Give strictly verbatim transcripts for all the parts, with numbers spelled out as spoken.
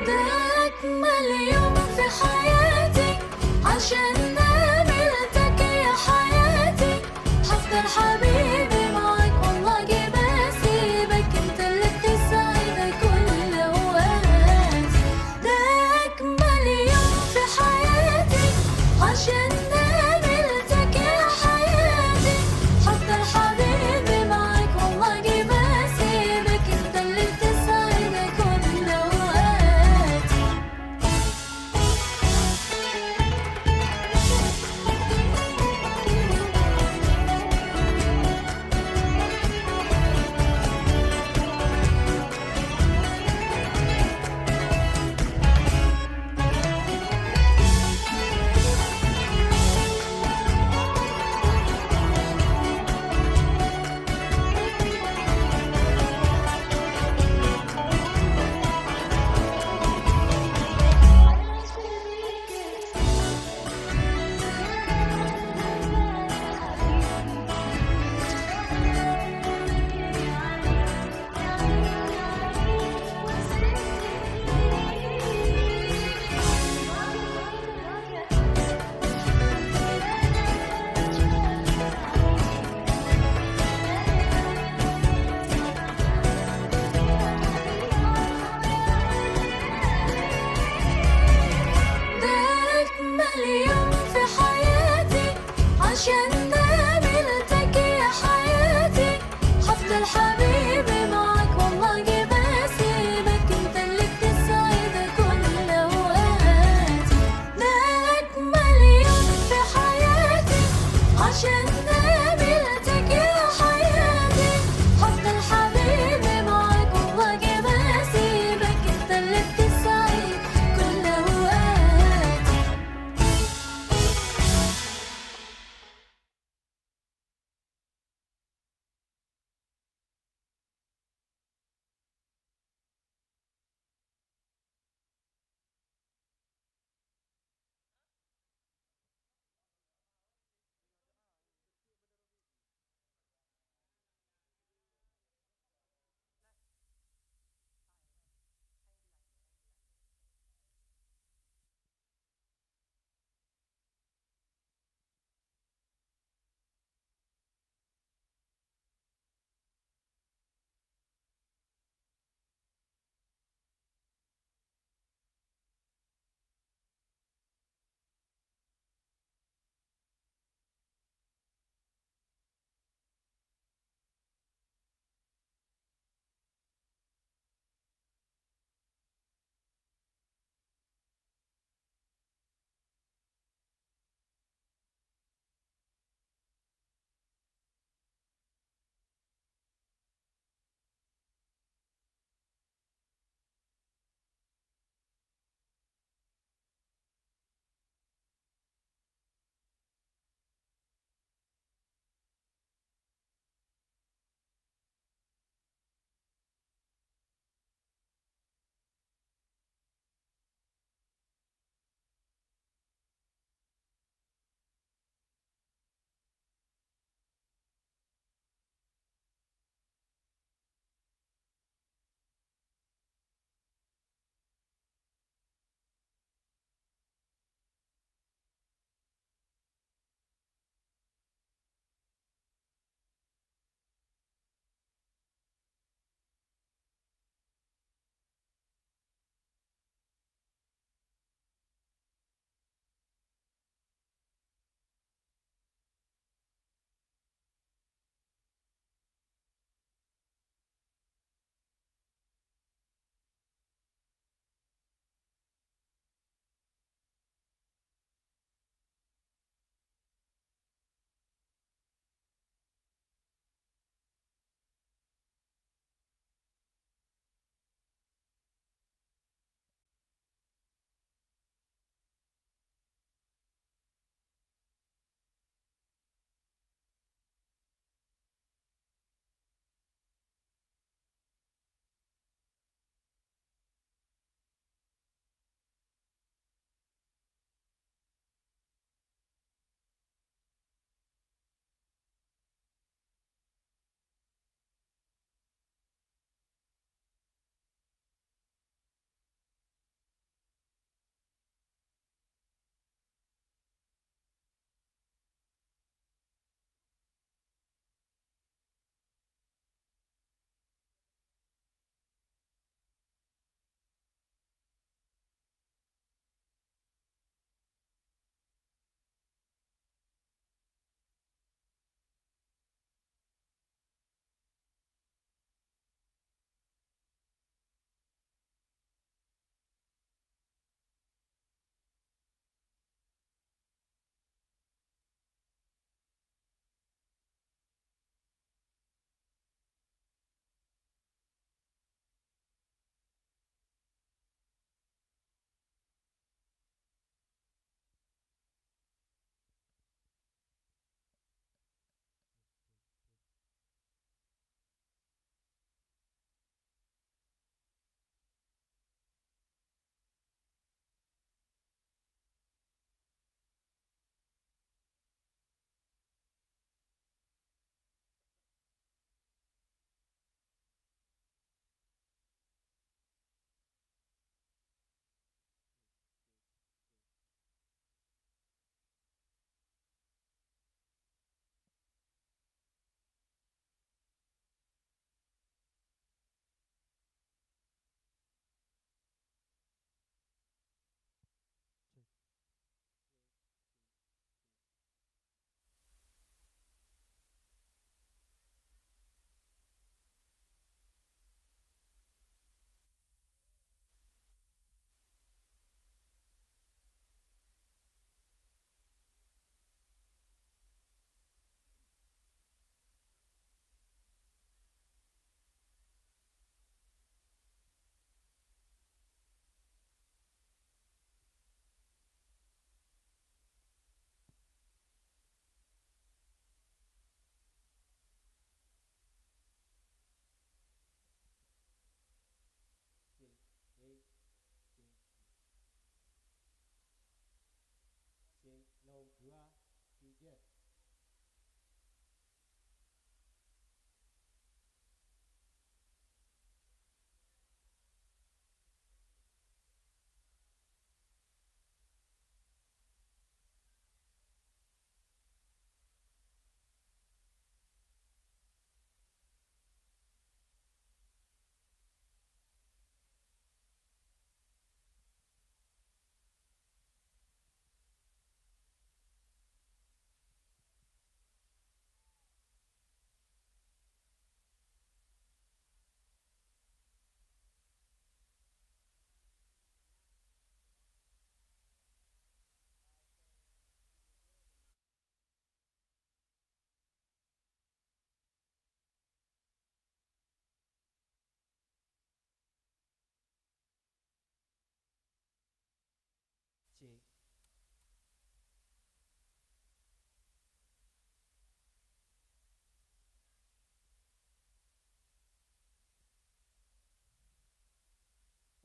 ده أجمل يوم في حياتي، عشان قابلتك يا حياتي. حفضل حبيبي معاك، والله ما بسيبك، انت اللي بتسعد كل أوقاتي. ده أجمل يوم في حياتي، عشان قابلتك يا حياتي. حفضل حبيبي معاك، والله ما بسيبك، انت اللي بتسعد كل أوقاتي.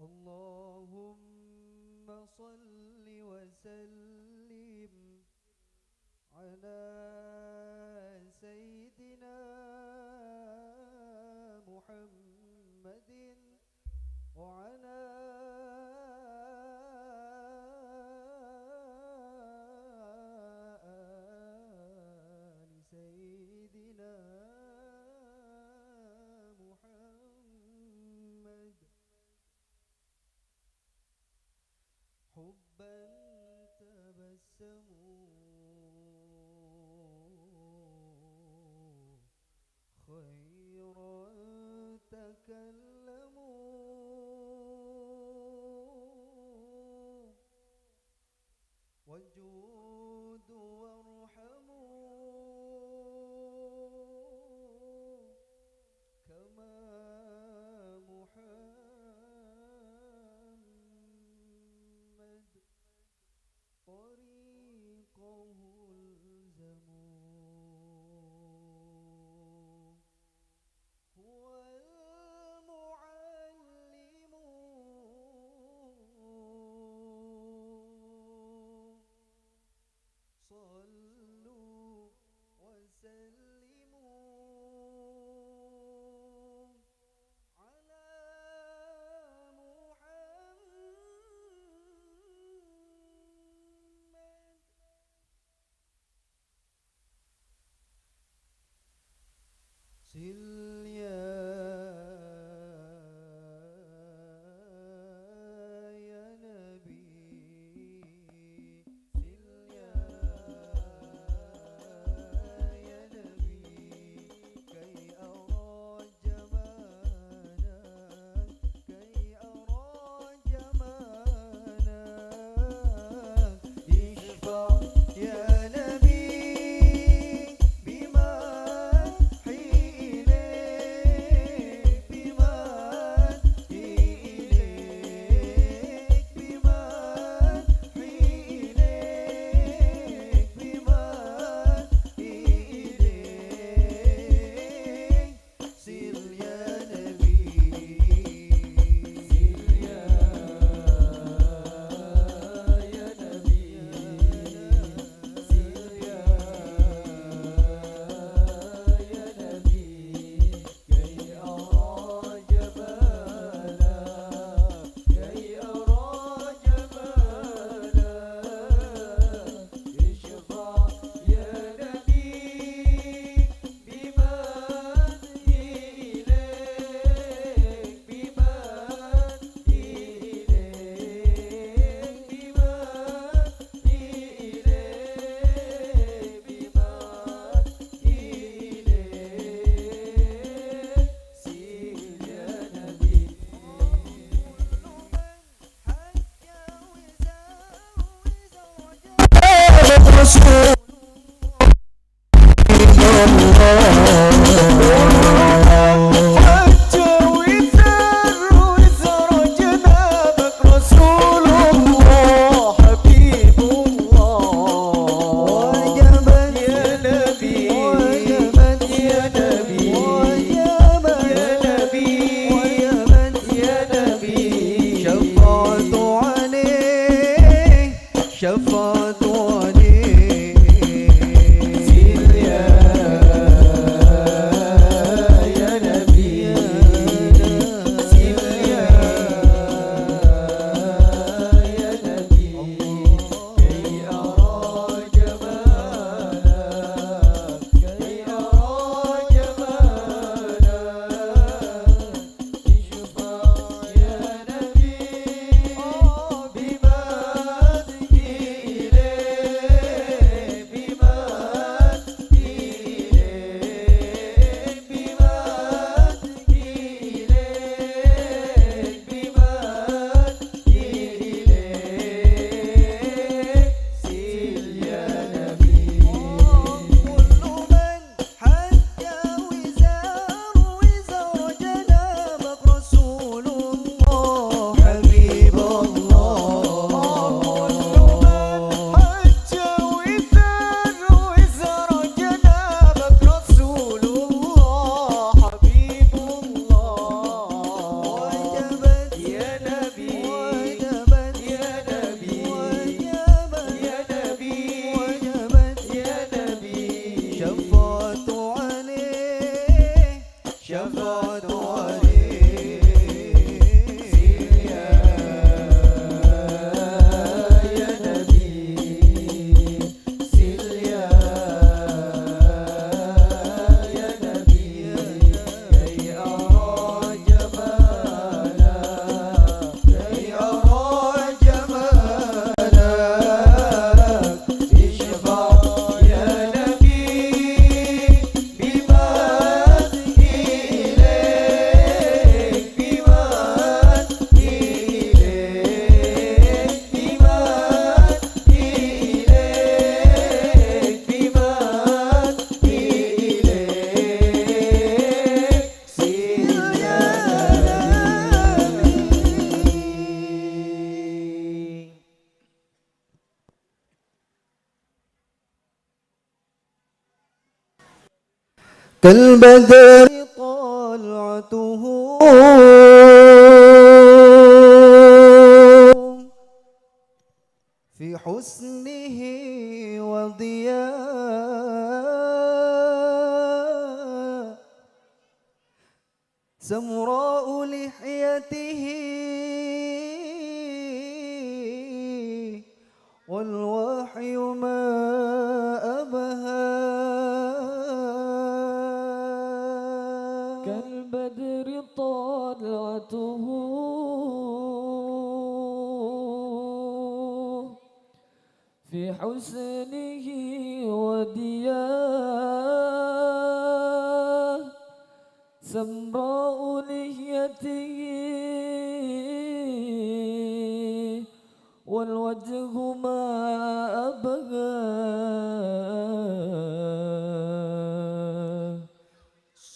اللهم صل وسلم على سيدنا محمد وعلى آل سيدنا محمد. حبا تبسموا، خيرا تكلموا، وجودوا وارحموا، كما محمد طريقه الزموا. هو المعلم. صلوا وسلموا على محمد. سل يا، يا نبي، سل يا، يا نبي، كي أرى جمالك، كي أرى جمالك. اشفع يا نبي بمدحي إليك، بمدحي إليك، بمدحي إليك، بمدحي إليك. سل يا نبي، سل يا، يا نبي، سل يا، يا نبي، كي أرى جمالك، كي أرى جمالك. اشفع يا نبي بمدحي إليك، بمدحي إليك، بمدحي إليك، بمدحي إليك. سل يا نبي. شفاعة علي. سل يا، يا نبي، سل يا، يا نبي، كي أرى جمالك، كي أرى جمالك. اشفع يا نبي بمدحي إليك، كالبدر طلعته في حسنه وضياء سمراء لحيته والوحي ما أبهى. كالبدر طلعته في حسنه وضياء سمراء لحيته والوجه ما أبهى.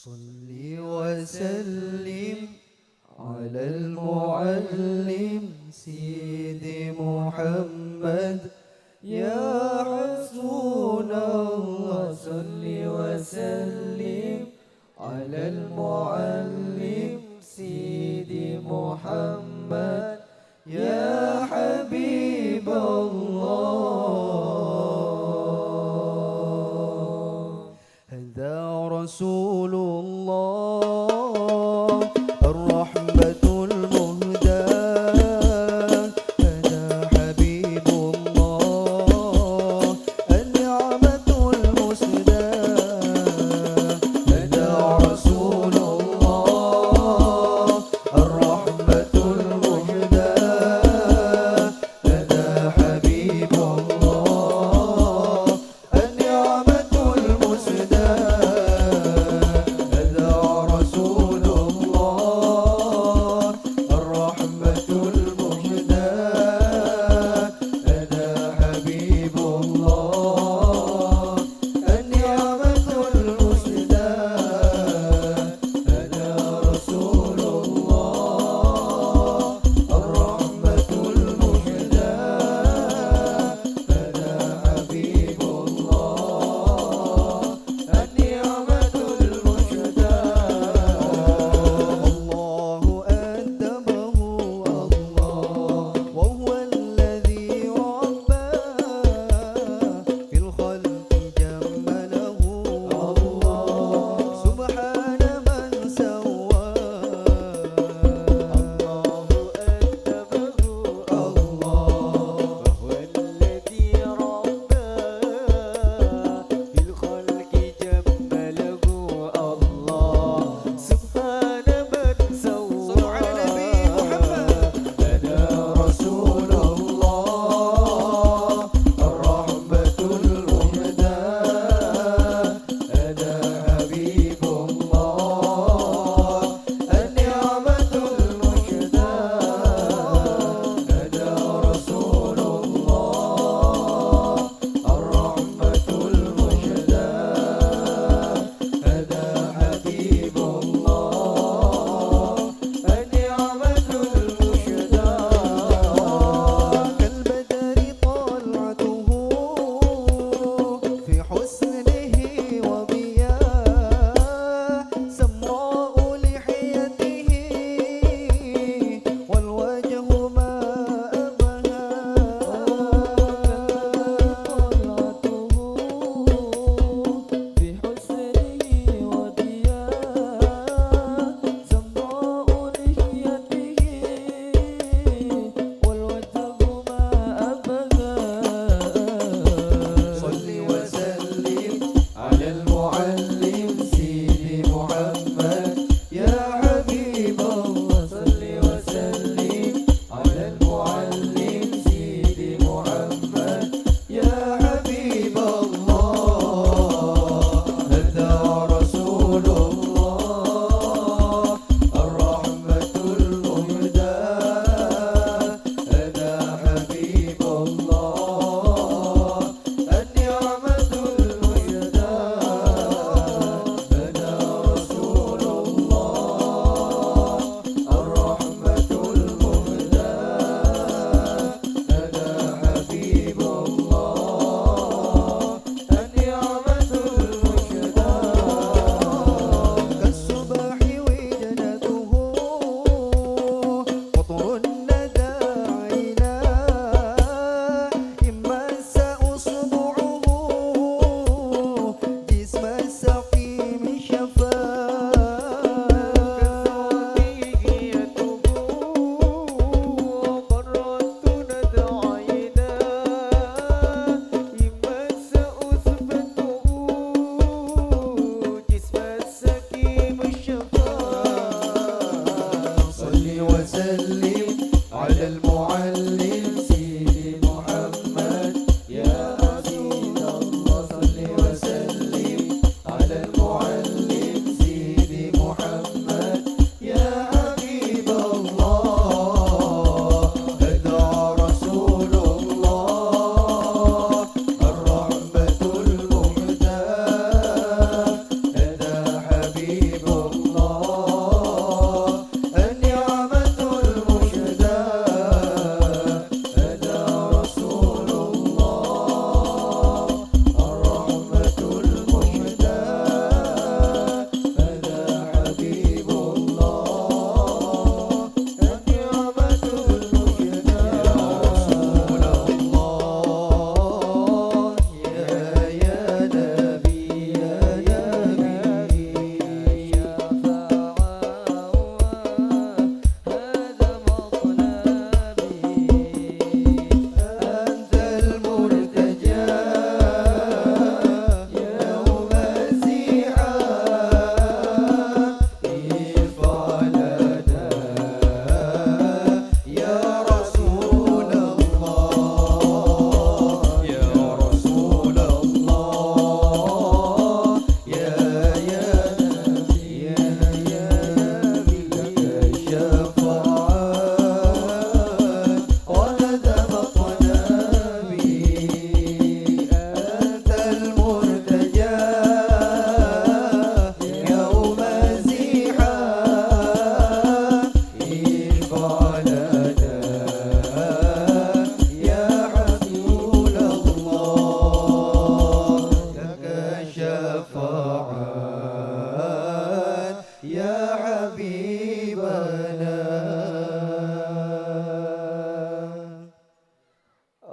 صل وسلم على المعلم سيدي محمد، يا حسبنا الله. صل وسلم على المعلم سيدي محمد، يا حبيب الله. هذا رسول الله، الرحمة المهداة. هذا حبيب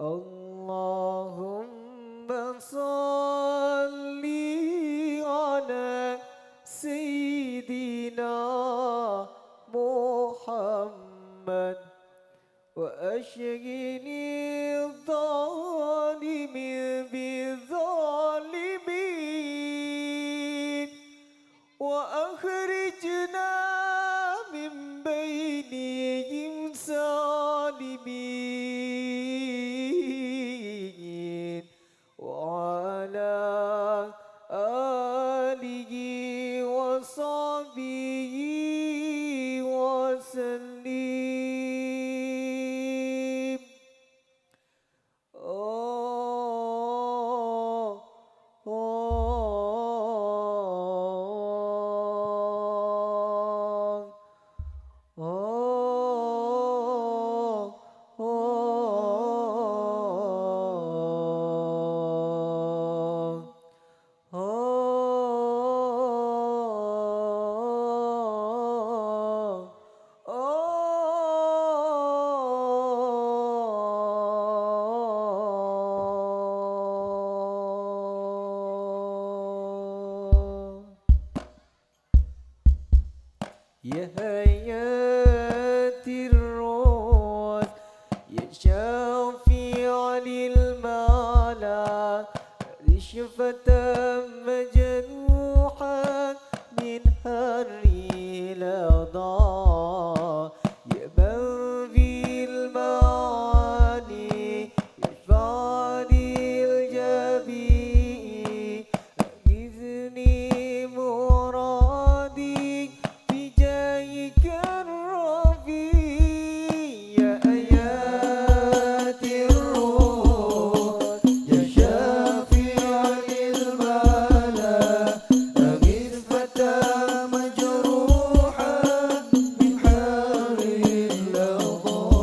اللهم صل على سيدنا محمد وأشغل الظالم بالظالمين وأخرجنا من بينهم سالمين وعلى آله وصحبه وسلم. يا حياة الروح، يا شافع للملا، رشفة مجروحة من حر الأضاء. يا من في المعاني يشفع للجميع، أغثني مرادي بجاهك الرفيع. يا آيات الروح، يا شافع الملا، أغث فتى مجروحا من حر الأضاء.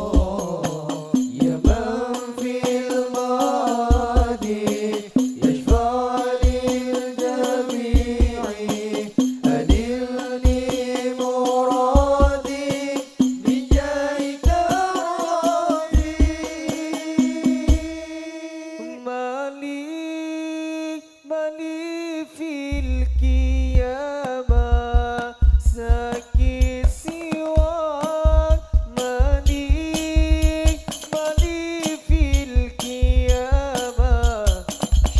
يا من في المعادي يشفع للجميع، أنلني مرادي بجاهك الرفيع. ما لي، ما لي في القيامة ساقي سواك، ما لي، ما لي في القيامة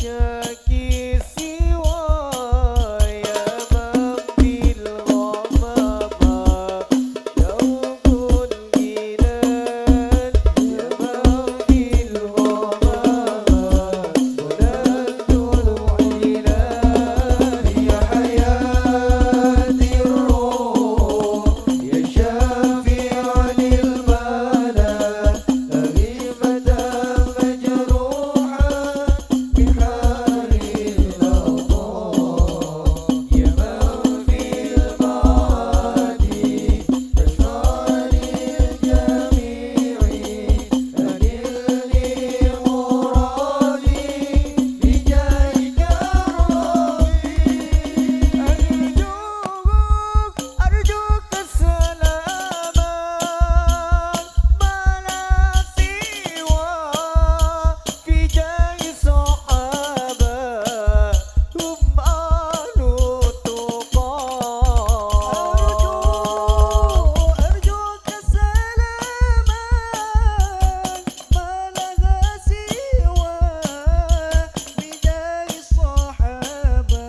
شاكي سواي، يا من في الغمامة شوق إليك، يا من في الغمامة ظللت أحيلك. يا حياة الروح، يا شافع للملا، أغث فتى مجروحا من حر الأضاء. يا من في المعادي تشفع للجميع، أنلني مرادي بجاهك الرفيع. أرجوك، أرجوك السلام ما لا سوى في جاه الصحابة، هم أهل التقى. أرجو، أرجوك السلام ما لها سوى في جاه الصحابة،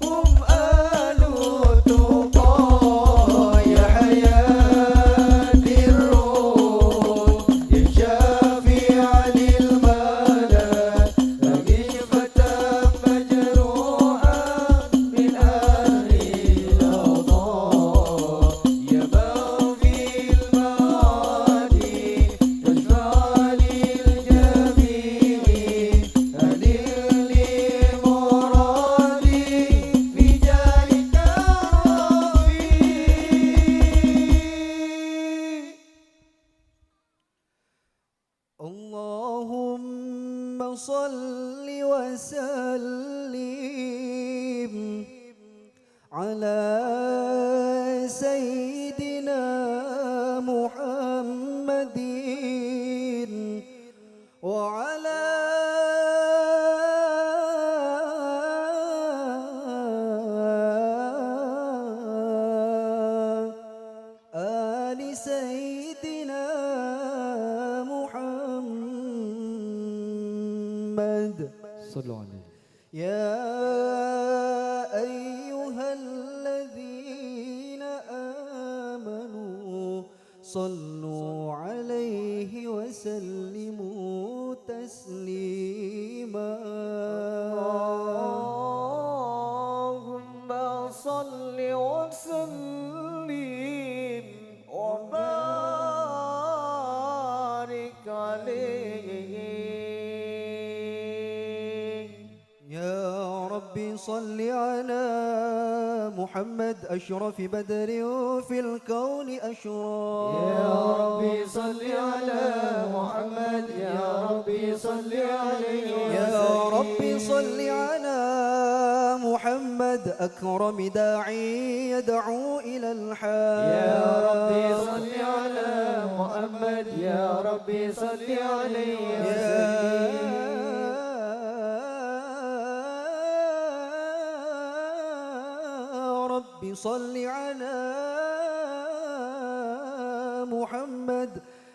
هم أهل التقى. يا حياة الروح، يا شافع للملا، أغث فتى مجروحا من أهل الأوطان. يا من في المعادي تشفع للجميع، أنلني مرادي بجاهك الرفيع. اللهم صل وسلم على سيدنا محمد وعلى آل سيدنا محمد. صلوا عليه. يا أيها الذين آمنوا صلوا عليه وسلموا تسليما. اللهم صل وسلم وبارك عليه. يا رب صل على محمد أشرف بدر في الكون أشرق. يا رب صل على محمد، يا رب صل عليه وسلم. يا رب صل على محمد أكرم داعي يدعو إلى الحق. يا رب صل على محمد، يا رب صل عليه وسلم. يا رب صل على محمد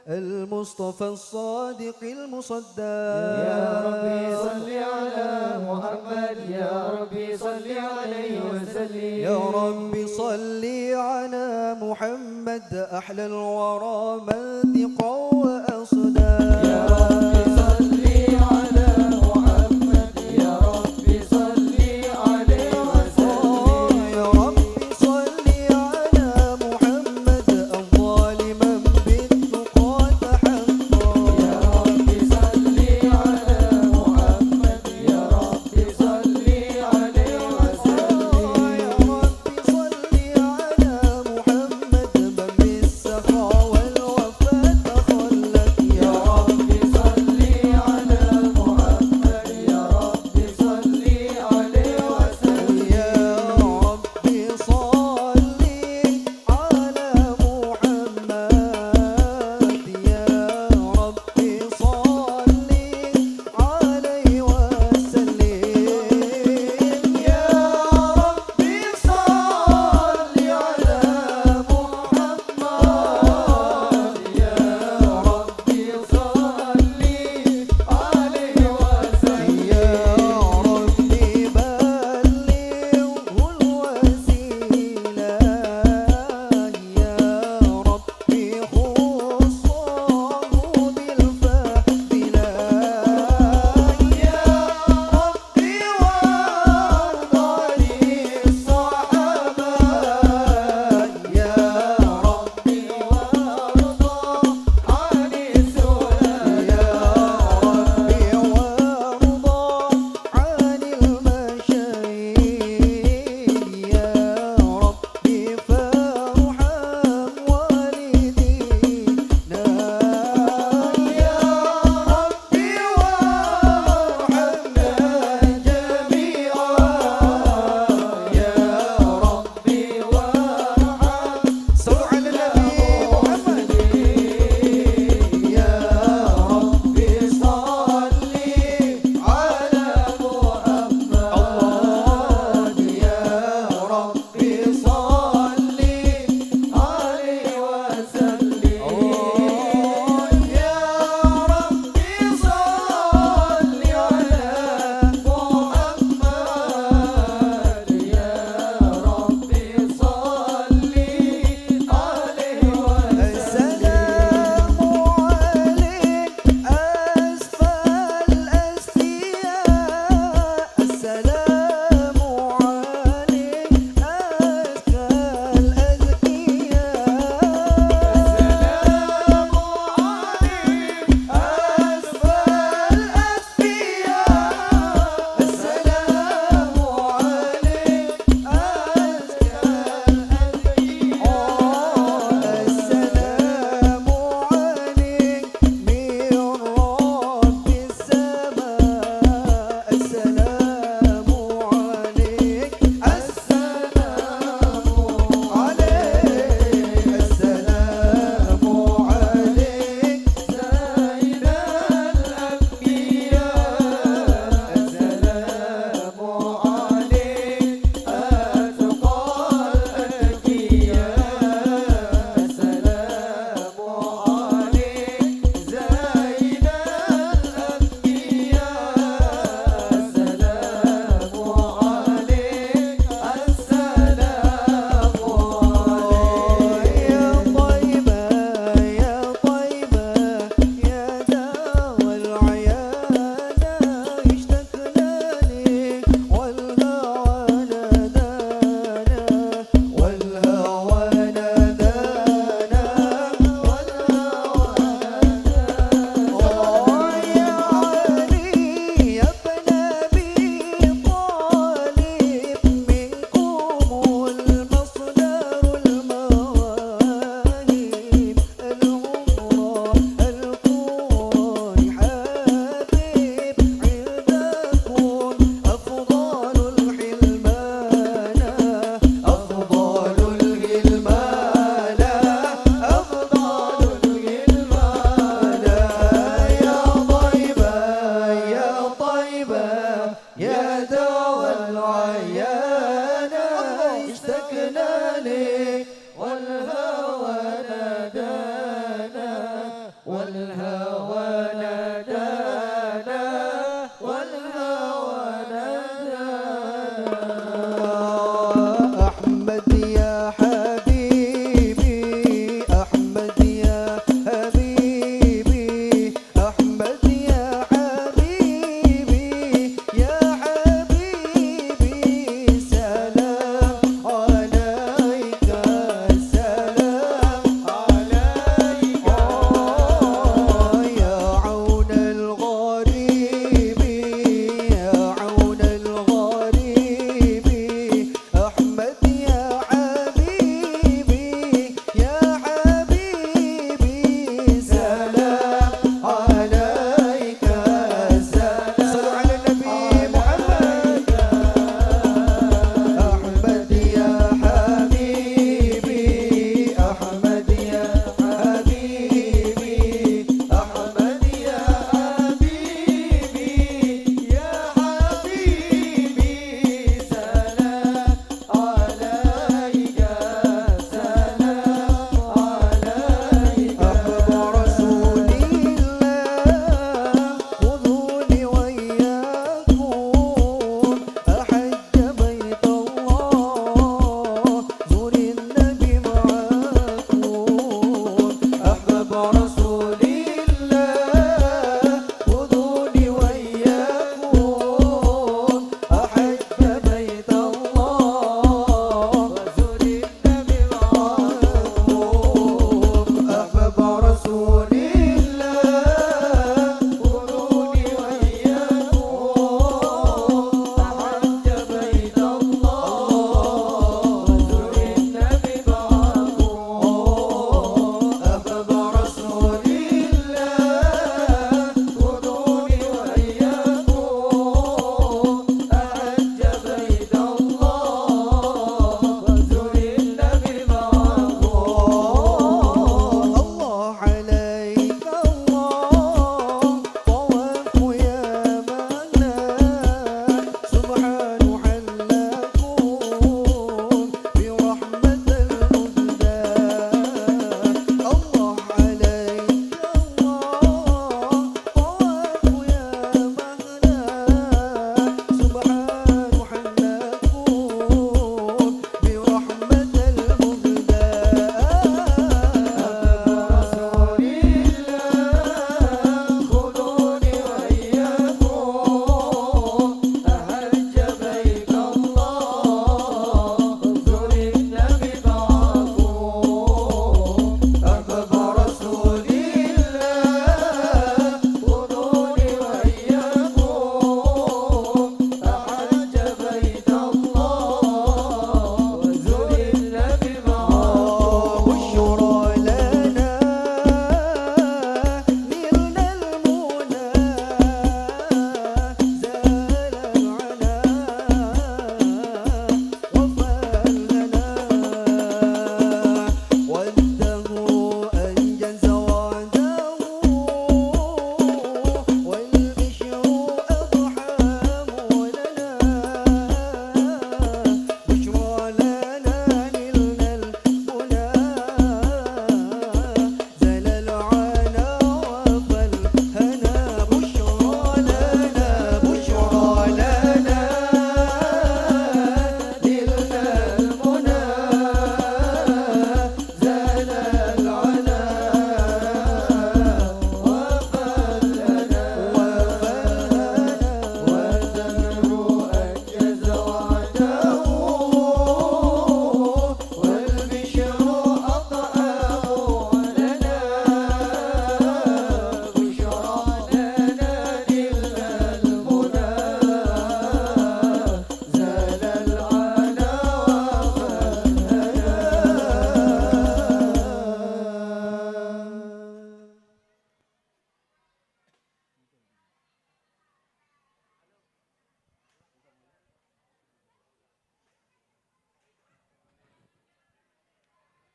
المصطفى الصادق المصدق. يا رب صل على محمد، يا رب صل عليه وسلم. يا رب صل على محمد أحلى الورى منطقا وأصداق. يا رب صل على محمد، يا رب صل عليه وسلم. يا رب صل على محمد أفضل من بالتقى تحقق. يا رب صل على محمد، يا رب صل عليه وسلم. يا رب صل على محمد من بالسخا والوفا تخلق.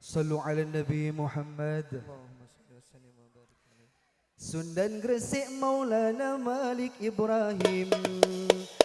Shallu ala Nabi Muhammad. Sunan Gresik Maulana Malik Ibrahim,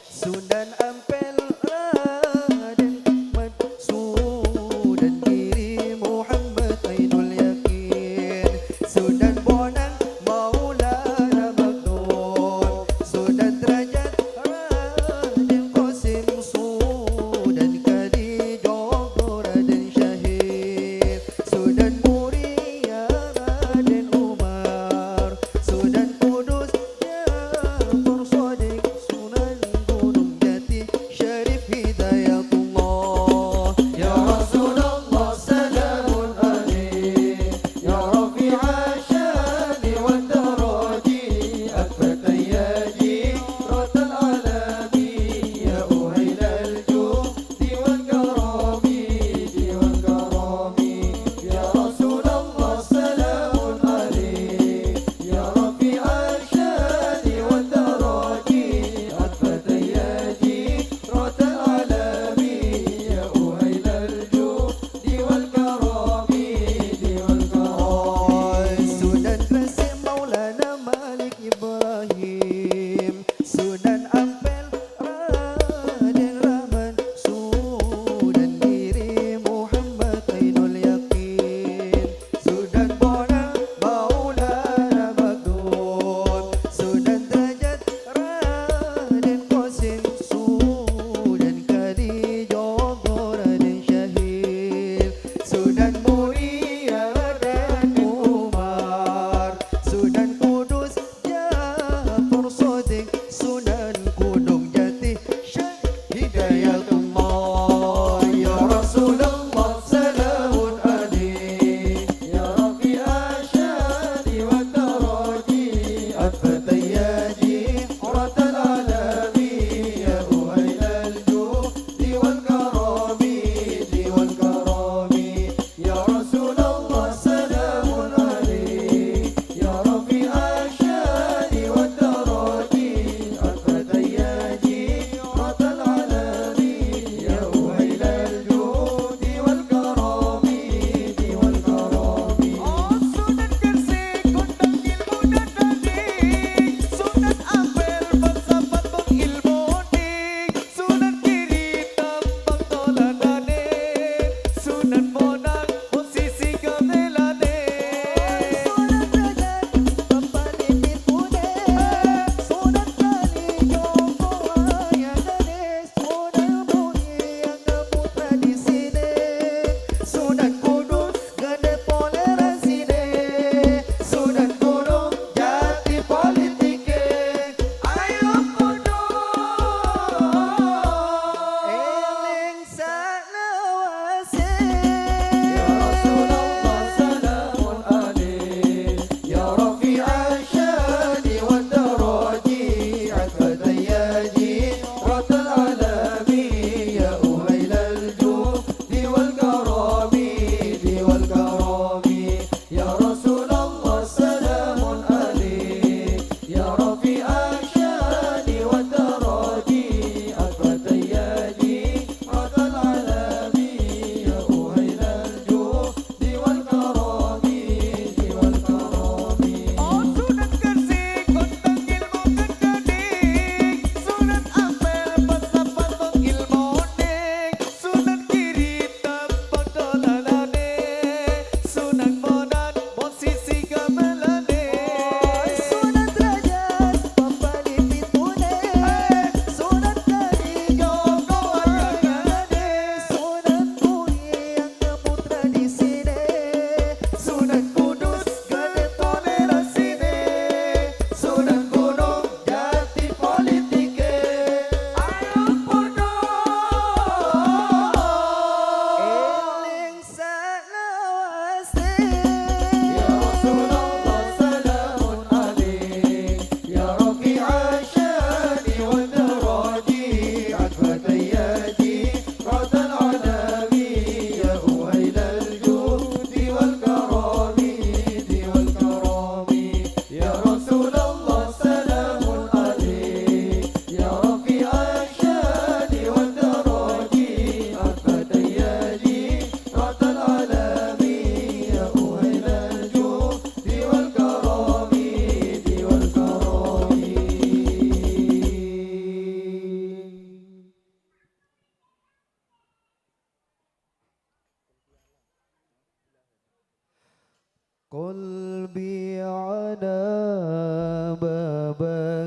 Sunan Ampel Raden Ahmad, Sunan Giri Muhammad Ainul Yakin, Sunan Bonang Maulana Makdum, Sunan Derajat Raden Qasim, Sunan Kalijogo Raden Syahid, Sunan Muria Raden Umar, Sunan Kudus Ja'far Shadiq, Sunan Gunung Jati Syarif Hidayatullah. Ya Rasulullah, salamun alaik, ya rafi'asy syani wad daraji, athbata ya jiratal alami, ya uhailal judi wal karami, di wal karami. Ya Rasulullah, salamun alaik, ya rafi'asy syani wad daraji, athbata ya jiratal alami, ya uhailal judi wal karami, di wal karami. Sunan Gresik Maulana Malik Ibrahim, Sunan Ampel Raden Rahman, Sunan Giri Muhammad Ainul Yakin, Sunan Bonang Maulana Makdum, Sunan Derajat Raden Qasim, Sunan Kalijogo Raden Syahid, Sunan Muria Raden Umar, Sunan Kudus Ja'far Shadiq, Sunan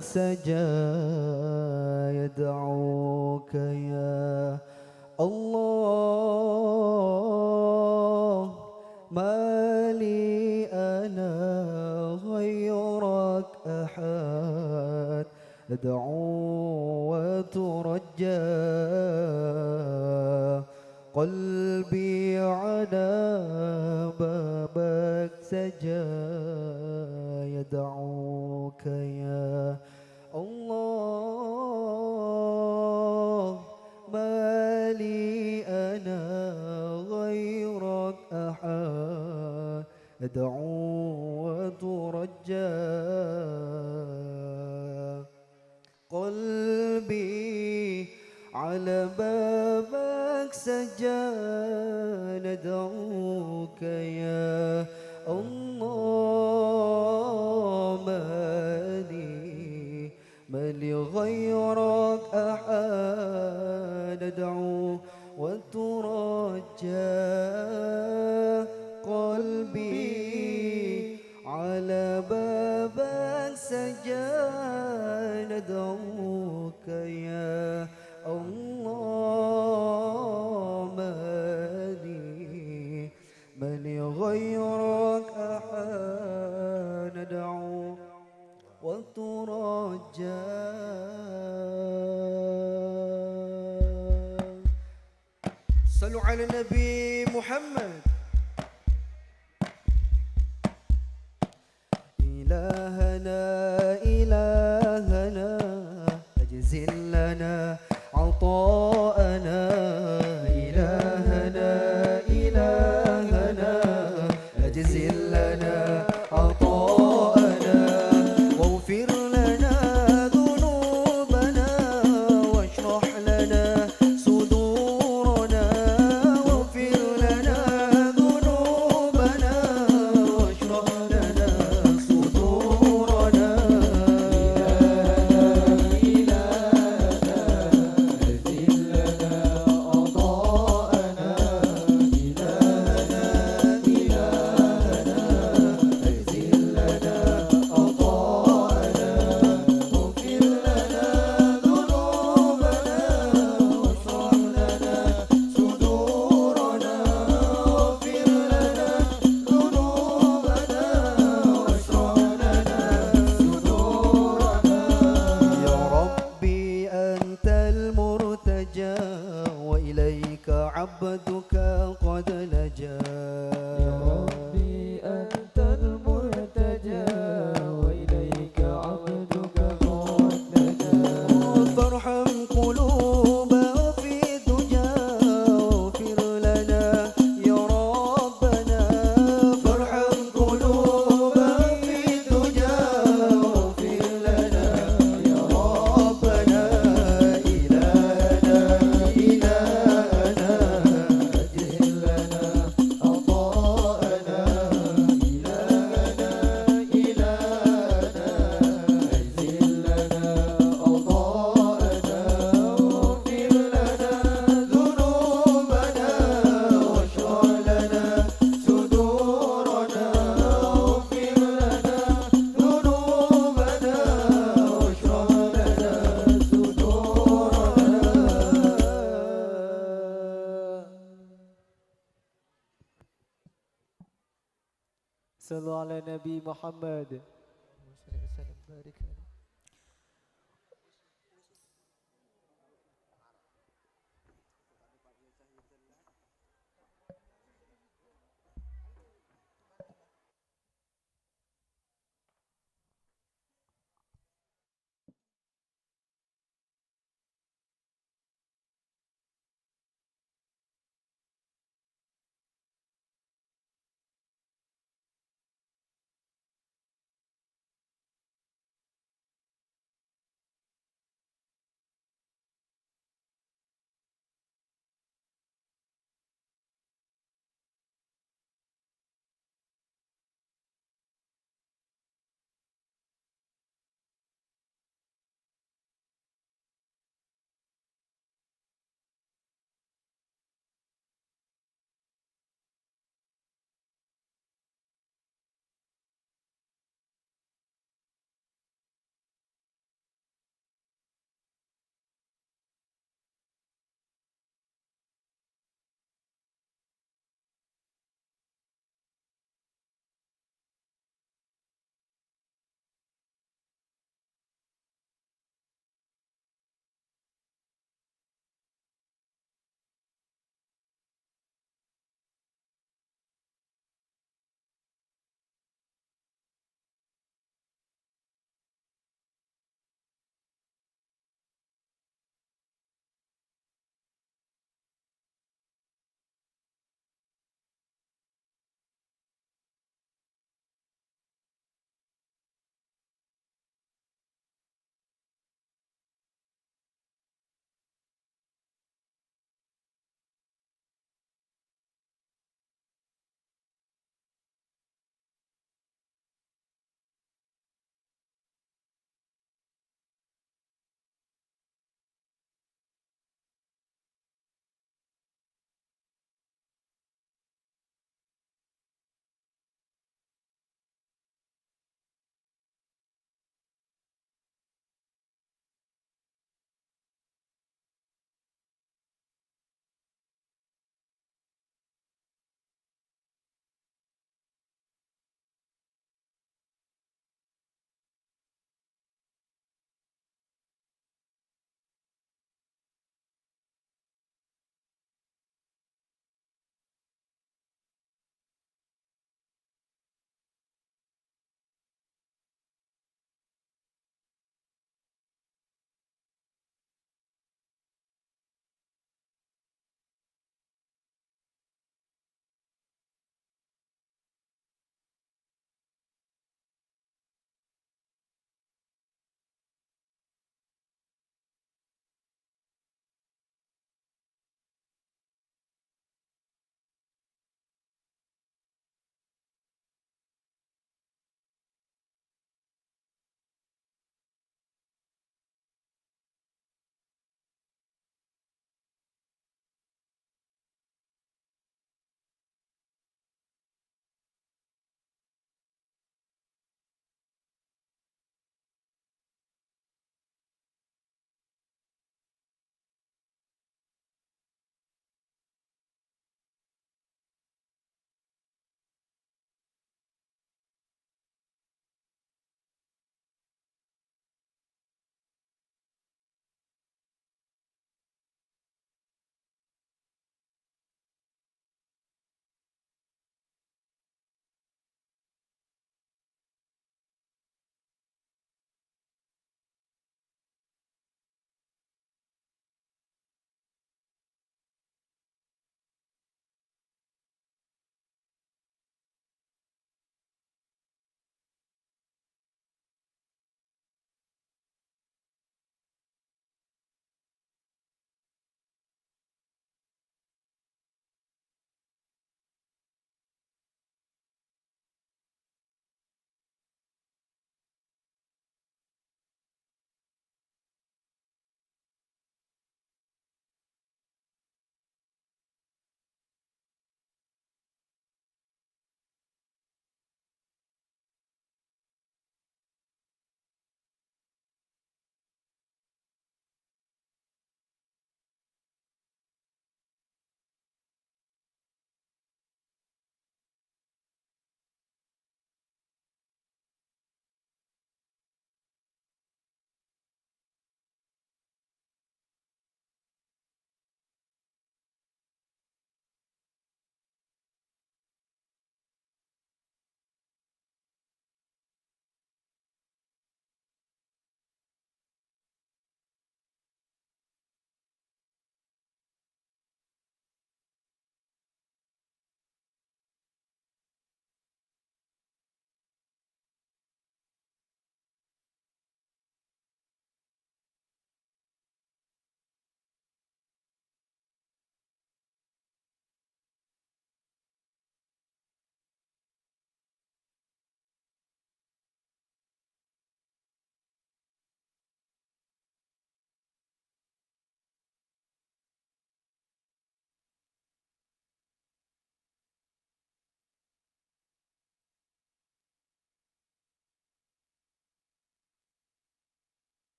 سجى يدعوك يا الله، ما لي أنا غيرك أحد أدعو وترجى. قلبي على بابك سجى يدعوك يا الله، ما لي أنا غيرك أحد أدعو وترجى. قلبي على بابك سجى ندعوك يا الله، ما لي ما لي غيرك أحد أدعو وترجى. قلبي على بابك سجى ندعوك يا الله، ما لي ما لي غيرك أحد ندعو وترجى. صلوا على النبي محمد. إلهنا، إلهنا، أجزل لنا عطاءنا. إلهنا، إلهنا، أجزل لنا عطاءنا، واغفر لنا ذنوبنا، واشرح لنا صدورنا، واغفر لنا ذنوبنا، واشرح لنا صدورنا. إلهنا، إلهنا، أجزل لنا عطاءنا. إلهنا، إلهنا، أجزل لنا عطاءنا، واغفر لنا ذنوبنا، واشرح لنا صدورنا، واغفر لنا ذنوبنا، واشرح لنا صدورنا. يا ربي أنت المرتجى، وإليك عبدك قد لجا. يا ربي أنت المرتجى، وإليك عبدك قد لجا. فارحم قلوبنا في الدجى، واغفر لنا يا ربنا. فارحم قلوبنا في الدجى، واغفر لنا يا ربنا. إلهنا، إلهنا، أجزل لنا عطاءنا. إلهنا، إلهنا، أجزل لنا عطاءنا، واغفر لنا ذنوبنا، واشرح لنا صدورنا، واغفر لنا ذنوبنا، واشرح لنا صدورنا. صلوا على النبي محمد.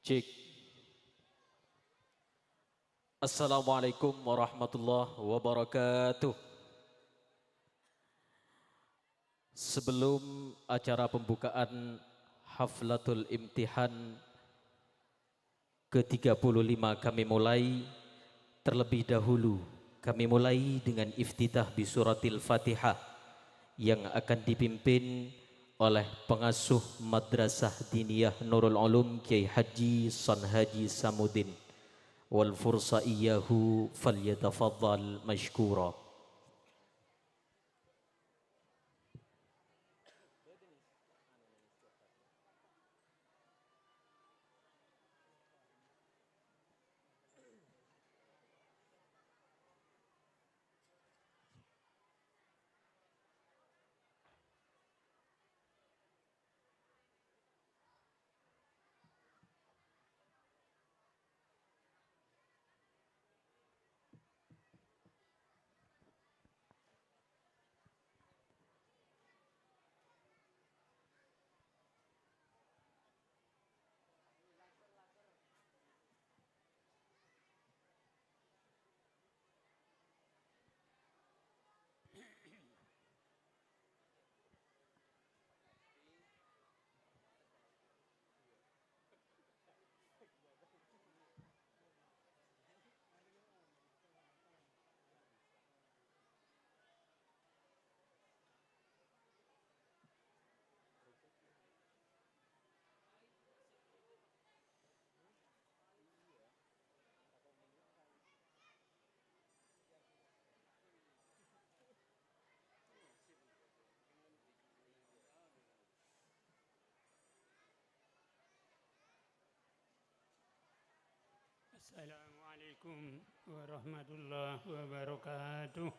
Cek. Assalamualaikum warahmatullahi wabarakatuh. Sebelum acara pembukaan haflatul imtihan ke tiga puluh lima kami mulai, terlebih dahulu kami mulai dengan iftitah bi suratil Fatihah yang akan dipimpin oleh pengasuh Madrasah Diniyah Nurul Ulum Kiai Haji San Haji Samudin. Wal fursa iyyahu falyatafaddal masykura. Assalamualaikum warahmatullahi wabarakatuh.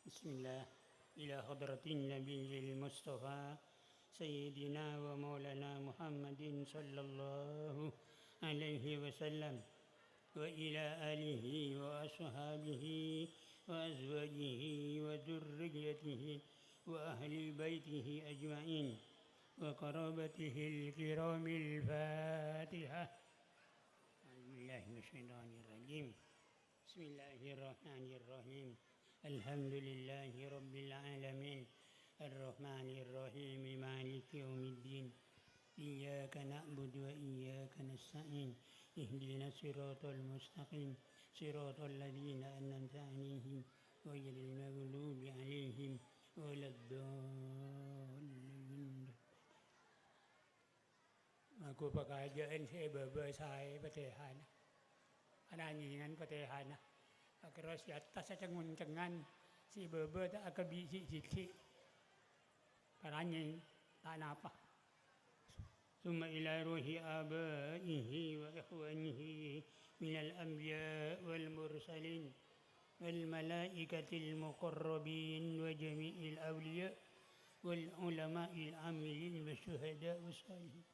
بسم الله. إلى حضرة النبي المصطفى سيدنا ومولانا محمد صلى الله عليه وسلم، وإلى آله وأصحابه وأزواجه وذريته وأهل بيته أجمعين وقرابته الكرام الفاتحة. أعوذ بالله من الشيطان الرجيم. بسم الله الرحمن الرحيم. الحمد لله رب العالمين. الرحمن الرحيم. مالك يوم الدين. إياك نعبد وإياك نستعين. اهدنا الصراط المستقيم. صراط الذين أنعمت عليهم غير المغضوب عليهم ولا الضالين. Mago pakaja'an sè è bâbâ saè patèhana. Ananjingan patèhana. Aghâros è attas acengngoncengan, sè è bâbâ ta' akabi' sè' dhighi'. Paranyèng ta' napa. ثم إلى روح آبائه وإخوانه من الأنبياء والمرسلين والملائكة المقربين وجميع الأولياء والعلماء العاملين والشهداء والصالحين،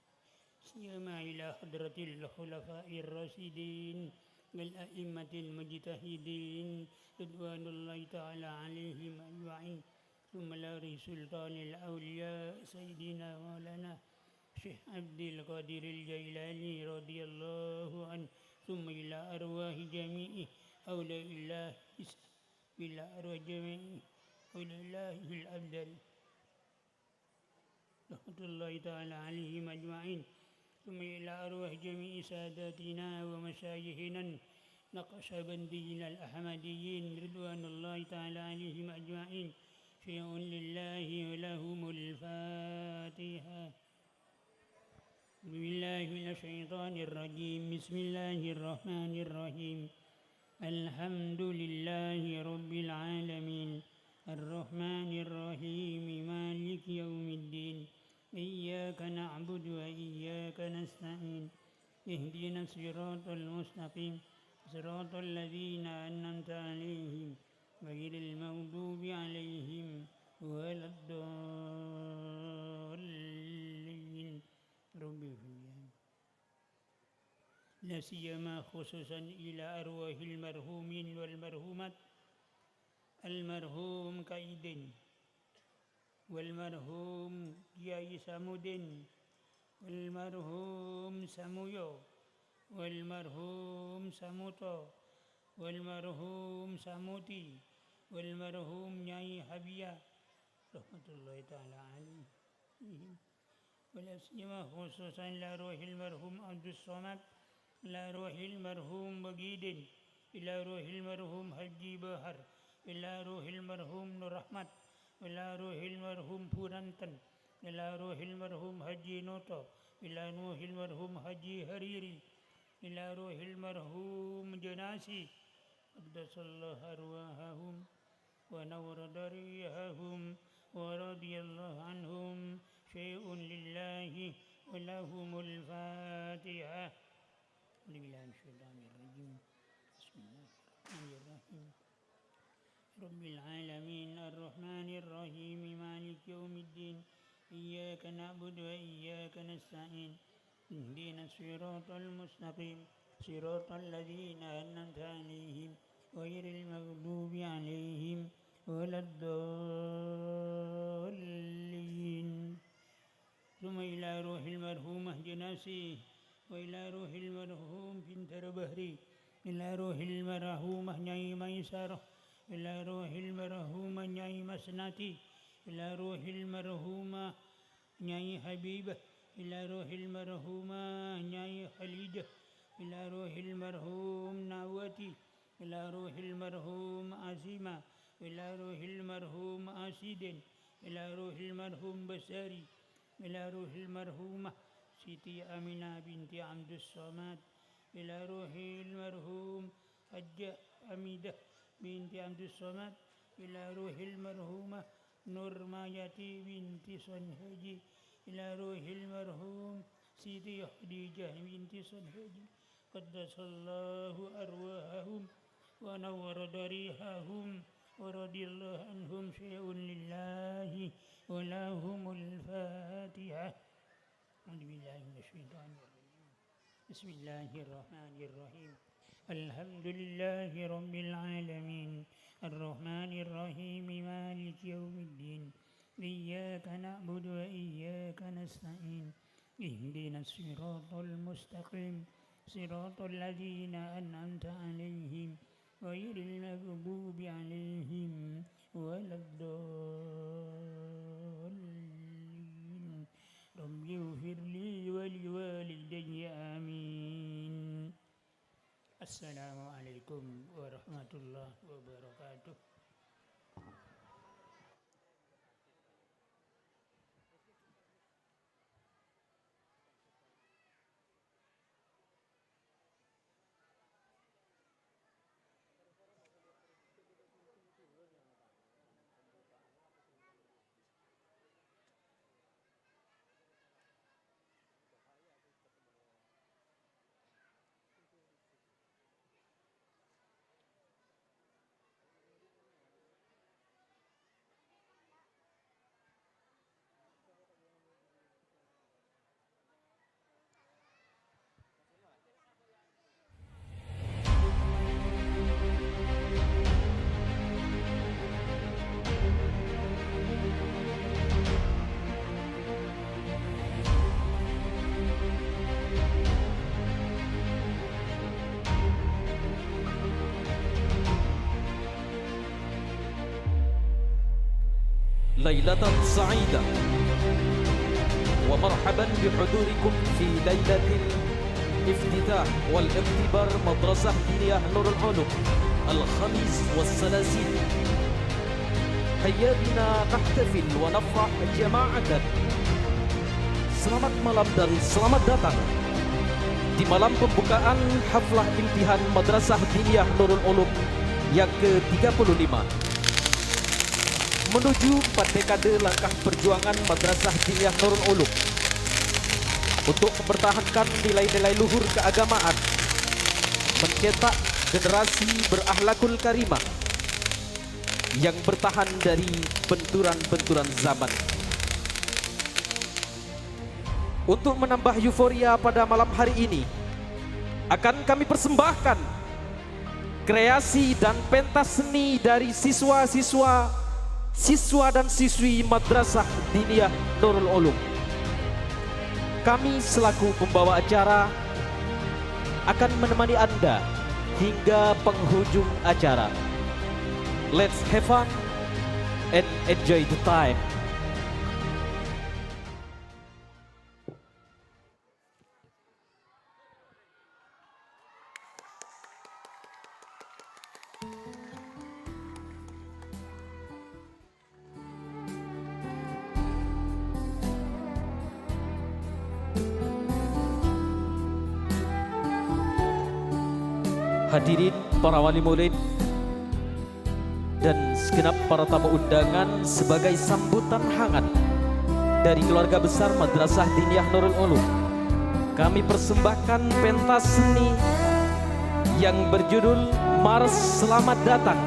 سيما إلى حضرة الخلفاء الراشدين والأئمة المجتهدين رضوان الله تعالى عليهم أجمعين، ثم إلى رئيس سلطان الأولياء سيدنا مولانا الشيخ عبد القادر الجيلاني رضي الله عنه، ثم إلى أرواح جميع أولياء الله، إلى أرواح جميع أولياء الله الأفاضل رحمة الله تعالى عليهم أجمعين، ثم إلى أرواح جميع ساداتنا ومشايخنا النقشبنديين الأحمديين رضوان الله تعالى عليهم أجمعين. شيء لله ولهم الفاتحة. أعوذ بالله من الشيطان الرجيم. بسم الله الرحمن الرحيم. الحمد لله رب العالمين. الرحمن الرحيم. مالك يوم الدين. إياك نعبد وإياك نستعين. اهدنا الصراط المستقيم. صراط الذين أنعمت عليهم غير المغضوب عليهم ولا الضالين. رب اغفر لي. لا سيما خصوصا إلى أرواح المرحومين والمرحومات. Almarhum Kaidin. والمرحوم كياي سامودين، والمرحوم سامويو، والمرحوم ساموتو، والمرحوم ساموتي، والمرحوم نياي حبيا، رحمة الله تعالى عليهم. والأسلمة خصوصا إلى روح المرحوم عبد الصمد، إلى روح المرحوم بقيدين، إلى روح المرحوم حجي بحر، إلى روح المرحوم نور أحمد، إلى روح المرحوم بورانتن، إلى روح المرحوم حجي نوتو، إلى روح المرحوم حجي حريري، إلى روح المرحوم جناسي، قدس الله أرواحهم ونور ضريحهم ورضي الله عنهم، شيء لله ولهم الفاتحة. أعوذ بالله من الشيطان الرجيم. بسم الله الرحمن الرحيم. رب العالمين، الرحمن الرحيم، مالك يوم الدين، إياك نعبد وإياك نستعين، اهدنا الصراط المستقيم، صراط الذين أنعمت عليهم، غير المغضوب عليهم ولا الضالين. ثم إلى روح المرحومة جناسي، وإلى روح المرحوم بنتر بحري، إلى روح المرحومة نياي ميسرة، إلى روح المرحومة نياي مسناتي، إلى روح المرحومة نياي حبيبة، إلى روح المرحومة نياي خليجة، إلى روح المرحوم ناوتي، إلى روح المرحوم عاصمة، إلى روح المرحوم عاصدين، إلى روح المرحوم بشاري، إلى روح المرحومة سيتي آمنة بنت عبد الصمد، إلى روح المرحوم حجة حميدة بنت عبد الصمد، إلى روح المرحومة نورماياتي بنت سنهاجي، إلى روح المرحوم سيتي خديجة بنت سنهاجي، قدس الله أرواحهم ونور ضريحهم ورضي الله عنهم، شيء لله ولهم الفاتحة. أعوذ بالله من الشيطان الرجيم. بسم الله الرحمن الرحيم. الحمد لله رب العالمين. الرحمن الرحيم. مالك يوم الدين. إياك نعبد وإياك نستعين. اهدنا الصراط المستقيم. صراط الذين أنعمت عليهم. غير المغضوب عليهم ولا الضالين. رب اغفر لي ولوالدي. آمين. السلام عليكم ورحمة الله وبركاته. ليلة سعيدة، ومرحبا بحضوركم في ليلة الافتتاح والاختبار مدرسة دينية نور العلوم الخميس والثلاثاء. هيا بنا نحتفل ونفرح جماعة. Selamat malam dan selamat datang di malam pembukaan haflah imtihan Madrasah Diniyah Nurul Ulum yang ketiga puluh lima. Menuju empat dekade langkah perjuangan Madrasah Diniyah Nurul Ulum untuk mempertahankan nilai-nilai luhur keagamaan, mencetak generasi berakhlakul karimah yang bertahan dari benturan-benturan zaman. Untuk menambah euforia pada malam hari ini, akan kami persembahkan kreasi dan pentas seni dari siswa-siswa Siswa dan siswi Madrasah Diniyah Nurul Ulum. Kami selaku pembawa acara akan menemani Anda hingga penghujung acara. Let's have fun and enjoy the time. Hadirin para wali murid dan segenap para tamu undangan, sebagai sambutan hangat dari keluarga besar Madrasah Diniyah Nurul Ulum, kami persembahkan pentas seni yang berjudul Mars Selamat Datang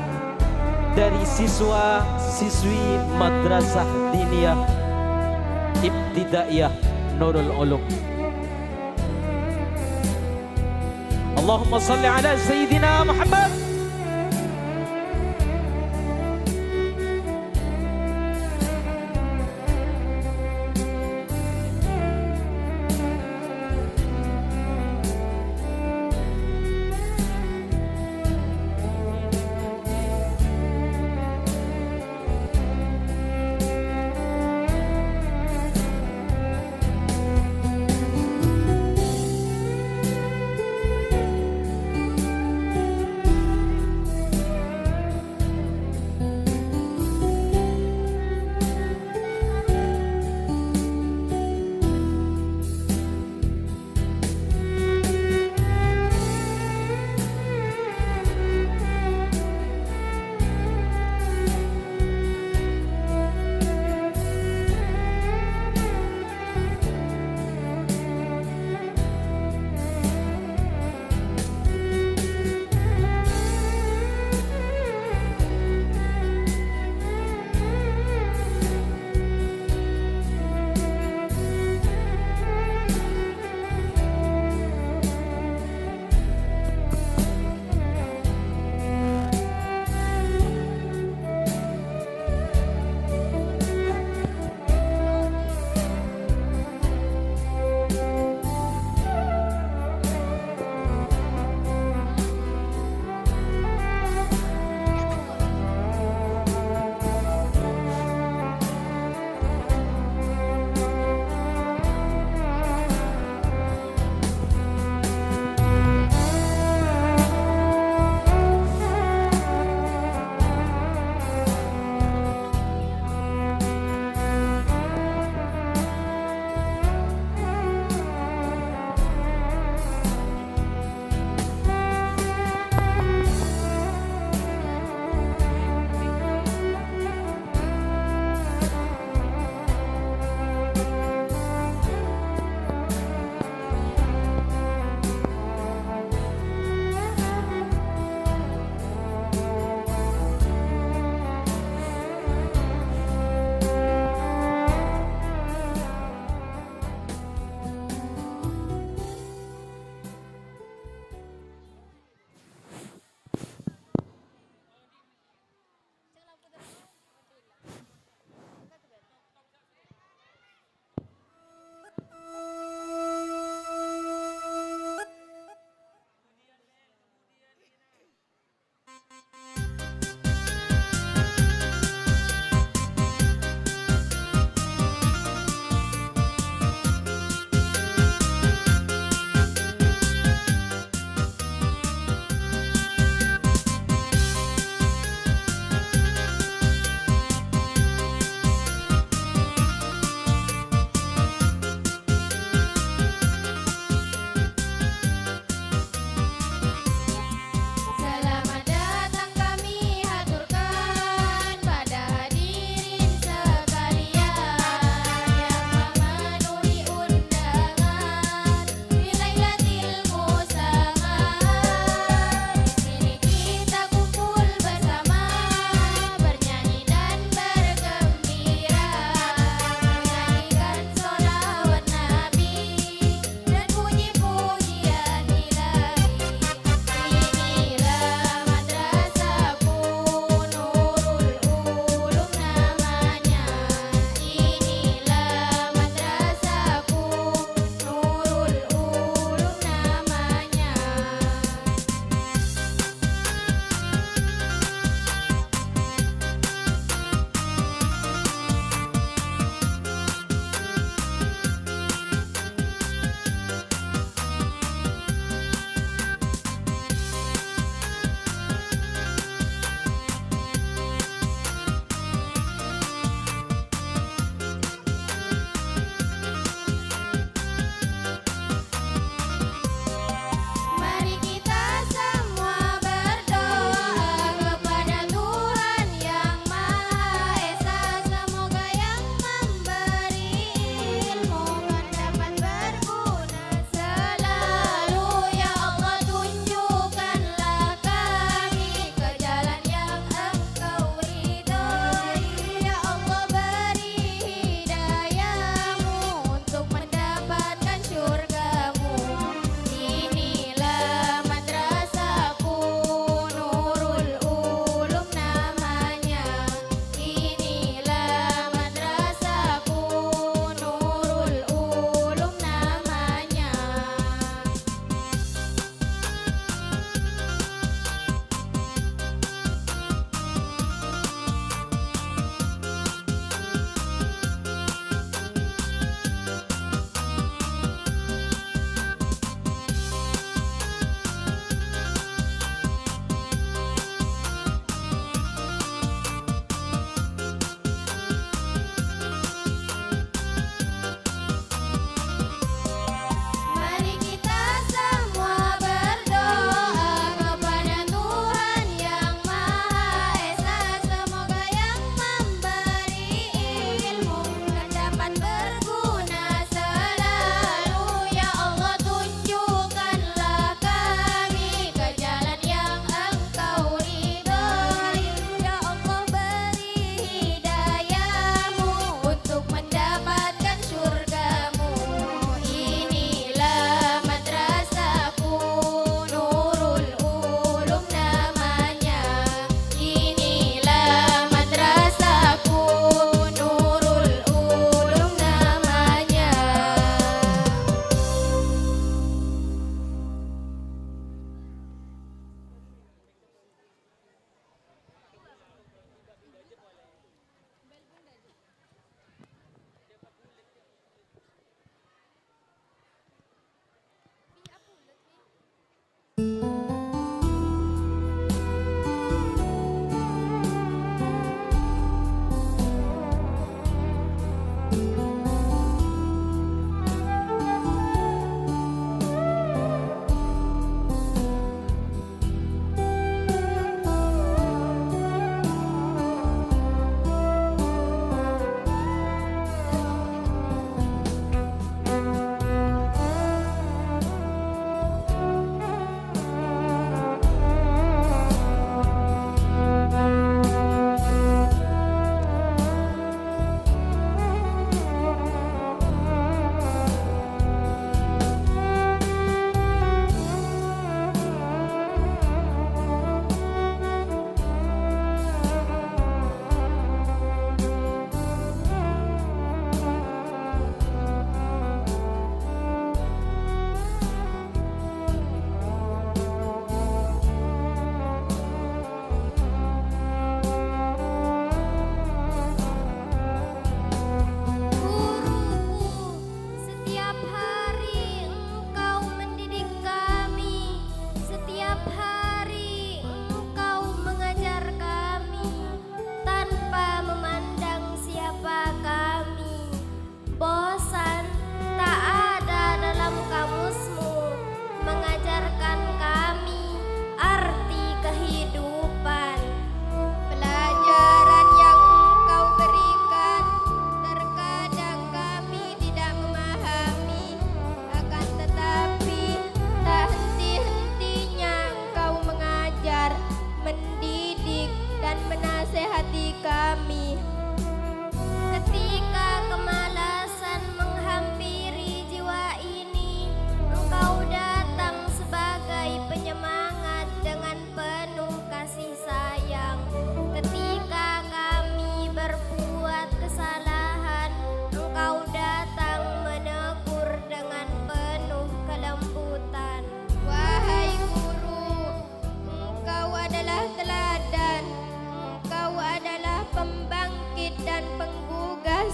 dari siswa-siswi Madrasah Diniyah Ibtidaiyah Nurul Ulum. Allahumma shalli ala Sayyidina Muhammad.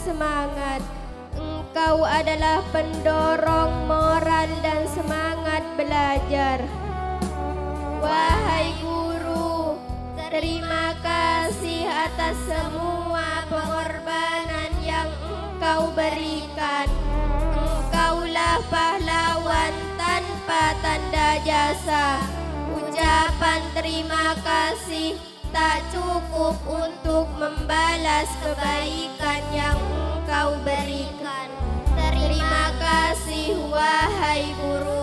semangat. Engkau adalah pendorong moral dan semangat belajar. Wahai guru, terima kasih atas semua pengorbanan yang engkau berikan. Engkaulah pahlawan tanpa tanda jasa. Ucapan terima kasih tak cukup untuk membalas kebaikan yang engkau berikan. Terima kasih, wahai guruku.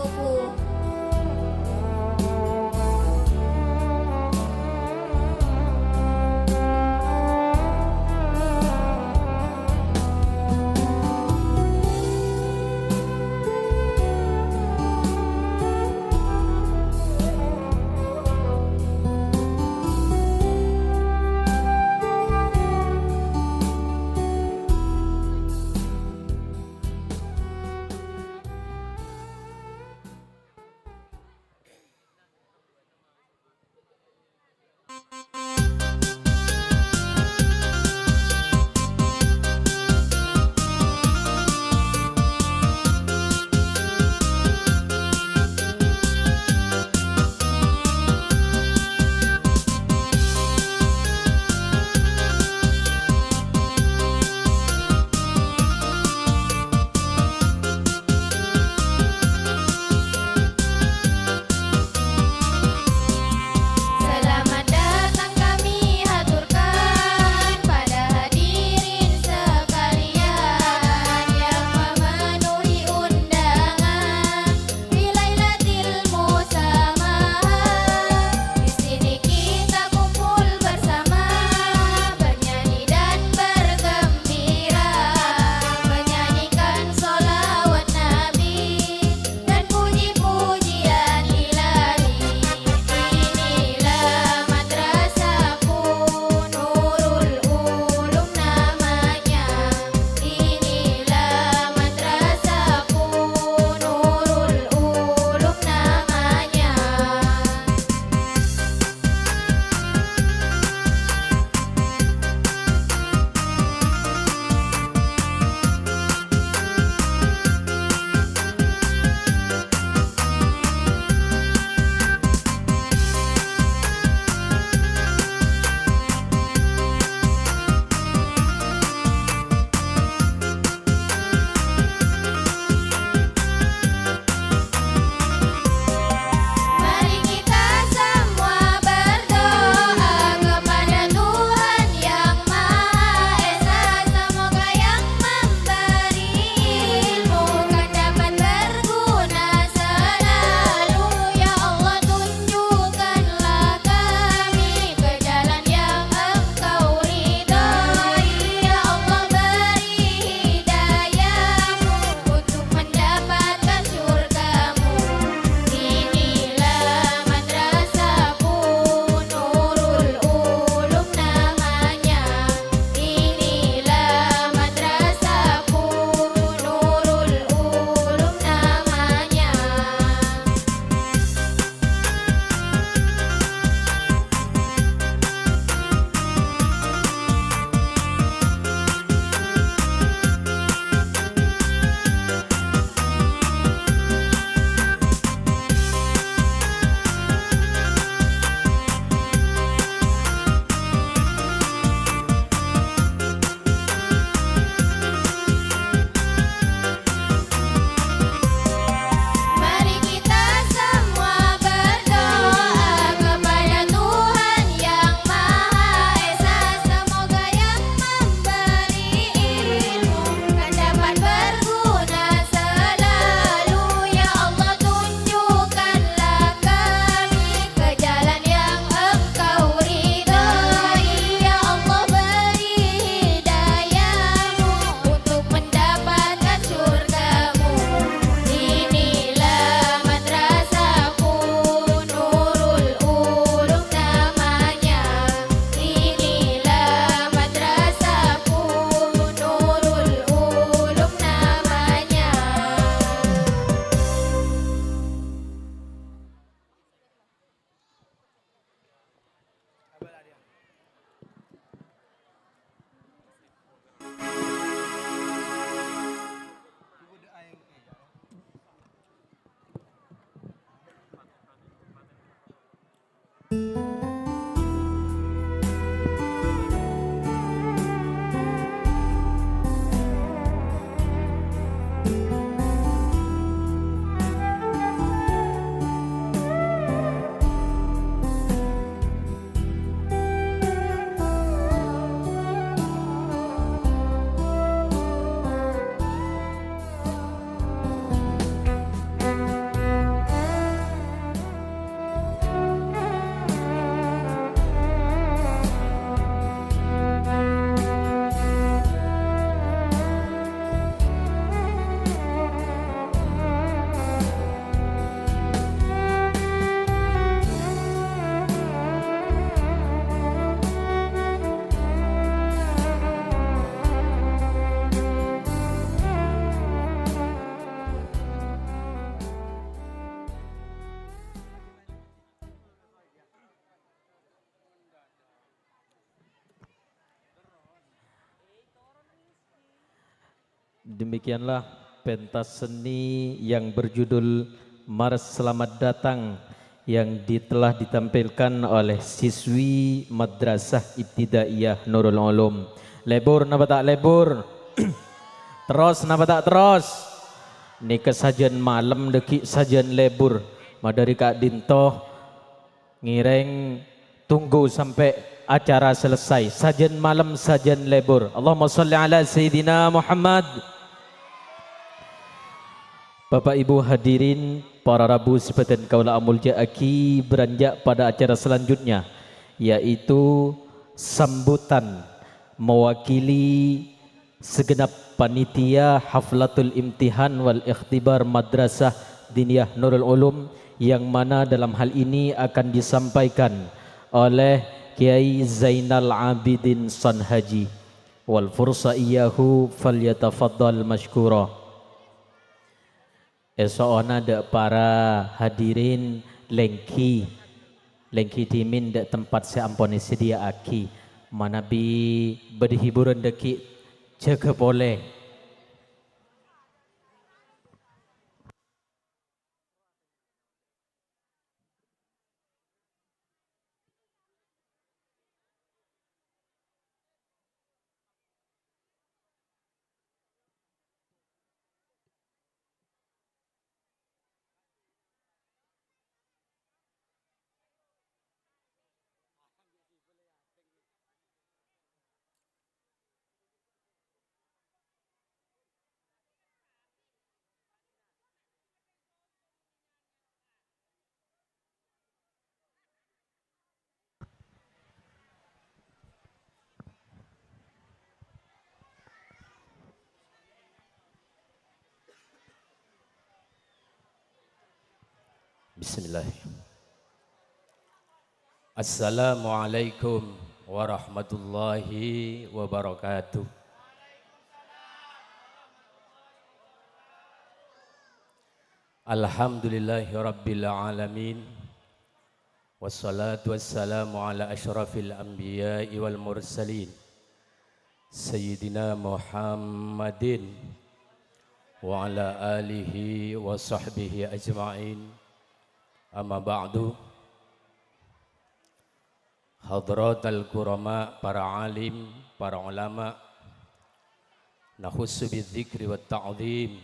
Demikianlah pentas seni yang berjudul Mars Selamat Datang yang di-, telah ditampilkan oleh siswi Madrasah Ibtidaiyah Nurul Ulum. Lebur napa ta' lebur? Terros napa ta' terros? Nèka sajân malem dhâggi' sajân lebur. Madhâri ka'dinto ngèrèng tunggu sampè' acara selesai. Sajân malem, sajân lebur. Allahumma shalli ala Sayyidina Muhammad. Bapak Ibu hadirin, para rabu sè bhâdhân kaulâ amoljâ'aghi, beranjak pada acara selanjutnya, yaitu sambutan mewakili segenap panitia Haflatul Imtihan wal Ikhtibar Madrasah Diniyah Nurul Ulum, yang mana dalam hal ini akan disampaikan oleh Kiai Zainal Abidin Son Haji. Wal fursa iyyahu falyatafaddal masykura. Èso'ona dâ' para hadirin lèngghi, lèngghi dhimèn dâ' tempat sè ampon èsadhiyâ'aghi. Manabi bâdâ hiburan dhâggi', jâgâ polè. Bismillah. Assalamualaikum warahmatullahi wabarakatuh. Alhamdulillahirabbil alamin. Wassalatu wassalamu ala asyrafil anbiya'i wal mursalin, Sayyidina Muhammadin wa ala alihi wa sahbihi ajma'in. Amma ba'du. Hadratal kurama, para alim, para ulama, nakhussu bidzikri wat ta'zim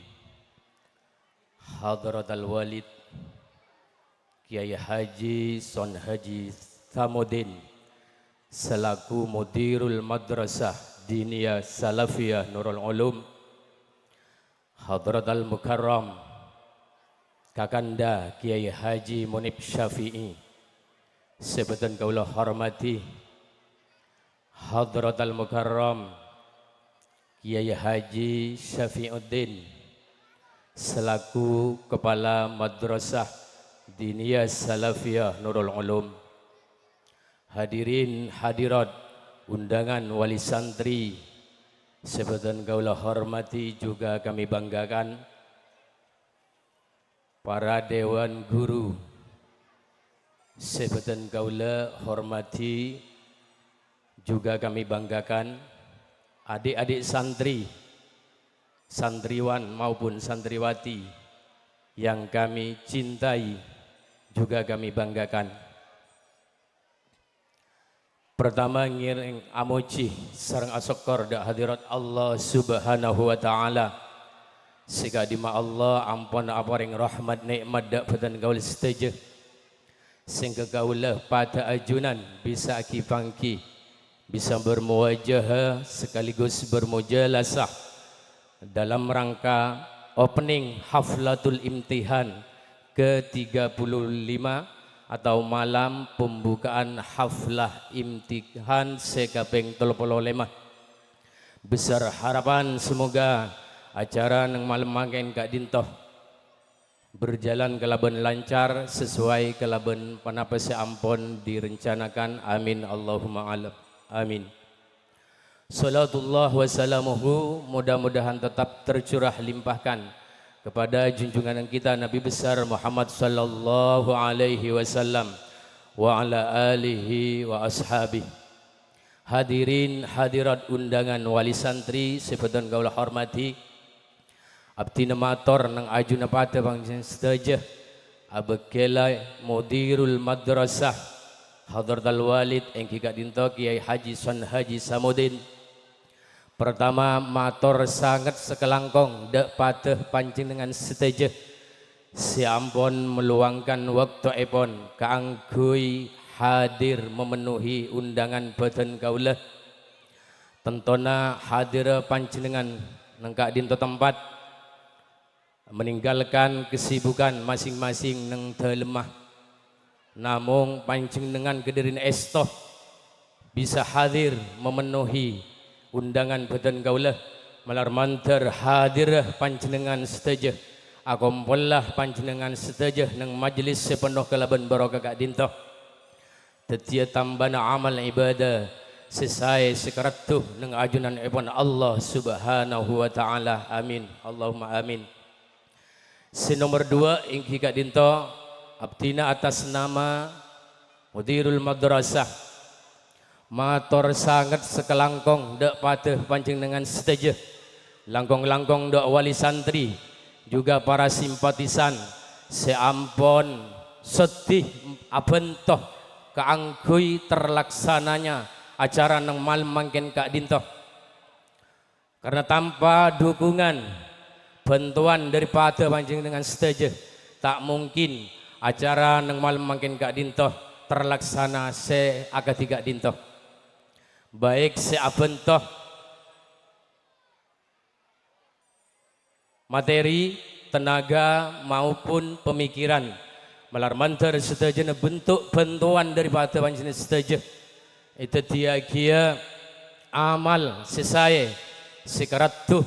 hadratal walid Kiai Haji Son Haji Samudin selaku Mudirul Madrasah Diniyah Salafiyah Nurul Ulum, Hadratal Mukarram Kakanda Kiai Haji Munib Syafi'i, sè bhâdhân kaulâ hormadhi, Hadratal Mukarram Kiai Haji Syafiuddin selaku Kepala Madrasah Diniyah Salafiyah Nurul Ulum, hadirin hadirat, undangan wali santri sè bhâdhân kaulâ hormadhi juga kami banggakan, para dewan guru sè bhâdhân kaulâ hormadhi juga kami banggakan, adik-adik santri, santriwan maupun santriwati yang kami cintai juga kami banggakan. Pertama, ngèrèng amojhi sareng asokkor dâ' hadirat Allah Subhanahu wa Ta'ala, sè ka'dimma Allah ampon aparèng rahmat nè'mat dâ' bhâdhân kaulâ sadhâjâ, sèngghâ kaulâ padâ ajunan bisa ghi-pangghi, bisa bermuwajaha sekaligus bermujalasah dalam rangka opening Haflatul Imtihan ke tiga puluh lima atau malam pembukaan haflah imtihan sè kapèng tello polo lèma. Besar harapan semoga acara neng malem mangkèn ka'dinto berjalan kalabân lancar sesuai kalabân ponapa sè ampon direncanakan. Amin, Allahumma al-, amin. Salatullah wa salamuhu mudah-mudahan tetap tercurah limpahkan kepada junjungan kita Nabi besar Muhammad sallallahu alaihi wasallam wa ala alihi wa ashabihi. Hadirin hadirat undangan wali santri sè bhâdhân kaulâ hormadhi, Abdhina mator neng ajuna padâ panjhennengngan sadhâjâ, abâgiyâ la Mudirul Madrasah, Hadratal Walid èngghi ka'dinto Kyai Haji Son Haji Samudin. Partama, mator sanget sakalangkong dâ' padâ panjhennengngan sadhâjâ sè ampon meluangkan waktoèpon kaangghuy hadir memenuhi undangan bhâdhân kaulâ. Tantona hadirrâ panjhennengngan neng ka'dinto tempat, meninggalkan kesibukan masing-masing neng dâlemma. Namong panjhennengngan kadhârina èsto bisa hadir memenuhi undangan bhâdhân kaulâ, malar mandhâr hadirrâ panjhennengngan sadhâjâ, akompolla panjhennengngan sadhâjâ neng majelis sè penno kalabân barokah ka'dinto. Dhâddhiyâ tambâna amal ibadah sè saè sè karaddhu neng ajunanèpon Allah Subhanahu wa Ta'ala. Amin. Allahumma amin. Sè nomer duwâ' èngghi ka'dinto, abdhina atas nama Mudirul Madrasah, mator sanget sakalangkong dâ' padâ panjhennengngan sadhâjâ, langkong-langkong dâ' wali santri, juga para simpatisan sè ampon soddhi abhânto kaangghuy terlaksananya acara neng malem mangkèn ka'dinto. Karena tanpa dukungan, bantuan dâri padâ panjhennengngan sadhâjâ, ta' mungkin acara neng malem mangkèn ka'dinto terlaksana sè akadhi ka'dinto. Baik sè abhânto materi, tenaga, maupun pemikiran. Malar mandhâr sadhâjâna bentuk bantuan dâri padâ panjhennengngan sadhâjâ èdhâddhiyâghiyâ amal sè saè, sè karaddhu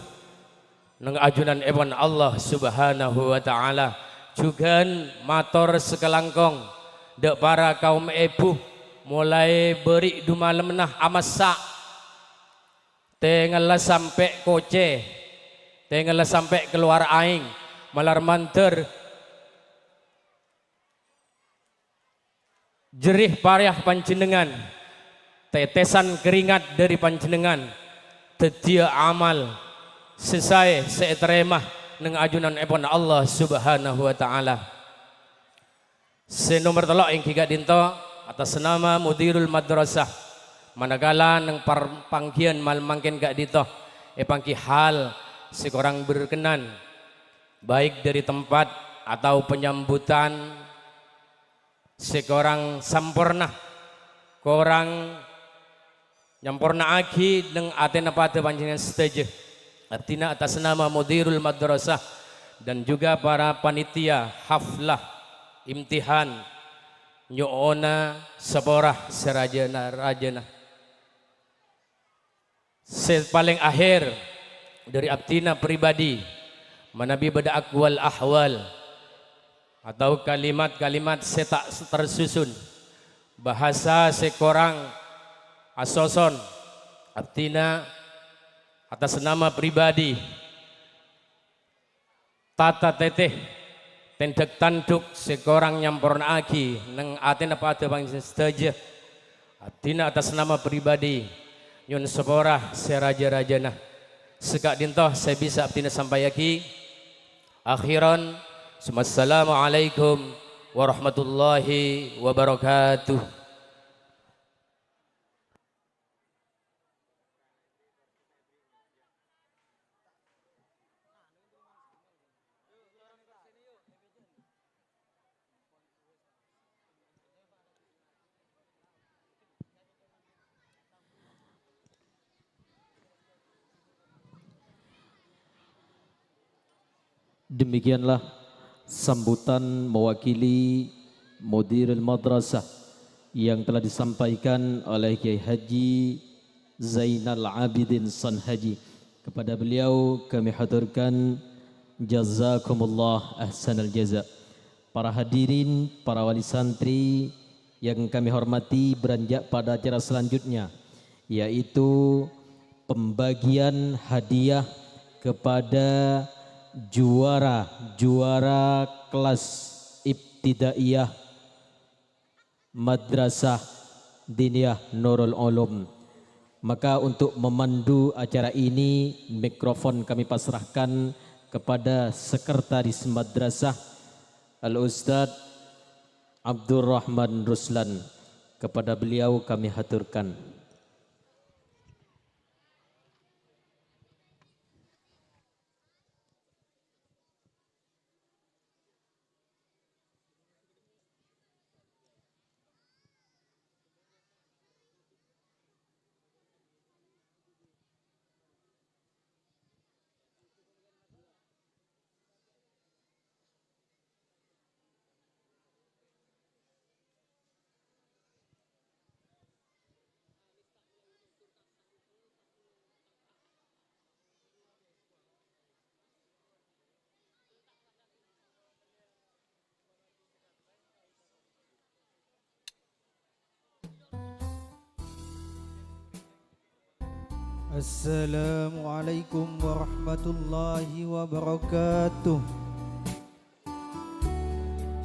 neng ajunanèpon Allah Subhanahu wa Ta'ala. Jhughân mator sakalangkong dâ' para kaum èbhu, molaè bâri' dumalemma amassa'. Tengalla sampè' kocè, tengalla sampè' kalowar aèng, malar mandhâr jerrè payah panjhennengngan, tetesan keringat dâri panjhennengngan, dhâddhiyâ amal sè saè sè ètarèma neng ajunanèpon Allah Subhanahu wa Ta'ala. Sè nomer tello' èngghi ka'dinto, atas nama Mudirul Madrasah, manakala neng par-, pangghiyân malem mangkèn ka'dinto èpangghi hal sè korang berkenan, baik dâri tempat atau penyambutan sè korang samporna, korang nyampornaaghi neng atèna padâ panjhennengngan sadhâjâ. Abdhina atas nama Mudirul Madrasah dan juga para panitia haflah imtihan nyo'ona sapora sarajâna-rajâna. Sè palèng akhèr, dâri abdhina pribadi, manabi bâdâ aqwal ahwal atau kalimat-kalimat sè ta' tersusun, bahasa sè korang asoson, abdhina atas nama pribadi, tata tètè, tèndhâk-tandhuk sè korang nyampornaaghi neng atèna padâ panjhennengngan sadhâjâ. Abdhina atas nama pribadi, nyo'on sapora sè rajâ-rajâna. Saka'dinto sè bisa abdhina sampayyaghi. Akhiran, assalamualaikum warahmatullahi wabarakatuh. Demikianlah sambutan mewakili Mudirul Madrasah yang telah disampaikan oleh Kiai Haji Zainal Abidin Son Haji. Kepada beliau kami haturkan jazakumullah ahsanal jaza. Para hadirin, para wali santri yang kami hormati, beranjak pada acara selanjutnya, yaitu pembagian hadiah kepada juara-juara kelas ibtidaiyah Madrasah Diniyah Nurul Ulum. Maka untuk memandu acara ini, mikrofon kami pasrahkan kepada Sekretaris Madrasah, Al-Ustadz Abdurrahman Ruslan. Kepada beliau kami haturkan. Assalamualaikum warahmatullahi wabarakatuh.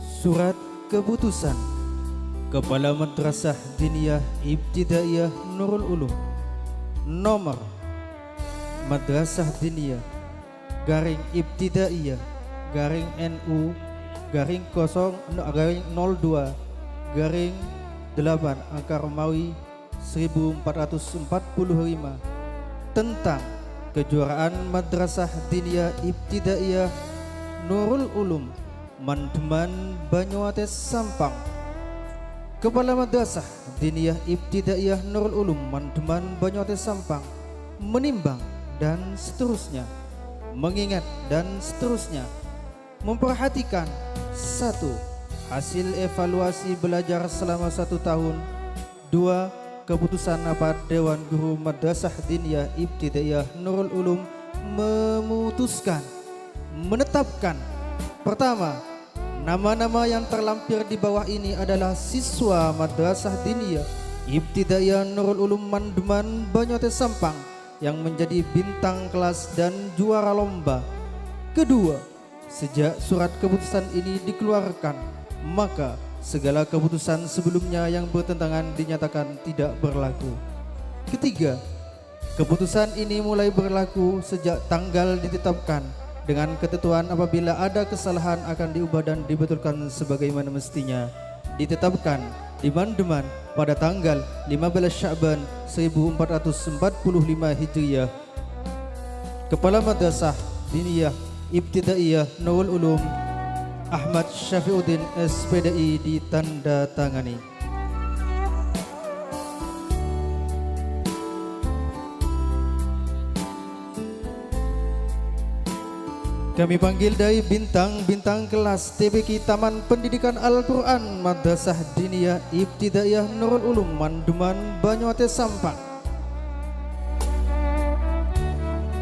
Surat keputusan Kepala Madrasah Diniyah Ibtidaiyah Nurul Ulum, nomor Madrasah Diniyah garing Ibtidaiyah garing N U garing kosong, garing nol dua garing delapan angka Romawi seribu empat ratus empat puluh lima, tentang kejuaraan Madrasah Diniyah Ibtidaiyah Nurul Ulum, Mandeman, Banyuates, Sampang. Kepala Madrasah Diniyah Ibtidaiyah Nurul Ulum, Mandeman, Banyuates, Sampang, menimbang, dan seterusnya, mengingat, dan seterusnya, memperhatikan, satu, hasil evaluasi belajar selama satu tahun, dua, keputusan rapat Dewan Guru Madrasah Diniyah Ibtidaiyah Nurul Ulum memutuskan, menetapkan, pertama, nama-nama yang terlampir di bawah ini adalah siswa Madrasah Diniyah Ibtidaiyah Nurul Ulum, Mandeman, Banyuates, Sampang, yang menjadi bintang kelas dan juara lomba. Kedua, sejak surat keputusan ini dikeluarkan, maka segala keputusan sebelumnya yang bertentangan dinyatakan tidak berlaku. Ketiga, keputusan ini mulai berlaku sejak tanggal ditetapkan, dengan ketentuan apabila ada kesalahan akan diubah dan dibetulkan sebagaimana mestinya. Ditetapkan di Mandeman pada tanggal lima belas Sya'ban seribu empat ratus empat puluh lima Hijriyah. Kepala Madrasah Diniyah Ibtidaiyah Nurul Ulum, Ahmad Syafiuddin, S P D I, ditandatangani. Kami panggil dâi bintang-bintang kelas T B Q Taman Pendidikan Al-Qur'an Madrasah Diniyah Ibtidaiyah Nurul Ulum, Mandeman, Banyuates, Sampang.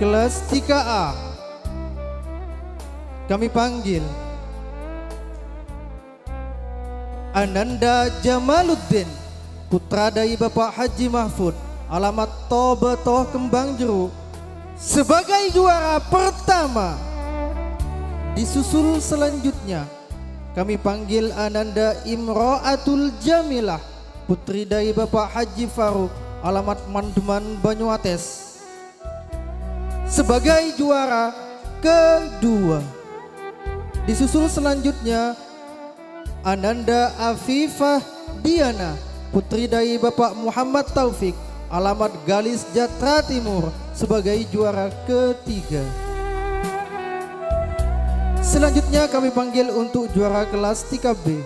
Kelas tiga A. Kami panggil Ananda Jamaluddin, putra dâi Bapak Haji Mahfud, alamat Tobato Kembang Jeru, sebagai juara pertama. Disusul selanjutnya, kami panggil Ananda Imro'atul Jamilah, putri dâi Bapak Haji Faruk, alamat Mandeman, Banyuates, sebagai juara kedua. Disusul selanjutnya Ananda Afifah Diana, putri dâi Bapak Muhammad Taufik, alamat Galis Jatra Timur, sebagai juara ketiga. Selanjutnya kami panggil untuk juara kelas tiga B.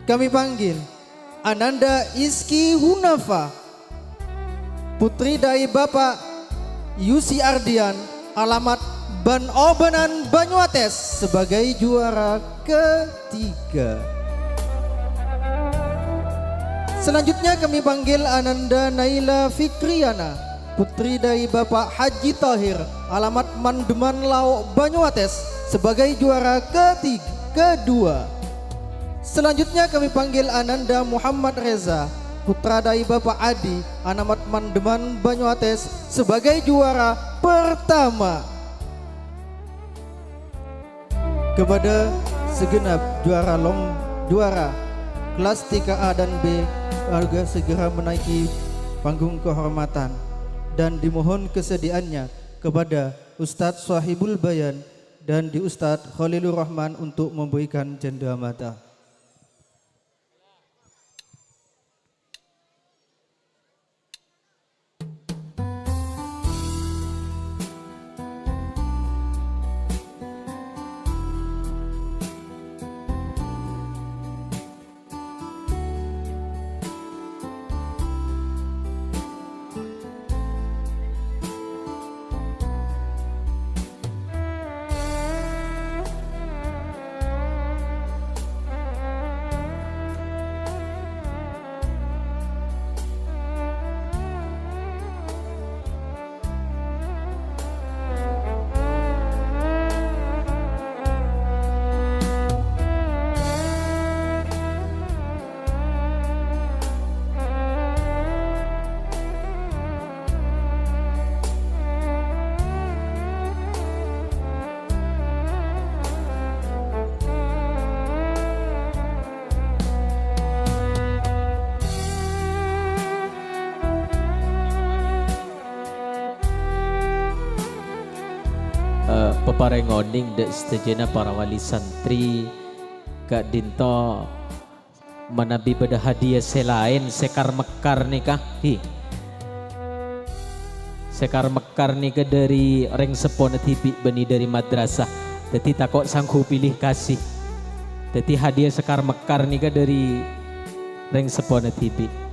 Kami panggil Ananda Iski Hunafa, putri dâi Bapak Yusi Ardian, alamat Ban-Obanan, Banyuates, sebagai juara ketiga. Selanjutnya kami panggil Ananda Naila Fikriana, putri dâi Bapak Haji Tahir, alamat Mandeman Lao', Banyuates, sebagai juara ketiga, kedua. Selanjutnya kami panggil Ananda Muhammad Reza, putra dâi Bapak Adi, alamat Mandeman, Banyuates, sebagai juara pertama. Kepada segenap juara lom-, juara kelas tiga A dan B, warga segera menaiki panggung kehormatan dan dimohon kesediaannya kepada Ustadz Sohibul Bayan dan di Ustadz Khalilur Rahman untuk memberikan cendera mata. Eh, paparèng onèng dâ' sadhâjâna para wali santri ka'dinto manabi bâdâ hadiah sè laèn sè kar-mekkar nèka, hi. Sè kar-mekkar nèka dâri rèng seppona dhibi' bânnè dâri madrasah. Dâddhi tako' sangghu pilih kasih. Dâddhi hadiah sè kar-mekkar nèka dâri rèng seppona dhibi'.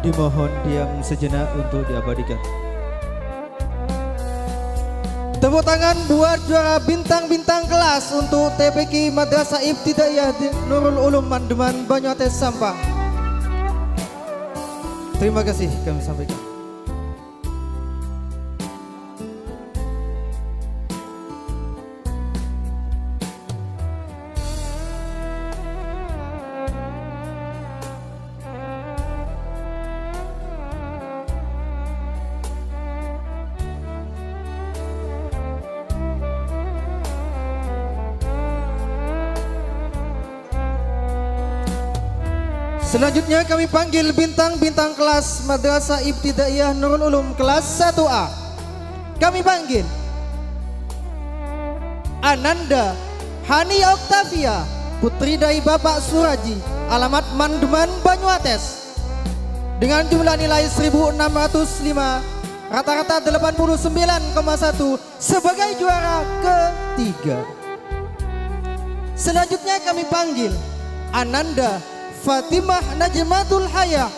Dimohon diam sejenak untuk diabadikan. Tepuk tangan buat juara bintang-bintang kelas untuk T P Q Madrasah Ibtidaiyah di Nurul Ulum Mandeman, Banyuates Sampang. Terima kasih kami sampaikan. Selanjutnya kami panggil bintang-bintang kelas Madrasah Ibtidaiyah Nurul Ulum kelas satu A. Kami panggil Ananda Hani Oktavia, putri dari Bapak Suraji, alamat Mandeman, Banyuates, dengan jumlah nilai seribu enam ratus lima, rata-rata delapan puluh sembilan koma satu, sebagai juara ketiga. Selanjutnya kami panggil Ananda Fatimah Najmatul Hayah,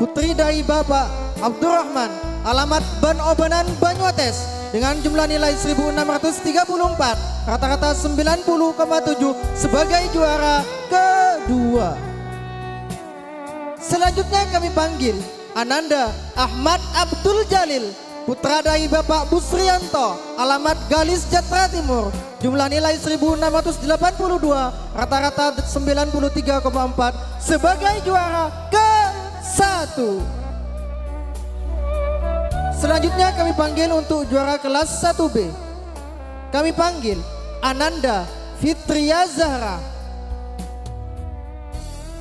putri dari Bapak Abdurrahman, alamat Ban-Obanan, Banyuates, dengan jumlah nilai seribu enam ratus tiga puluh empat, rata-rata sembilan puluh koma tujuh, sebagai juara kedua. Selanjutnya kami panggil Ananda Ahmad Abdul Jalil, putra dari Bapak Busrianto, alamat Galis Jatra Timur, jumlah nilai seribu enam ratus delapan puluh dua, rata-rata sembilan puluh tiga koma empat, sebagai juara ke satu. Selanjutnya kami panggil untuk juara kelas satu B. Kami panggil Ananda Fitria Zahra,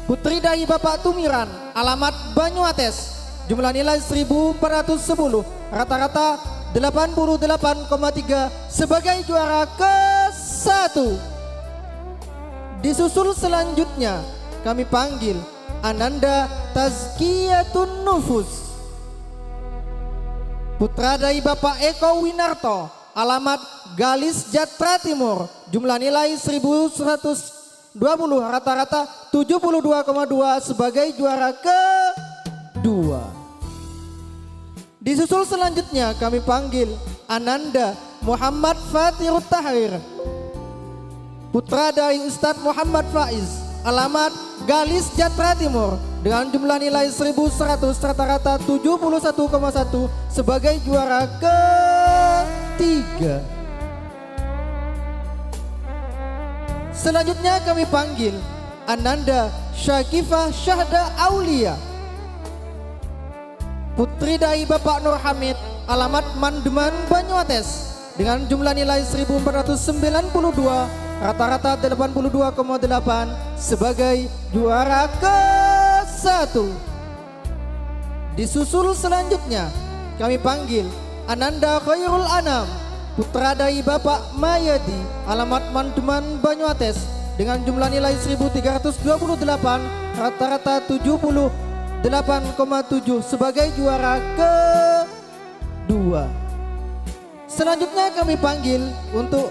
putri dari Bapak Tumiran, alamat Banyuates, jumlah nilai seribu empat ratus sepuluh, rata-rata delapan puluh delapan koma tiga, sebagai juara ke satu. Disusul selanjutnya kami panggil Ananda Tazkiyatun Nufus, putra dari Bapak Eko Winarto, alamat Galis Jatra Timur, jumlah nilai seribu seratus dua puluh, rata-rata tujuh puluh dua koma dua, sebagai juara kedua. Disusul selanjutnya kami panggil Ananda Muhammad Fatirut Tahrir, putra dari Ustadz Muhammad Faiz, alamat Galis Jatra Timur, dengan jumlah nilai seribu seratus, rata-rata tujuh puluh satu koma satu, sebagai juara ketiga. Selanjutnya kami panggil Ananda Syakifah Syahda Aulia, Putri dari Bapak Nur Hamid, alamat Mandeman, Banyuates, dengan jumlah nilai seribu empat ratus sembilan puluh dua, rata-rata delapan puluh dua koma delapan, sebagai juara ke satu. Disusul selanjutnya, kami panggil Ananda Khairul Anam, putra dari Bapak Mayadi, alamat Mandeman, Banyuates, dengan jumlah nilai seribu tiga ratus dua puluh delapan, rata-rata tujuh puluh delapan koma tujuh, sebagai juara kedua. Selanjutnya kami panggil untuk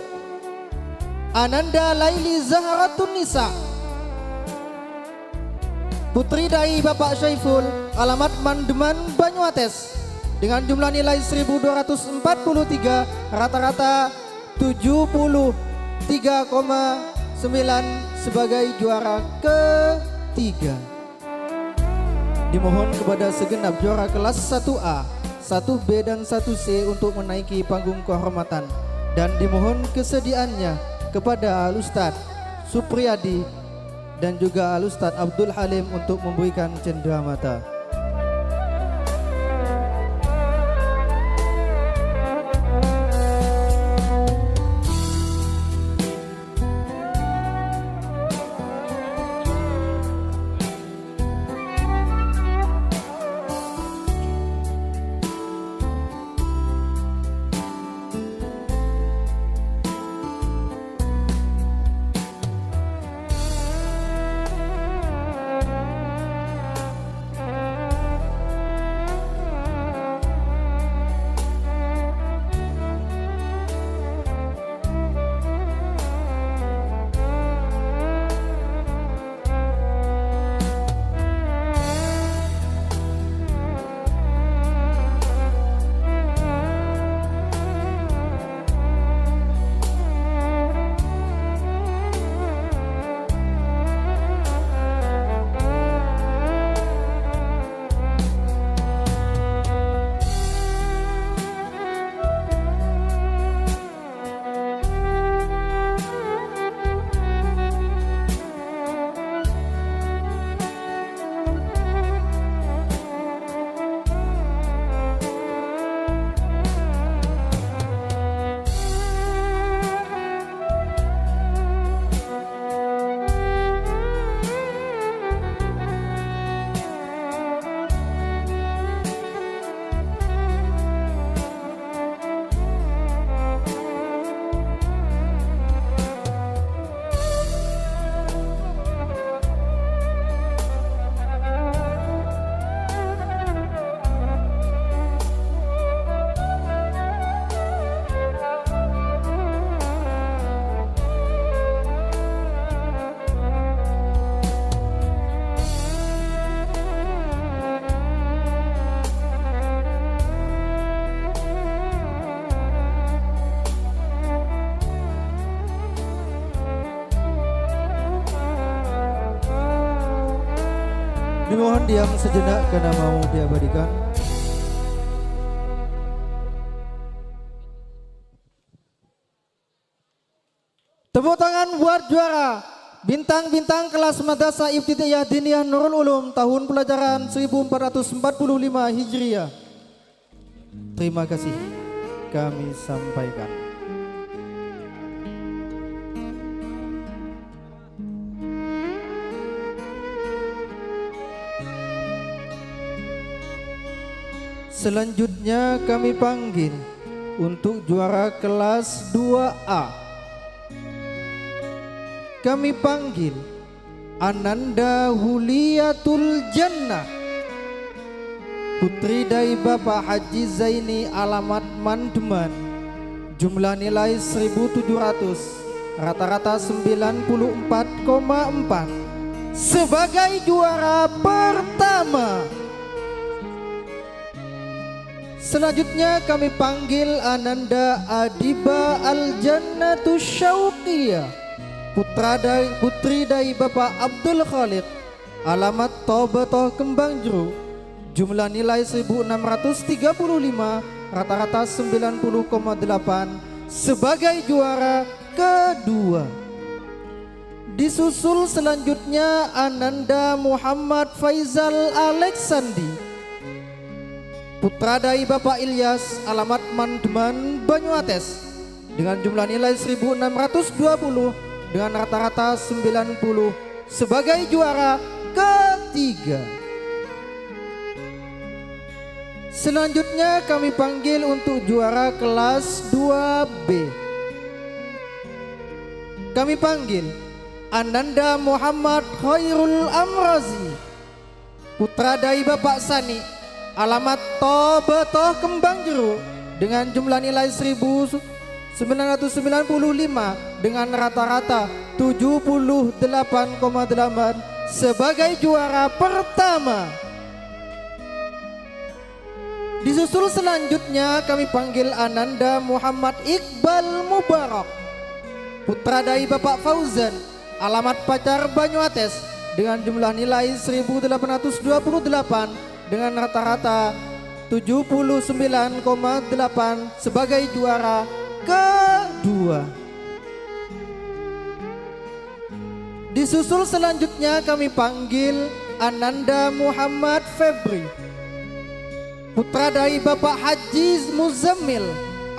Ananda Laili Zahratun Nisa, putri dari Bapak Syaiful, alamat Mandeman, Banyuates, dengan jumlah nilai seribu dua ratus empat puluh tiga, rata-rata tujuh puluh tiga koma sembilan, sebagai juara ketiga. Dimohon kepada segenap juara kelas satu A, satu B, dan satu C untuk menaiki panggung kehormatan, dan dimohon kesediaannya kepada Al Ustadz Supriyadi dan juga Al Ustadz Abdul Halim untuk memberikan cendera mata. Dimohon diam sejenak karena mau diabadikan. Tepuk tangan buat juara, bintang-bintang kelas Madrasah Ibtidaiyah Diniyah Nurul Ulum tahun pelajaran seribu empat ratus empat puluh lima Hijriah. Terima kasih kami sampaikan. Selanjutnya kami panggil untuk juara kelas dua A. Kami panggil Ananda Huliyatul Jannah, putri dari Bapak Haji Zaini, alamat Mandeman, jumlah nilai seribu tujuh ratus, rata-rata sembilan puluh empat koma empat, sebagai juara pertama. Selanjutnya kami panggil Ananda Adiba Al-Jannatu Syauqiyah, putra dari, putri dari Bapak Abdul Khaliq, alamat Tobatoh Kembang Jeruk, jumlah nilai seribu enam ratus tiga puluh lima, rata-rata sembilan puluh koma delapan, sebagai juara kedua. Disusul selanjutnya Ananda Muhammad Faizal Alexandi, Putra dari Bapak Ilyas, alamat Mandeman, Banyuates, dengan jumlah nilai seribu enam ratus dua puluh, dengan rata-rata sembilan puluh, sebagai juara ketiga. Selanjutnya kami panggil untuk juara kelas dua B. Kami panggil Ananda Muhammad Khairul Amrazi, putra dari Bapak Sani, alamat Tobato Kembang Jeruk, dengan jumlah nilai seribu sembilan ratus sembilan puluh lima, dengan rata-rata tujuh puluh delapan koma delapan, sebagai juara pertama. Disusul selanjutnya kami panggil Ananda Muhammad Iqbal Mubarak, putra dari Bapak Fauzan, alamat Pacar, Banyuates, dengan jumlah nilai seribu delapan ratus dua puluh delapan, dengan rata-rata tujuh puluh sembilan koma delapan, sebagai juara kedua. Disusul selanjutnya kami panggil Ananda Muhammad Febri, putra dari Bapak Haji Muzammil,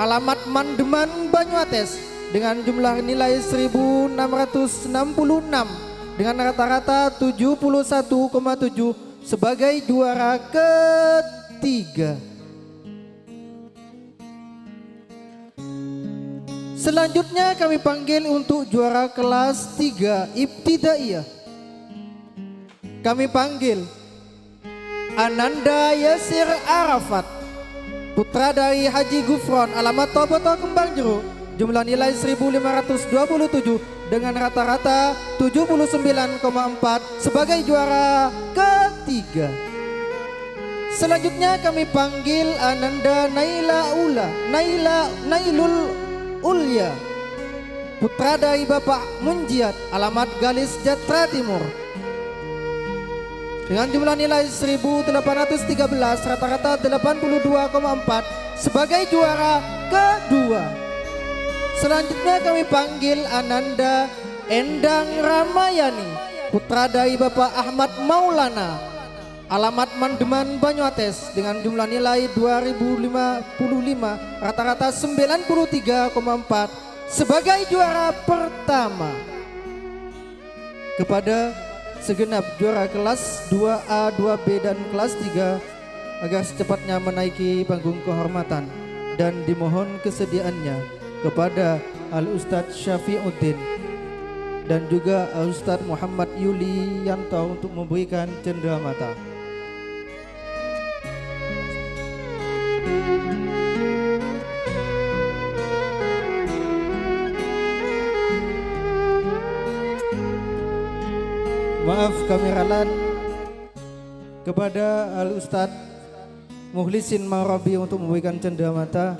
alamat Mandeman, Banyuates, dengan jumlah nilai seribu enam ratus enam puluh enam, dengan rata-rata tujuh puluh satu koma tujuh, sebagai juara ketiga. Selanjutnya kami panggil untuk juara kelas tiga ibtidaiyah. Kami panggil Ananda Yasir Arafat, putra dari Haji Gufron, alamat Toboto Kembang Jeruk, jumlah nilai seribu lima ratus dua puluh tujuh, dengan rata-rata tujuh puluh sembilan koma empat, sebagai juara ketiga. Selanjutnya kami panggil Ananda Naila Ula, Naila, Nailul Ulya, putra dari Bapak Munjiat, alamat Galis Jatra Timur, dengan jumlah nilai seribu delapan ratus tiga belas, rata-rata delapan puluh dua koma empat, sebagai juara kedua. Selanjutnya kami panggil Ananda Endang Ramayani, putra dari Bapak Ahmad Maulana, alamat Mandeman, Banyuates, dengan jumlah nilai dua ribu lima puluh lima, rata-rata sembilan puluh tiga koma empat, sebagai juara pertama. Kepada segenap juara kelas dua A, dua B, dan kelas tiga, agar secepatnya menaiki panggung kehormatan dan dimohon kesediaannya kepada Al Ustadz Syafiuddin dan juga Al Ustadz Muhammad Yulianto untuk memberikan cendera mata. Maaf, kami ralat kepada Al Ustadz Mukhlisin Marabi untuk memberikan cendera mata.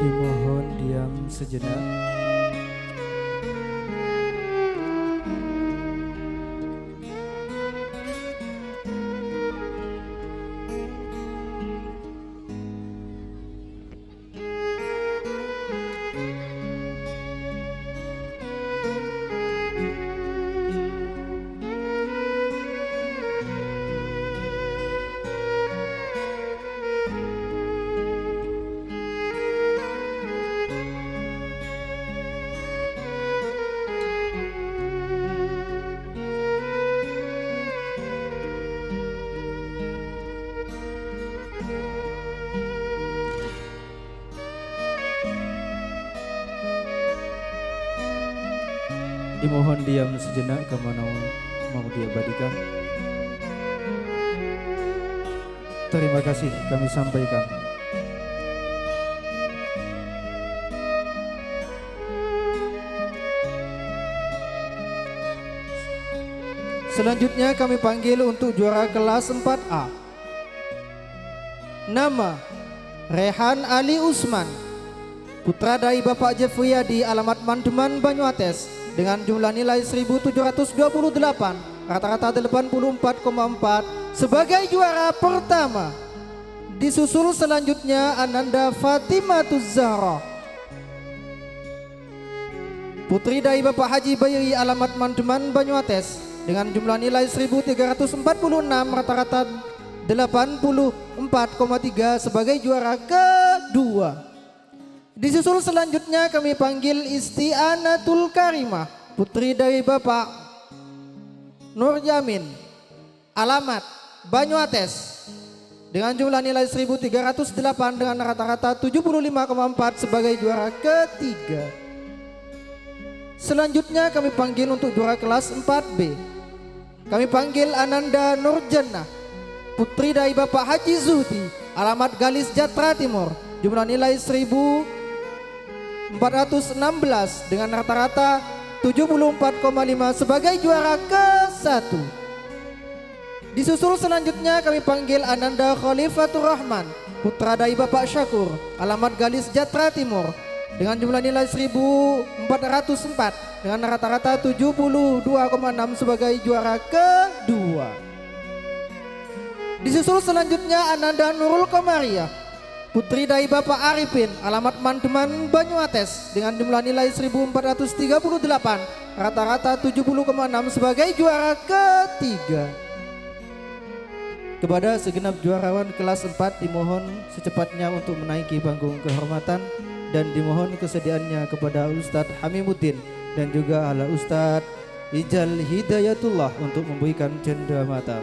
Dimohon diam sejenak. Dimohon diam sejenak, karena mau diabadikan. Terima kasih kami sampaikan. Selanjutnya kami panggil untuk juara kelas empat A. Nama, Rehan Ali Usman. Putra dari Bapak Jeffriyadi, alamat Mandeman, Banyuates, dengan jumlah nilai seribu tujuh ratus dua puluh delapan, rata-rata delapan puluh empat koma empat, sebagai juara pertama. Disusul selanjutnya Ananda Fatimah Zahra. Putri dari Bapak Haji Bairi, alamat Mandeman, Banyuates, dengan jumlah nilai seribu tiga ratus empat puluh enam, rata-rata delapan puluh empat koma tiga, sebagai juara kedua. Disusul selanjutnya kami panggil Istianatul Karimah, putri dari Bapak Nur Yamin, alamat Banyuates, dengan jumlah nilai seribu tiga ratus delapan dengan rata-rata tujuh puluh lima koma empat, sebagai juara ketiga. Selanjutnya kami panggil untuk juara kelas empat B. Kami panggil Ananda Nurjannah, putri dari Bapak Haji Zuhdi, alamat Gali Sejahtera Timur, jumlah nilai seribu empat ratus enam belas dengan rata-rata tujuh puluh empat koma lima, sebagai juara ke satu. Disusul selanjutnya kami panggil Ananda Khalifatur Rahman, putra dari Bapak Syakur, alamat Gali Sejahtera Timur, dengan jumlah nilai seribu empat ratus empat dengan rata-rata tujuh puluh dua koma enam, sebagai juara kedua. Disusul selanjutnya Ananda Nurul Komariah, putri dari Bapak Arifin, alamat Mandeman, Banyuates, dengan jumlah nilai seribu empat ratus tiga puluh delapan, rata-rata tujuh puluh koma enam, sebagai juara ketiga. Kepada segenap juarawan kelas empat dimohon secepatnya untuk menaiki panggung kehormatan dan dimohon kesediaannya kepada Ustadz Hamimuddin dan juga Al Ustadz Ijal Hidayatullah untuk memberikan cendera mata.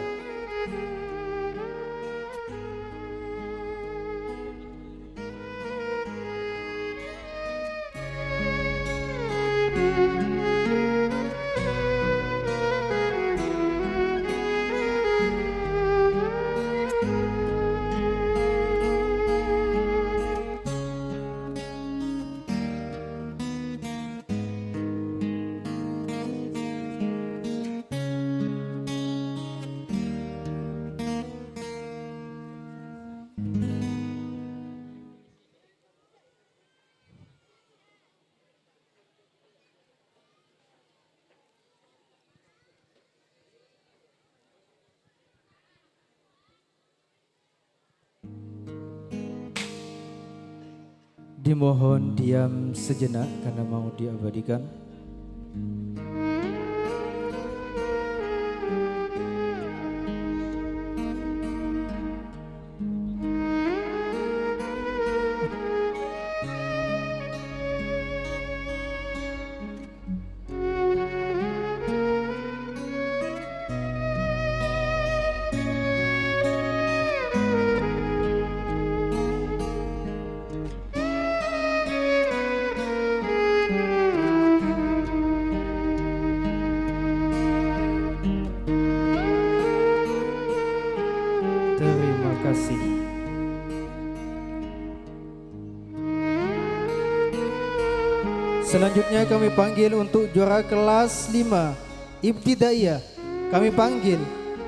Dimohon diam sejenak karena mau diabadikan. Terima kasih. Selanjutnya kami panggil untuk juara kelas lima, Ibtidaiyah. Kami panggil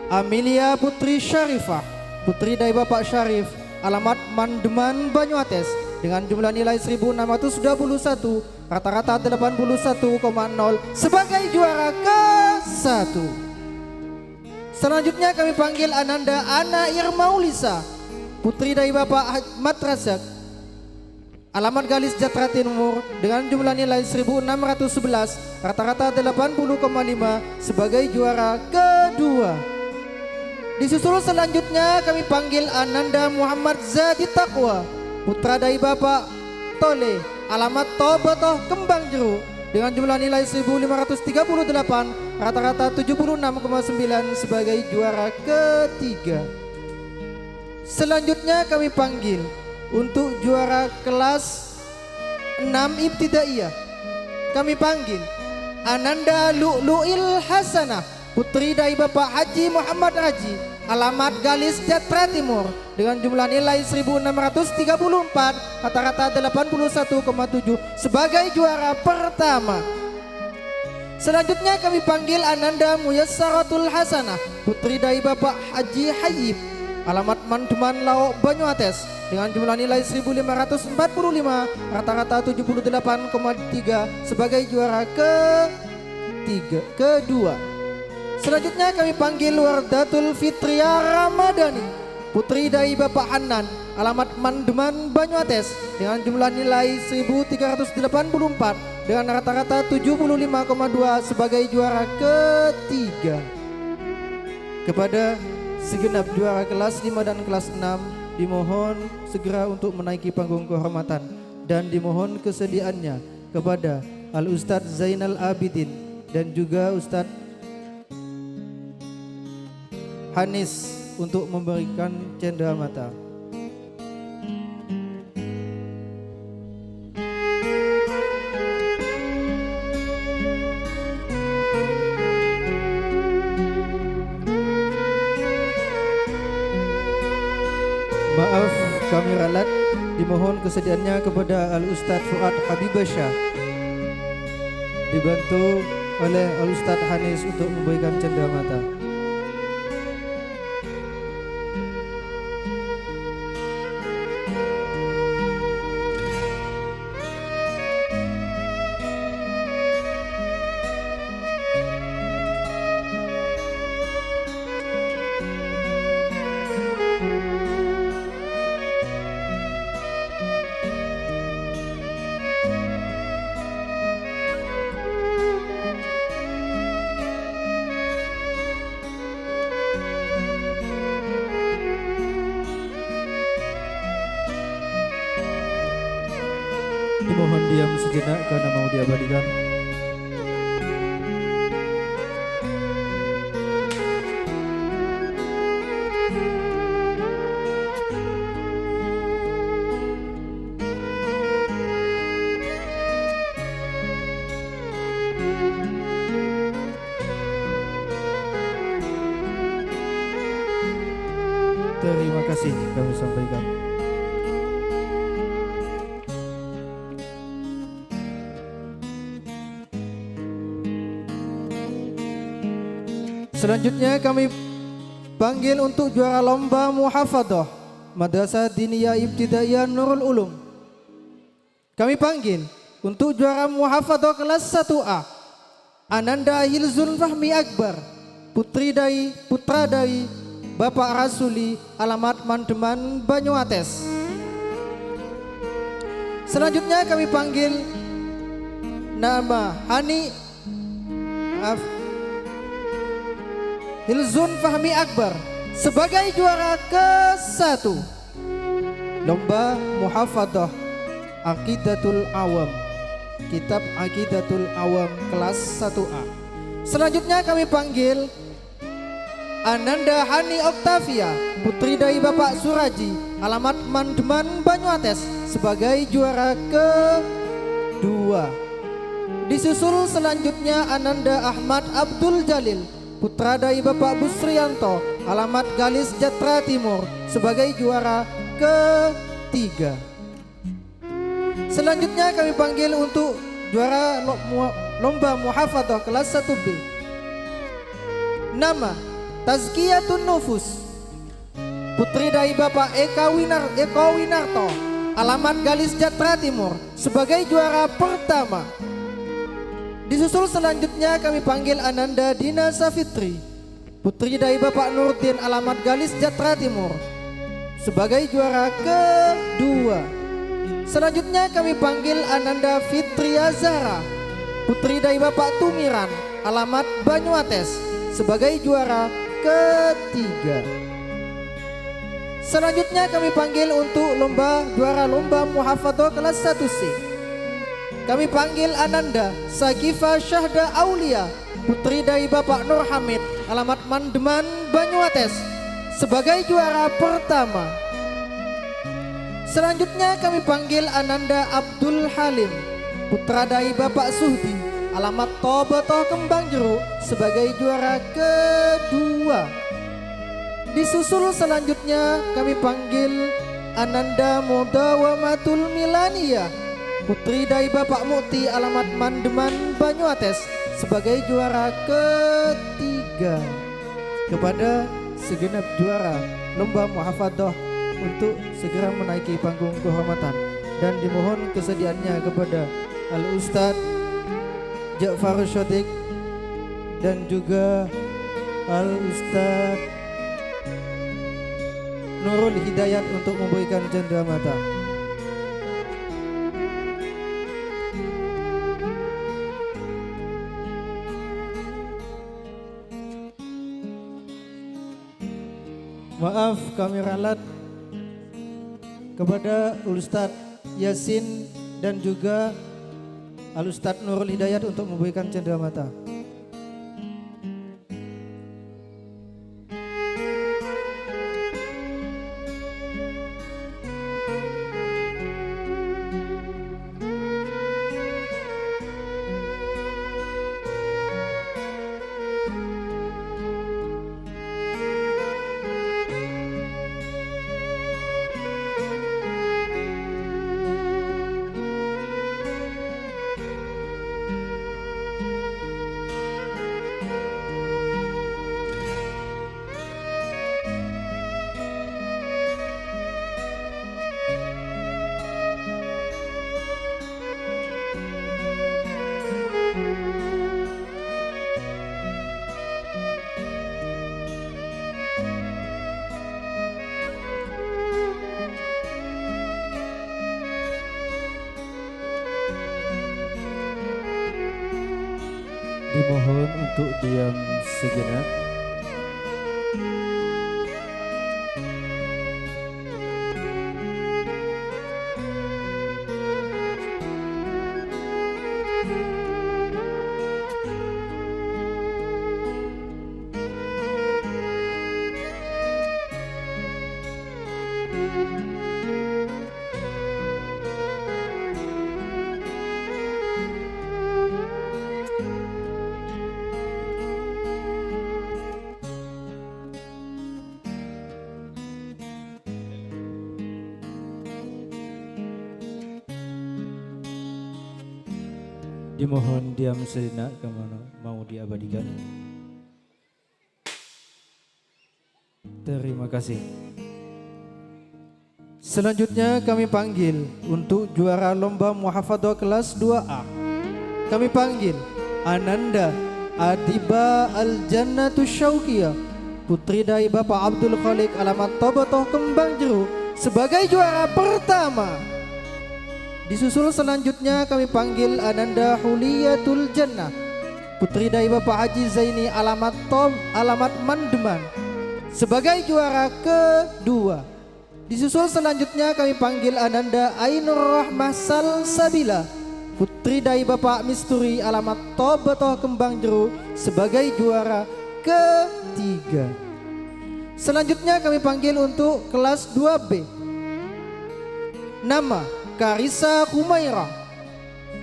Amelia Putri Syarifah, putri dari Bapak Syarif, alamat Mandeman, Banyuates, dengan jumlah nilai seribu enam ratus dua puluh satu, rata-rata delapan puluh satu koma nol, sebagai juara ke satu. Selanjutnya kami panggil Ananda Ana Irmaulisa, putri dari Bapak Ahmad Razak, alamat Gali Sejahtera Timur, dengan jumlah nilai seribu enam ratus sebelas, rata-rata delapan puluh koma lima, sebagai juara kedua. Disusul selanjutnya kami panggil Ananda Muhammad Zadi Taqwa, putra dari Bapak Tole, alamat Toboto Kembang Jeruk, dengan jumlah nilai seribu lima ratus tiga puluh delapan, rata-rata tujuh puluh enam koma sembilan, sebagai juara ketiga. Selanjutnya kami panggil untuk juara kelas enam ibtidaiyah. Kami panggil Ananda Lu'lu'il Hasanah, putri dari Bapak Haji Muhammad Raji, alamat Galis Jatra Timur, dengan jumlah nilai seribu enam ratus tiga puluh empat, rata-rata delapan puluh satu koma tujuh, sebagai juara pertama. Selanjutnya kami panggil Ananda Muyassaratul Hasanah, putri dari Bapak Haji Hayyib, alamat Mandeman Laok, Banyuates, dengan jumlah nilai seribu lima ratus empat puluh lima, rata-rata tujuh puluh delapan koma tiga, sebagai juara ketiga, kedua. Selanjutnya kami panggil Wardatul Fitria Ramadhani, putri dari Bapak Hannan, alamat Mandeman, Banyuates, dengan jumlah nilai seribu tiga ratus delapan puluh empat, dengan rata-rata tujuh puluh lima koma dua, sebagai juara ketiga. Kepada segenap juara kelas lima dan kelas enam, dimohon segera untuk menaiki panggung kehormatan dan dimohon kesediaannya kepada Al Ustadz Zainal Abidin dan juga Ustadz Hanis untuk memberikan cendera mata. Maaf, kami ralat. Dimohon kesediaannya kepada Al Ustadz Fuad Habibasya. Dibantu oleh Al Ustadz Hanis untuk memberikan cendera mata. Dimohon diam sejenak karena mau diabadikan. Terima kasih kami sampaikan. Selanjutnya kami panggil untuk juara lomba muhafadhah Madrasah Diniyah Ibtidaiyah Nurul Ulum. Kami panggil untuk juara muhafadhah kelas satu A, Ananda Hilzun Fahmi Akbar, putri dari, putra dari Bapak Rasuli, alamat Mandeman, Banyuates. Selanjutnya kami panggil nama Hani Maaf. Hilzun Fahmi Akbar sebagai juara ke satu lomba muhafadhah Aqidatul Awam, kitab Aqidatul Awam kelas satu A. Selanjutnya kami panggil Ananda Hani Oktavia, putri dari Bapak Suraji, alamat Mandeman, Banyuates, sebagai juara kedua. Disusul selanjutnya Ananda Ahmad Abdul Jalil, putra dari Bapak Busrianto, alamat Galis Jatra Timur, sebagai juara ketiga. Selanjutnya kami panggil untuk juara lo-, mua-, lomba muhafadhah kelas satu B. Nama, Tazkiyatun Nufus. Putri dari Bapak Eka Winar-, Eko Winarto, alamat Galis Jatra Timur, sebagai juara pertama. Disusul selanjutnya kami panggil Ananda Dina Safitri, putri dari Bapak Nurdin, alamat Galis Jatra Timur, sebagai juara kedua. Selanjutnya kami panggil Ananda Fitria Zahra, putri dari Bapak Tumiran, alamat Banyuates, sebagai juara ketiga. Selanjutnya kami panggil untuk lomba juara lomba muhafadhah kelas satu C. Kami panggil Ananda Sagifa Syahda Aulia, putri dari Bapak Nur Hamid, alamat Mandeman, Banyuates, sebagai juara pertama. Selanjutnya kami panggil Ananda Abdul Halim, putra dari Bapak Suhdi, alamat Tobato Kembang Jeruk, sebagai juara kedua. Disusul selanjutnya kami panggil Ananda Mudawamatul Milania, putri dari Bapak Mukti, alamat Mandeman, Banyuates, sebagai juara ketiga. Kepada segenap juara lomba muhafadhah untuk segera menaiki panggung kehormatan dan dimohon kesediaannya kepada Al Ustadz Ja'far Syadik dan juga Al Ustadz Nurul Hidayat untuk memberikan cendera mata. Maaf, kami ralat kepada Ustadz Yasin dan juga Al Ustadz Nurul Hidayat untuk memberikan cendera mata. Dimohon untuk diam sejenak. Dimohon diam sejenak, kemana mau diabadikan. Terima kasih. Selanjutnya kami panggil untuk juara lomba muhafadhah kelas dua A. Kami panggil Ananda Adiba Al-Jannatus Syauqiyah, putri dari Bapak Abdul Khaliq, alamat Tobotoh Kembang Jeruk, sebagai juara pertama. Disusul selanjutnya kami panggil Ananda Huliyatul Jannah, putri dari Bapak Haji Zaini, alamat Tom, alamat Mandeman, sebagai juara kedua. Disusul selanjutnya kami panggil Ananda Ainur Rahmah Salsabila, putri dari Bapak Misturi, alamat Tobotoh Kembang Jeruk, sebagai juara ketiga. Selanjutnya kami panggil untuk kelas dua B. Nama, Karisa Humairah,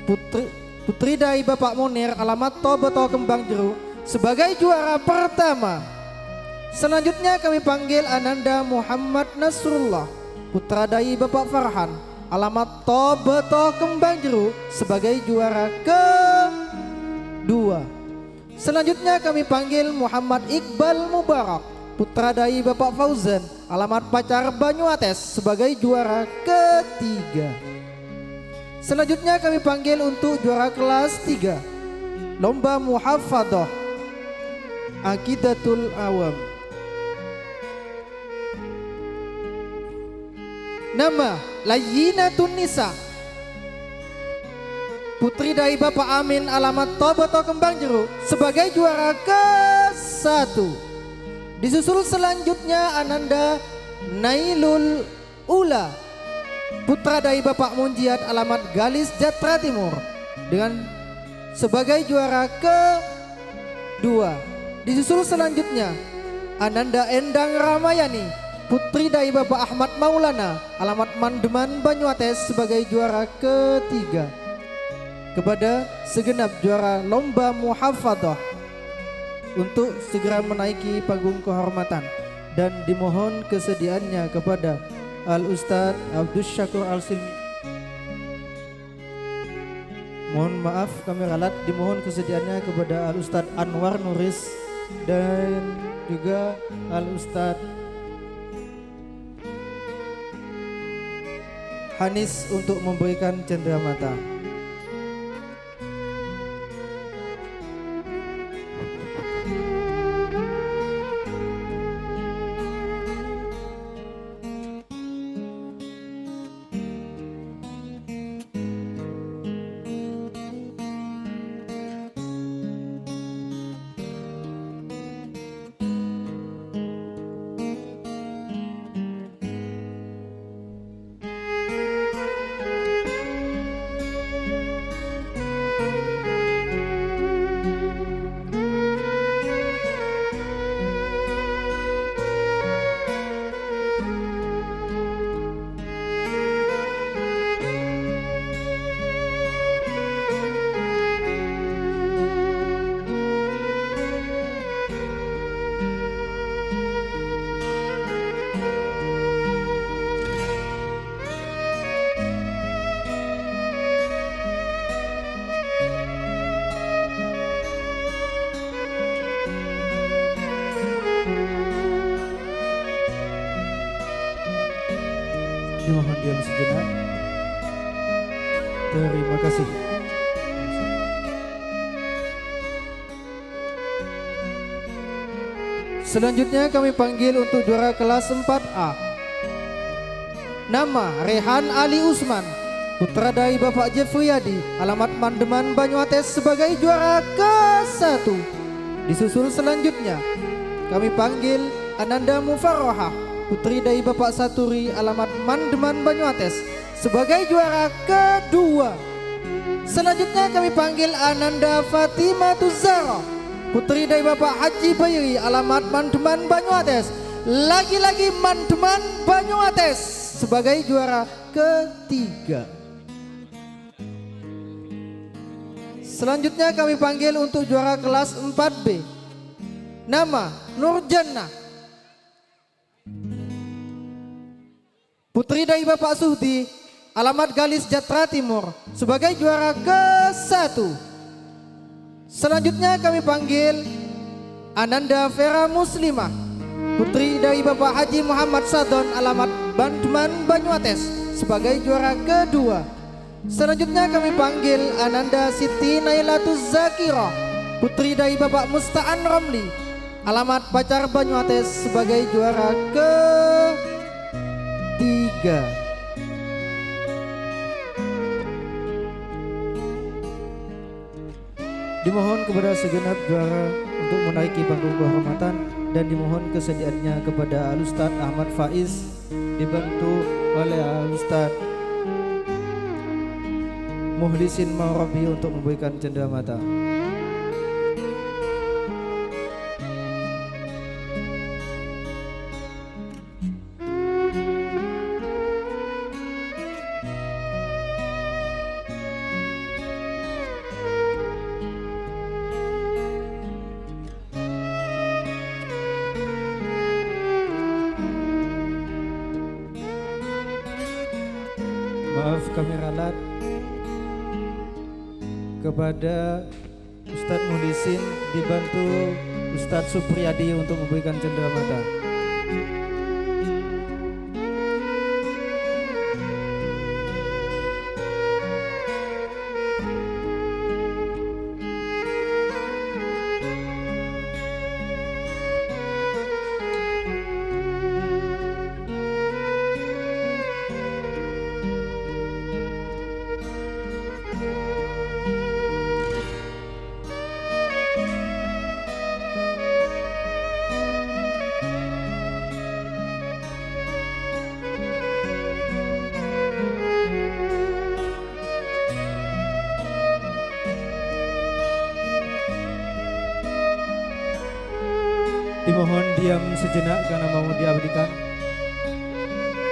putri, putri dari Bapak Munir, alamat Tobotoh Kembang Jeruk, sebagai juara pertama. Selanjutnya kami panggil Ananda Muhammad Nasrullah, putra dari Bapak Farhan, alamat Tobotoh Kembang Jeruk, sebagai juara kedua. Selanjutnya kami panggil Muhammad Iqbal Mubarak, putra dari Bapak Fauzan, alamat Pacar Banyuates, sebagai juara ketiga. Selanjutnya kami panggil untuk juara kelas tiga, lomba muhafadhah Aqidatul Awam. Nama, Layyinatun Nisa, putri dari Bapak Amin, alamat Tobotoh Kembang Jeruk, sebagai juara ke satu. Disusul selanjutnya Ananda Nailul Ula, putra dari Bapak Munjiat, alamat Galis Jatra Timur, dengan sebagai juara ke dua. Disusul selanjutnya, Ananda Endang Ramayani, putri dari Bapak Ahmad Maulana, alamat Mandeman, Banyuates, sebagai juara ketiga. kepada segenap juara lomba muhafadhah untuk segera menaiki panggung kehormatan dan dimohon kesediaannya kepada Al Ustadz Abdus Syakur Al Silmi. Mohon maaf, kami ralat, dimohon kesediaannya kepada Al Ustadz Anwar Nuris dan juga Al Ustadz Hanis untuk memberikan cendera mata. Dimohon diam sejenak. Terima kasih. Selanjutnya kami panggil untuk juara kelas empat A. Nama Rehan Ali Usman, putra dari Bapak Jeffriyadi, alamat Mandeman, Banyuates, sebagai juara ke satu. Disusul selanjutnya, kami panggil Ananda Mufarrohah, putri dari Bapak Saturi, alamat Mandeman, Banyuates, sebagai juara kedua. Selanjutnya kami panggil Ananda Fatimah Tuzaro, putri dari Bapak Haji Bayri, alamat Mandeman, Banyuates, lagi-lagi Mandeman, Banyuates, sebagai juara ketiga. Selanjutnya kami panggil untuk juara kelas empat B. Nama Nurjannah, putri dari Bapak Suhdi, alamat Galis Jatra Timur, sebagai juara ke satu. Selanjutnya kami panggil Ananda Vera Muslimah, putri dari Bapak Haji Muhammad Sadon, alamat Bandeman, Banyuates, sebagai juara kedua. Selanjutnya kami panggil Ananda Siti Nailatuz Zakiro, putri dari Bapak Musta'an Romli, alamat Pacar, Banyuates, sebagai juara ketiga. Dimohon kepada segenap juara untuk menaiki panggung kehormatan dan dimohon kesediaannya kepada Al Ustadz Ahmad Faiz, dibantu oleh Al Ustadz Muhlisin Marobi untuk memberikan cendera mata. Maaf, kami ralat kepada Ustadz Muhlisin dibantu Ustadz Supriyadi untuk memberikan cendera mata. Dimohon diam sejenak karena mau diabadikan.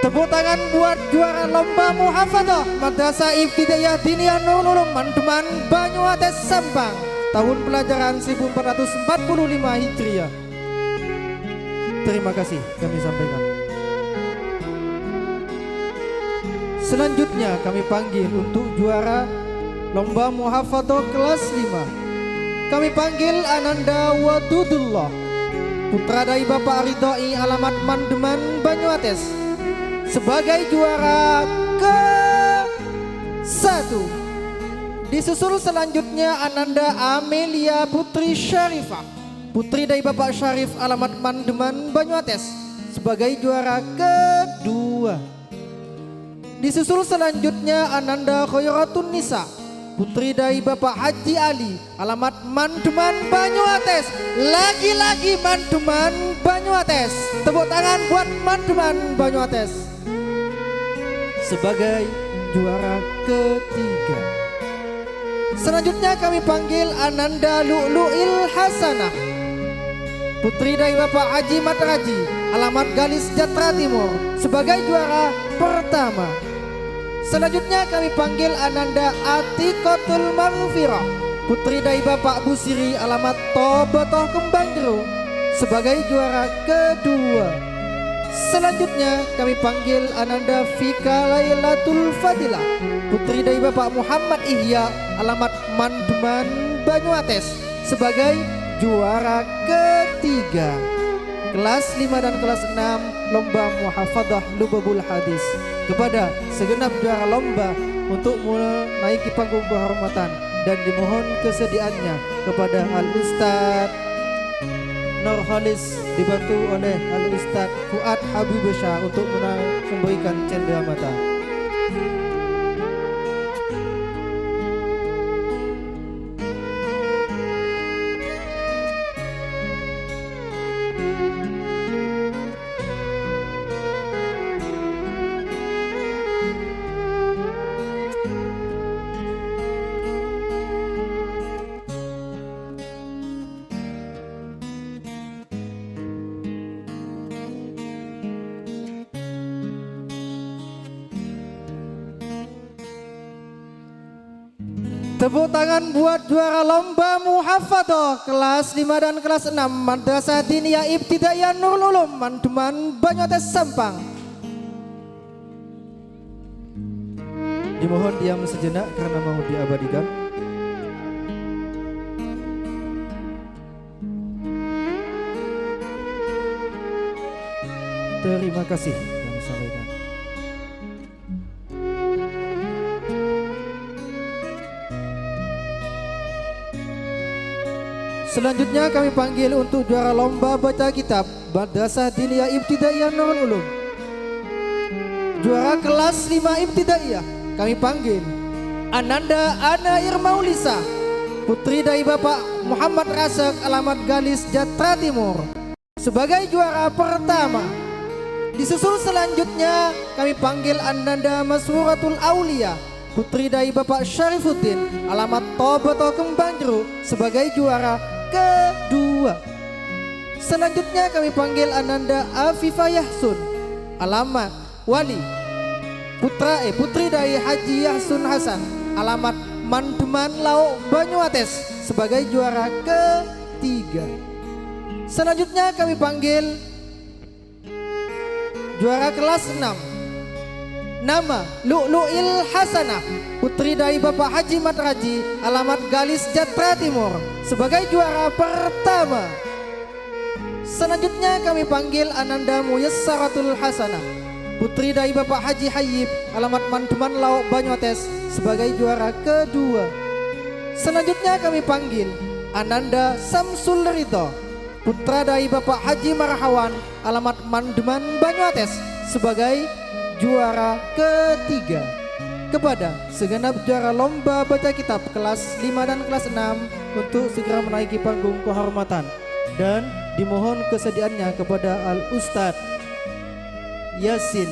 Tepuk tangan buat juara lomba muhafadzah Madrasah Ibtidaiyah Diniyah Nurul Ulum Mandeman Banyuates Sampang tahun pelajaran seribu empat ratus empat puluh lima Hijriah. Terima kasih kami sampaikan. Selanjutnya kami panggil untuk juara lomba muhafadzah kelas lima. Kami panggil Ananda Wadudullah, putra dari Bapak Ridhoi, alamat Mandeman, Banyuates, sebagai juara ke satu. Disusul selanjutnya Ananda Amelia Putri Syarifah, putri dari Bapak Syarif, alamat Mandeman, Banyuates, sebagai juara kedua. Disusul selanjutnya Ananda Khairatunisa, putri dari Bapak Haji Ali, alamat Mandeman, Banyuates. Lagi-lagi Mandeman, Banyuates. Tepuk tangan buat Mandeman, Banyuates. Sebagai juara ketiga. Selanjutnya kami panggil Ananda Lu'lu'il Hasanah, putri dari Bapak Haji Matraji, alamat Galis Jatra Timur, sebagai juara pertama. Selanjutnya kami panggil Ananda Atikotul Maghfirah, putri dari Bapak Busiri, alamat Tobotoh Kembang Jeruk, sebagai juara kedua. Selanjutnya kami panggil Ananda Fika Lailatul Fadilah, putri dari Bapak Muhammad Ihya, alamat Mandeman, Banyuates, sebagai juara ketiga. Kelas lima dan kelas enam lomba muhafadzah Lubabul Hadis. Kepada segenap juara lomba untuk menaiki panggung kehormatan dan dimohon kesediaannya kepada Al Ustadz Nurholis dibantu oleh Al Ustadz Fuad Habibasyah untuk mena-, memberikan cendera mata. Tepuk tangan buat juara lomba muhafadzah kelas lima dan kelas enam Madrasah Diniyah Ibtidaiyah Nurul Ulum Mandeman Banyuates Sampang. Dimohon diam sejenak karena mau diabadikan. Terima kasih kami sampaikan. Selanjutnya kami panggil untuk juara lomba baca kitab Madrasah Diniyah Ibtidaiyah Nurul Ulum. Juara kelas lima Ibtidaiyah kami panggil Ananda Ana Irmaulisa, putri dari Bapak Muhammad Rasek, alamat Galis Jatra Timur, sebagai juara pertama. Disusul selanjutnya kami panggil Ananda Maswuratul Aulia, putri dari Bapak Syarifuddin, alamat Toboto Kembang Jeruk, sebagai juara kedua. Selanjutnya kami panggil Ananda Afifah Yahsun, alamat Wali, putra, eh, putri dari Haji Yahsun Hasan, alamat Mandeman Lauk Banyuates, sebagai juara ketiga. Selanjutnya kami panggil juara kelas enam. Nama Lu'lu'il Hasanah, putri dari Bapak Haji Matraji, alamat Galis Jatra Timur, sebagai juara pertama. Selanjutnya kami panggil Ananda Muyassaratul Hasanah, putri dari Bapak Haji Hayyib, alamat Mandeman Lauk Banyuates, sebagai juara kedua. Selanjutnya kami panggil Ananda Samsul Ridho, putra dari Bapak Haji Marhawan, alamat Mandeman Banyuates, sebagai juara ketiga. Kepada segenap juara lomba baca kitab kelas lima dan kelas enam untuk segera menaiki panggung kehormatan dan dimohon kesediaannya kepada Al Ustadz Yasin,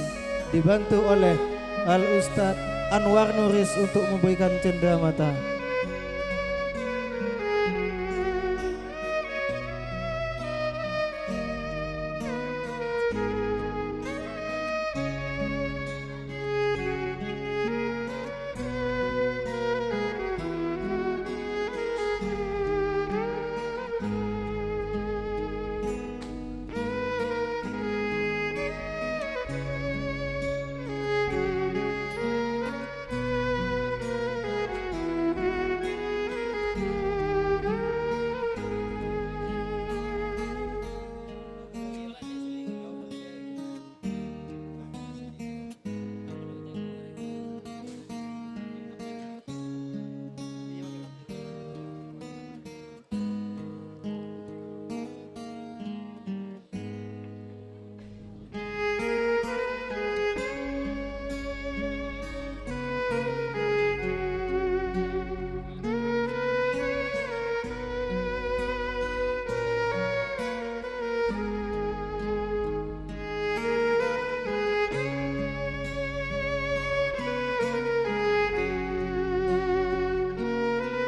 dibantu oleh Al Ustadz Anwar Nuris untuk memberikan cendera mata.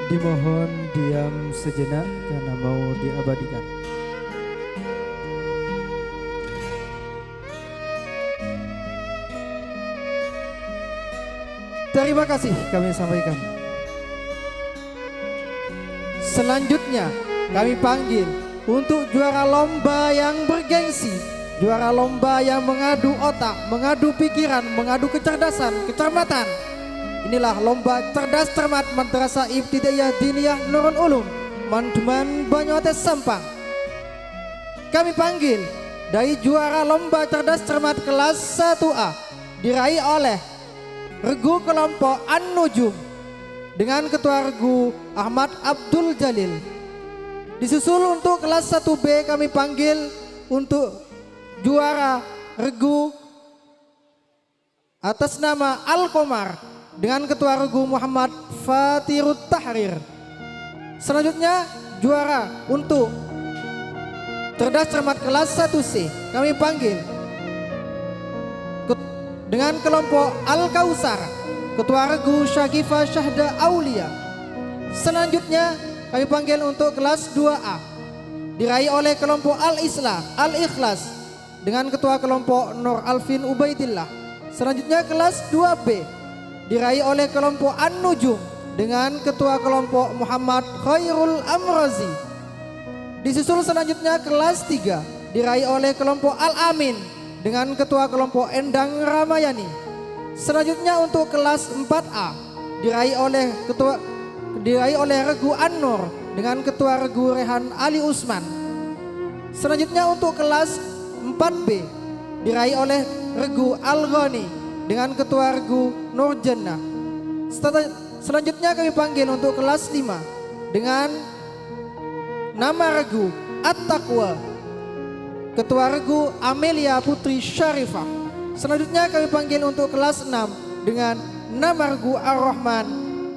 Dimohon diam sejenak karena mau diabadikan. Terima kasih kami sampaikan. Selanjutnya, kami panggil untuk juara lomba yang bergengsi, juara lomba yang mengadu otak, mengadu pikiran, mengadu kecerdasan, kecermatan. Inilah lomba cerdas cermat Madrasah Ibtidaiyah Diniyah Nurul Ulum, Manduman, Banyuates, Sampang. Kami panggil dari juara lomba cerdas cermat kelas satu A, diraih oleh regu kelompok An-Nujum dengan ketua regu Ahmad Abdul Jalil. Disusul untuk kelas satu B, kami panggil untuk juara regu atas nama Al-Qamar dengan ketua regu Muhammad Fatirut Tahrir. Selanjutnya, juara untuk cerdas cermat kelas satu C, kami panggil ke-, dengan kelompok Al-Kausar, ketua regu Syakifa Syahda Aulia. Selanjutnya, kami panggil untuk kelas dua A, diraih oleh kelompok Al-Islah, Al-Ikhlas, dengan ketua kelompok Nur Alvin Ubaidillah. Selanjutnya, kelas dua B diraih oleh kelompok An-Nujum dengan ketua kelompok Muhammad Khairul Amrozi. Disusul selanjutnya kelas tiga diraih oleh kelompok Al-Amin dengan ketua kelompok Endang Ramayani. Selanjutnya, untuk kelas empat A diraih oleh ketua, diraih oleh regu An-Nur dengan ketua regu Rehan Ali Usman. Selanjutnya, untuk kelas empat B diraih oleh regu Al-Ghani dengan ketua regu Nur Jannah. Seta-, selanjutnya, kami panggil untuk kelas lima dengan nama regu At-Taqwa, ketua regu Amelia Putri Syarifah. Selanjutnya, kami panggil untuk kelas enam dengan nama regu Ar-Rahman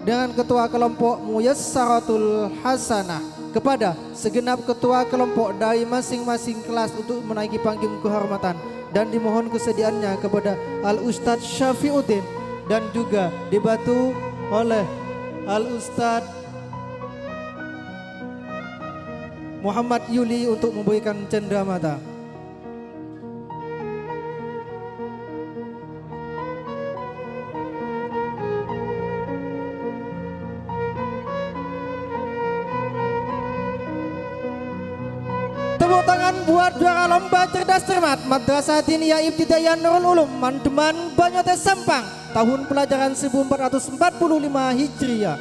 dengan ketua kelompok Muyassaratul Hasanah. Kepada segenap ketua kelompok dari masing-masing kelas untuk menaiki panggung kehormatan dan dimohon kesediaannya kepada Al Ustadz Syafiuddin dan juga dibantu oleh Al Ustadz Muhammad Yuli untuk memberikan cendramata. Tepuk tangan buat juara lomba cerdas cermat Madrasah Diniyah Ibtidaiyah Nurul Ulum, Mandeman, Banyuwantes, Sampang, tahun pelajaran seribu empat ratus empat puluh lima Hijriah.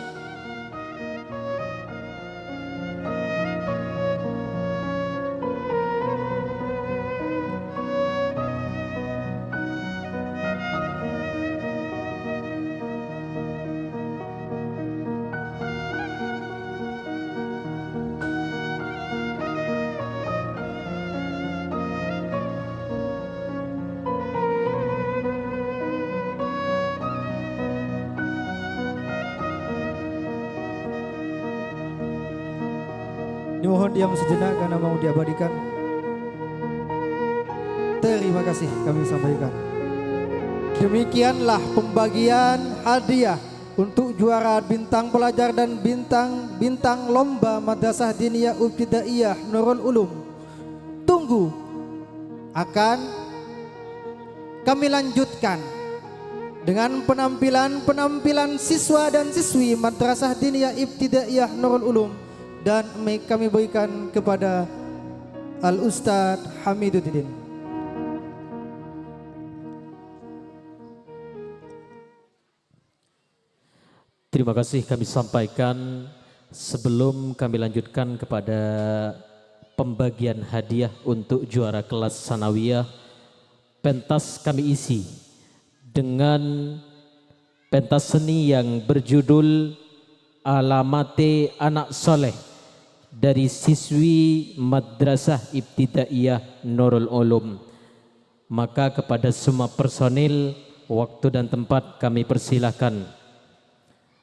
Dimohon diam sejenak karena mau diabadikan. Terima kasih kami sampaikan. Demikianlah pembagian hadiah untuk juara bintang pelajar dan bintang-bintang lomba Madrasah Diniyah Ibtidaiyah Nurul Ulum. Tunggu, akan kami lanjutkan dengan penampilan-penampilan siswa dan siswi Madrasah Diniyah Ibtidaiyah Nurul Ulum dan me-, kami berikan kepada Al Ustadz Hamiduddin. Terima kasih kami sampaikan. Sebelum kami lanjutkan kepada pembagian hadiah untuk juara kelas sanawiyah, pentas kami isi dengan pentas seni yang berjudul Alamate Anak Soleh dari siswi Madrasah Ibtidaiyah Nurul Ulum. Maka kepada semua personil, waktu dan tempat kami persilahkan.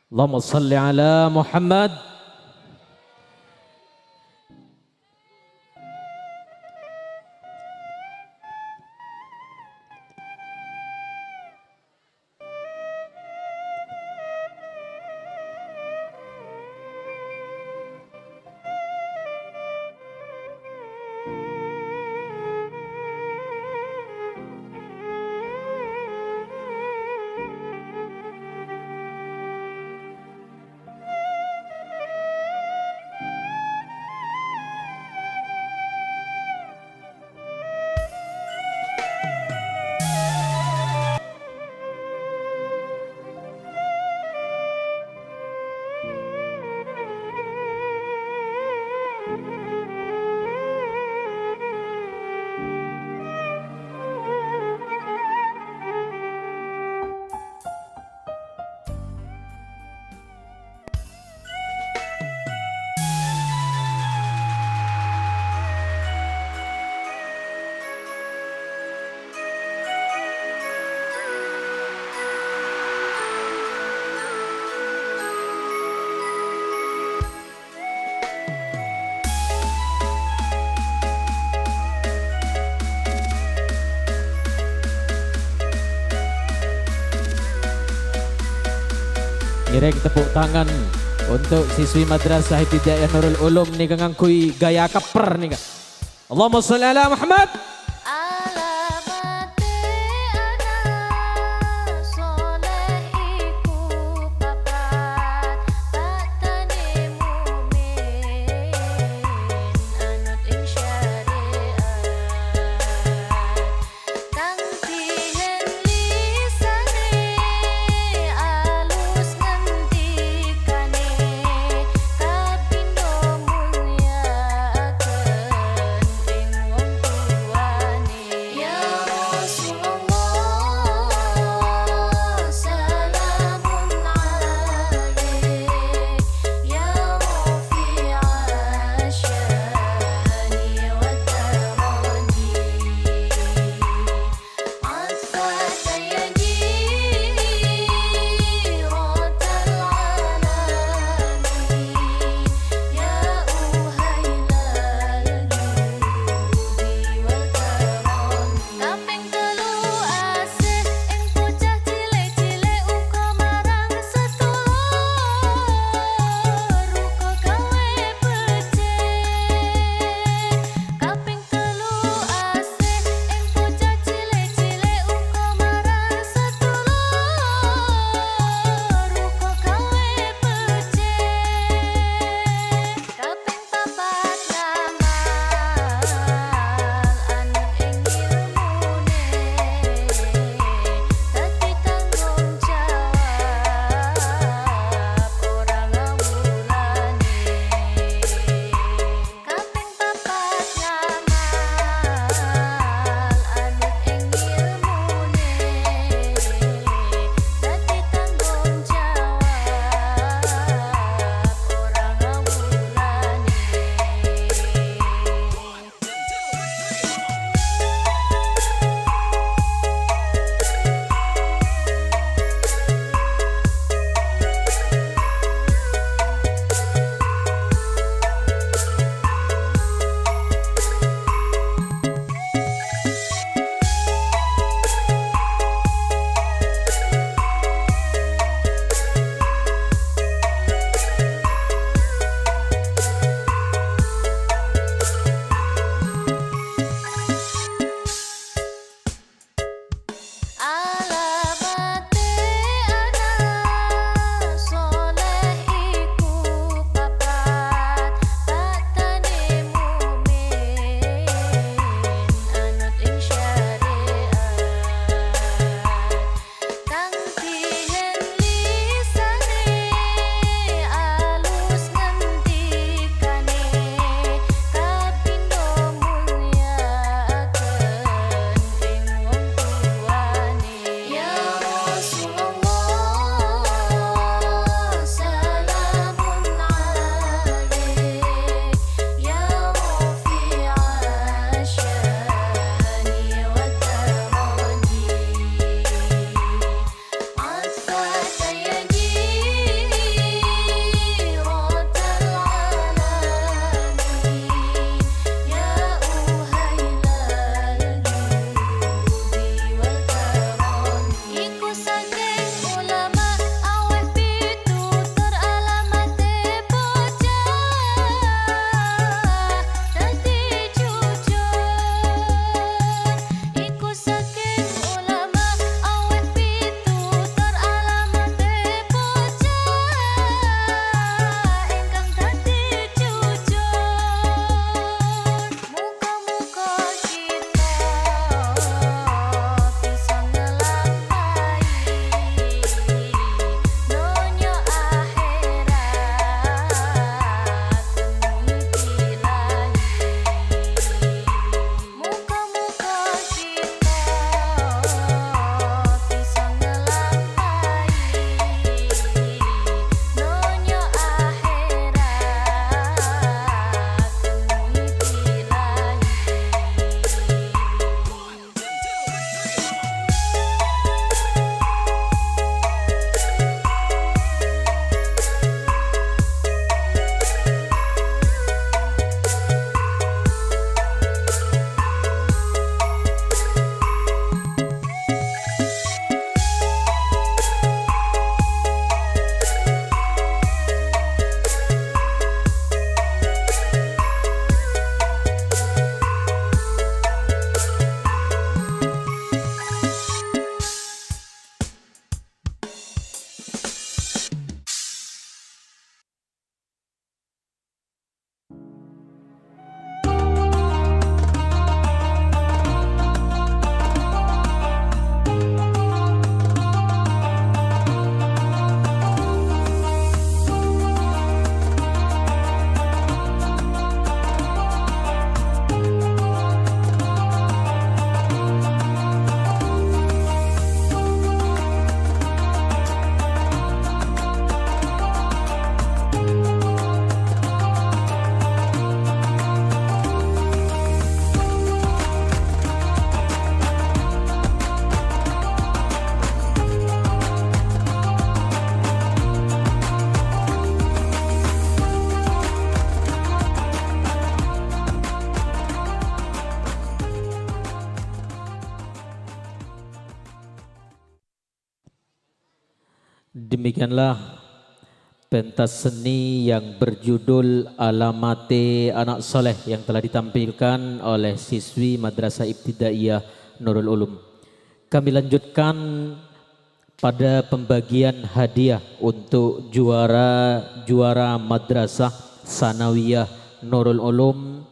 Allahumma salli ala Muhammad. Ngèrèng tepuk tangan untuk siswi Madrasah Ibtidaiyah Nurul Ulum nèka ngangghuy gaya kepper nèka. Allahumma sholli ala Muhammad. Alamate ana' soleh iku papat, patane mu'min anut ing syariat. Kang dihen lisane alus ngendikane, kapindho mulya'aken ring wong tuwa. Demikianlah pentas seni yang berjudul Alamate Anak Soleh yang telah ditampilkan oleh siswi Madrasah Ibtidaiyah Nurul Ulum. Kami lanjutkan pada pembagian hadiah untuk juara-juara Madrasah Sanawiyah Nurul Ulum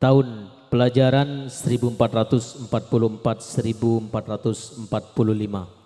tahun pelajaran seribu empat ratus empat puluh empat seribu empat ratus empat puluh lima.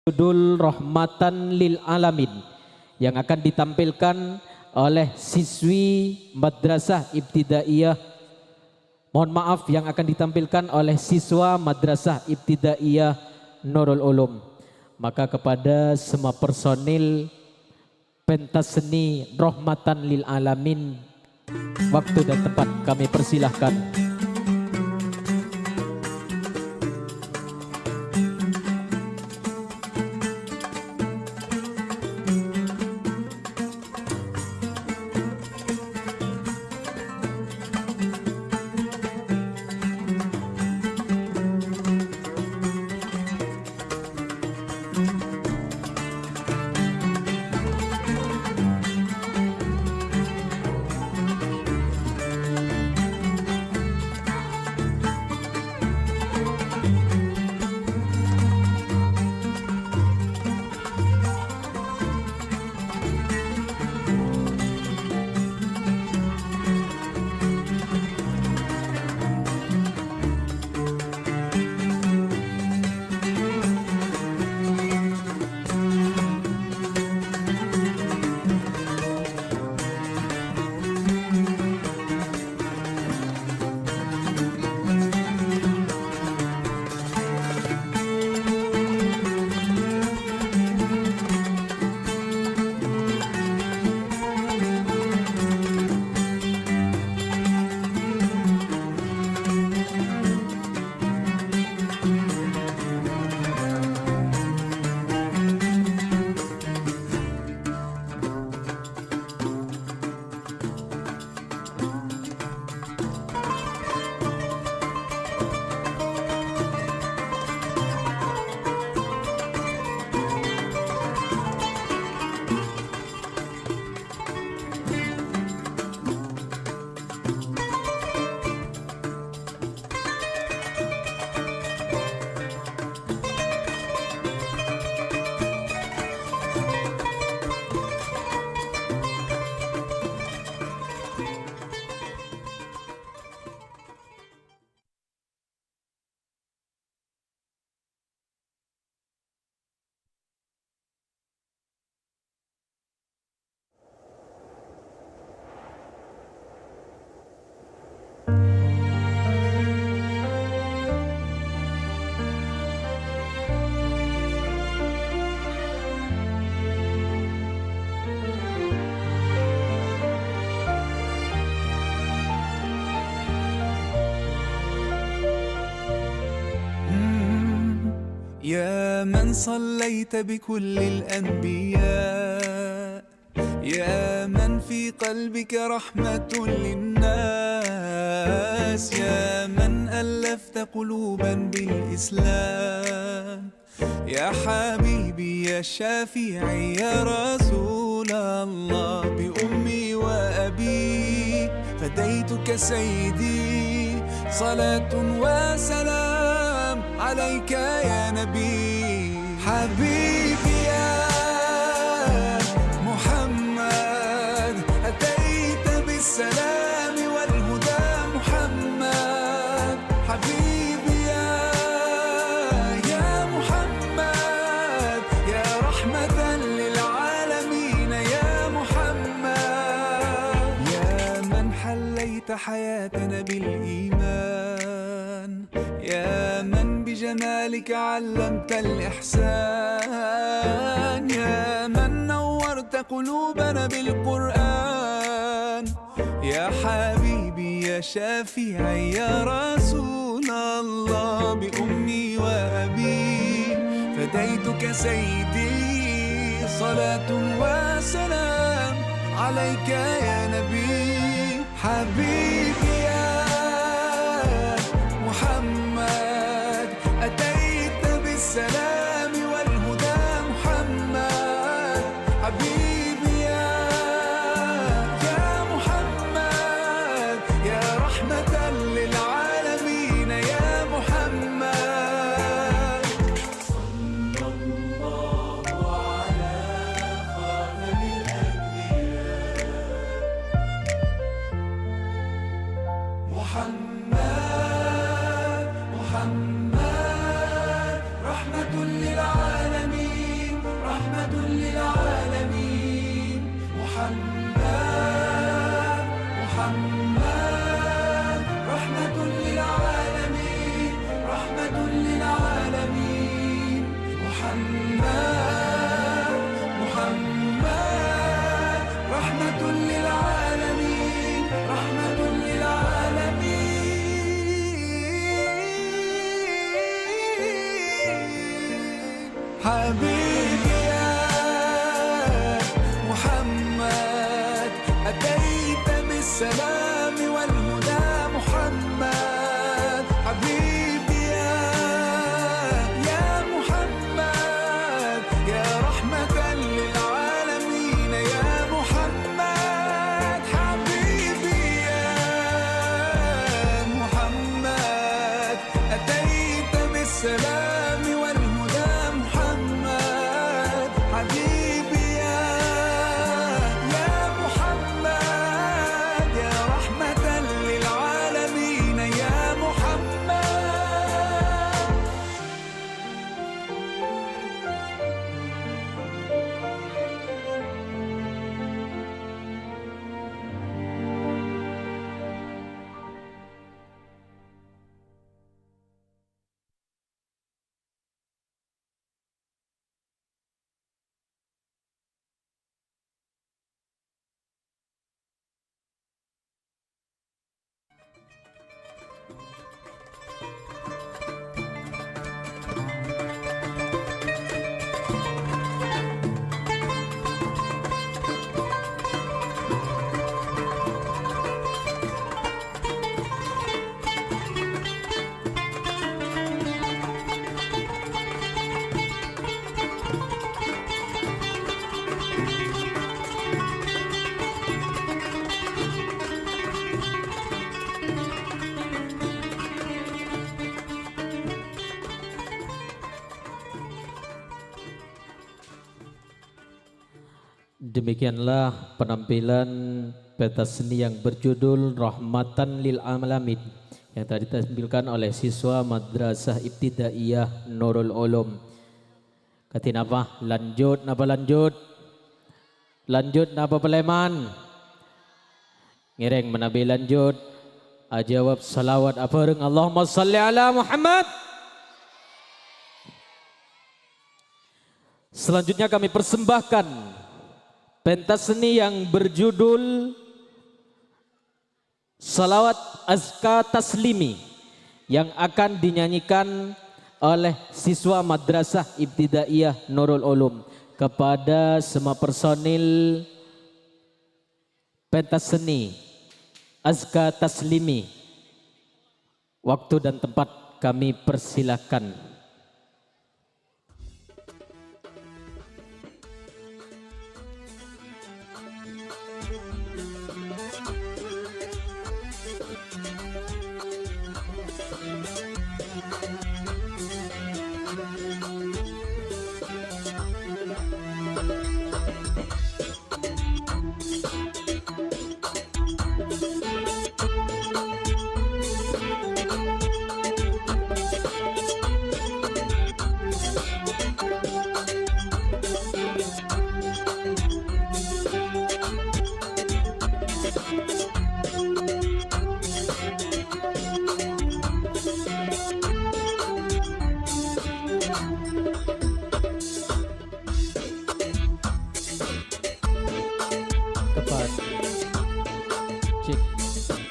judul Rahmatan lil Alamin yang akan ditampilkan oleh siswi Madrasah Ibtidaiyah, mohon maaf, yang akan ditampilkan oleh siswa Madrasah Ibtidaiyah Nurul Ulum. Maka kepada semua personil pentas seni Rahmatan lil Alamin, waktu dan tempat kami persilahkan. يا من صليت بكل الأنبياء، يا من في قلبك رحمة للناس، يا من ألفت قلوبا بالإسلام. يا حبيبي يا شفيعي يا رسول الله، بأمي وأبي فديتك سيدي، صلاة وسلام عليك يا نبي. حبيبي يا محمد، أتيت بالسلام والهدى محمد. حبيبي يا، يا محمد، يا رحمة للعالمين يا محمد. يا من حليت حياتنا بالإيمان، يا من بجمالك علمت الإحسان، يا من نورت قلوبنا بالقرآن. يا حبيبي يا شفيعي يا رسول الله، بأمي وأبي فديتك سيدي، صلاة وسلام عليك يا نبي. حبيبي يا محمد، أتيت بالسلام والهدى محمد. حبيبي يا، يا محمد، يا رحمة للعالمين يا محمد. صلى الله على خاتم الأنبياء محمد، محمد، رحمة للعالمين. حبيبي يا محمد، أتيت بالسلام والهدى محمد. حبيبي يا، يا محمد، يا رحمة للعالمين يا محمد. حبيبي يا محمد، أتيت بالسلام والهدى محمد. حبيبي يا، يا محمد، يا رحمة للعالمين يا محمد. Demikianlah penampilan pentas seni yang berjudul Rahmatan Lil Alamin yang tadi ditampilkan oleh siswa Madrasah Ibtidaiyah Nurul Ulum. Kadhi napa? Lanjut napa lanjut? Lanjut napa paleman? Ngèrèng manabi lanjut, ajâwâb shalawat abhâreng, "Allahumma shalli ala Muhammad." Selanjutnya kami persembahkan pentas seni yang berjudul Shalawat Azka Taslimi yang akan dinyanyikan oleh siswa Madrasah Ibtidaiyah Nurul Ulum. Kepada semua personil pentas seni Azka Taslimi, waktu dan tempat kami persilakan. Kepada, cek.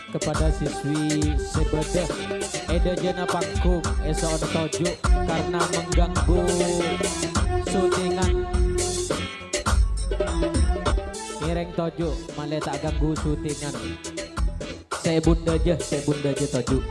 Kepada siswi sè bâdâ è dâjâna panggung, èso'on toju' karena mengganggu syutingan. Ngèrèng toju', malè ta' ganggu syutingan. Sè bundâ jâ, sè bundâ jâ toju'.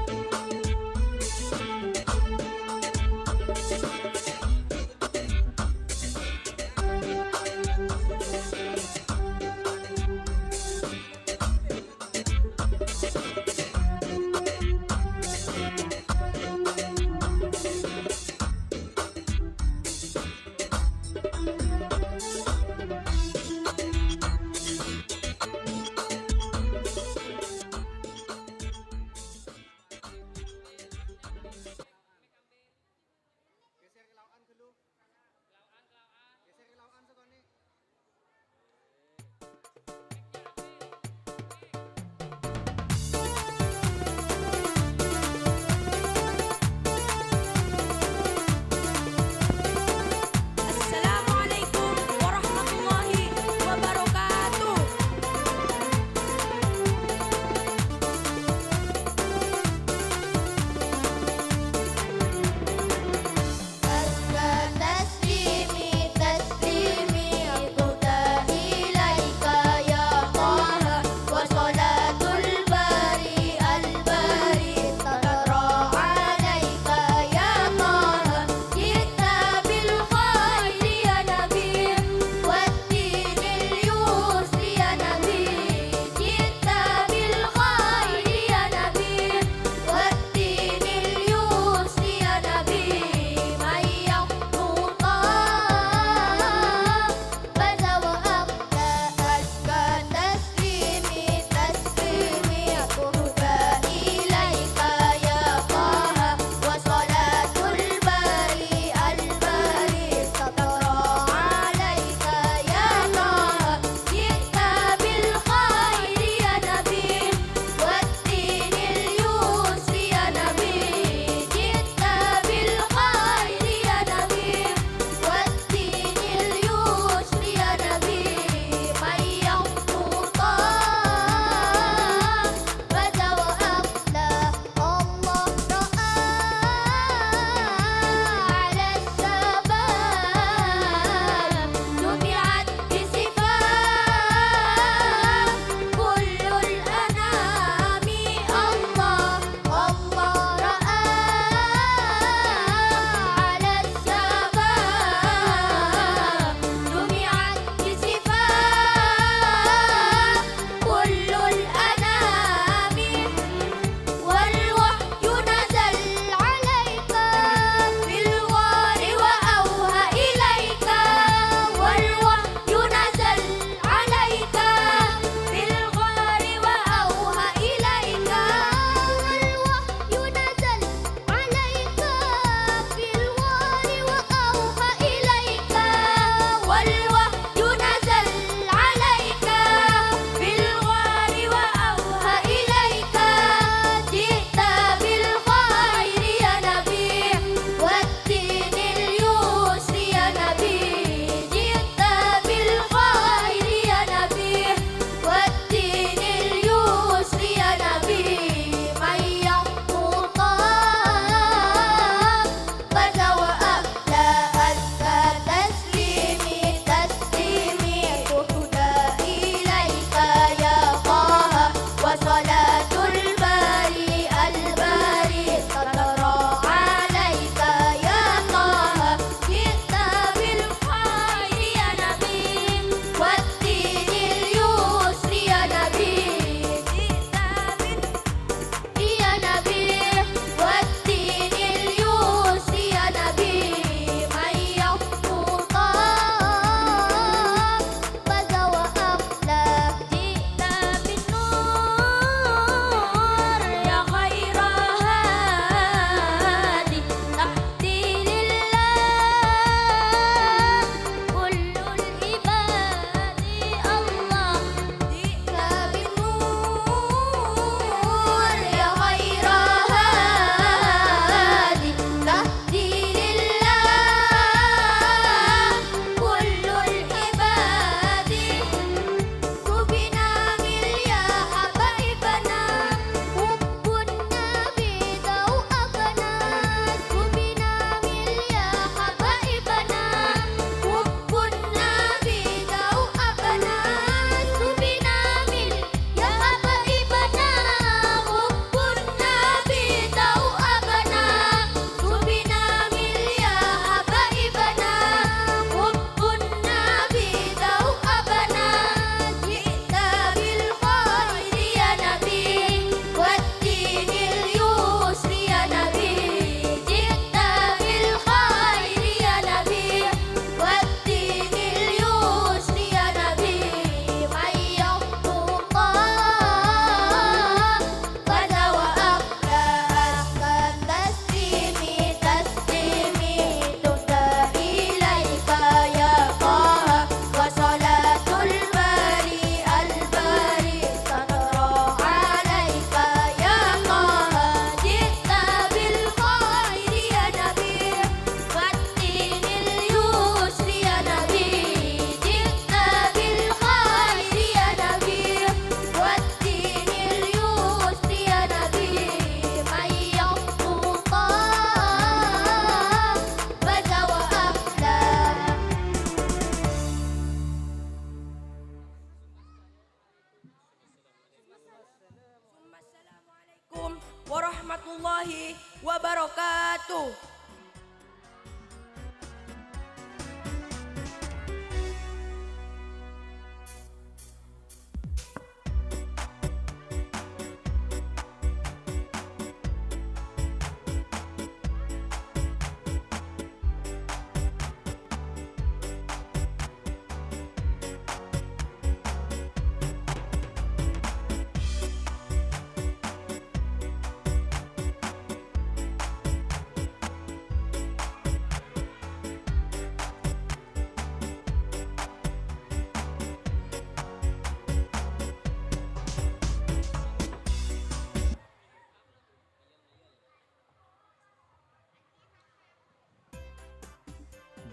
Warahmatullahi wabarakatuh.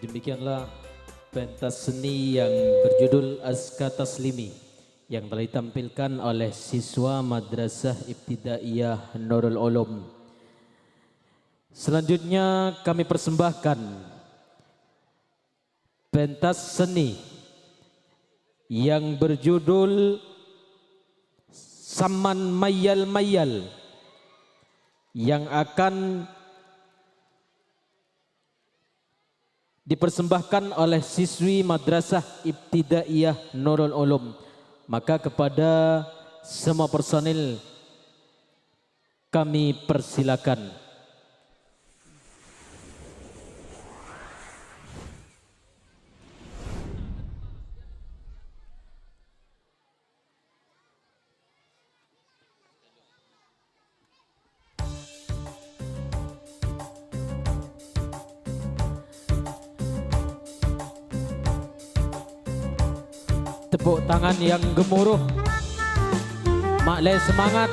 Demikianlah pentas seni yang berjudul Aska Taslimi yang telah ditampilkan oleh siswa Madrasah Ibtidaiyah Nurul Ulum. Selanjutnya kami persembahkan pentas seni yang berjudul Samman Mayyal-Mayyal yang akan dipersembahkan oleh siswi Madrasah Ibtidaiyah Nurul Ulum. Maka kepada semua personil kami persilakan. Tepuk tangan yang gemuruh. Ma'lè semangat.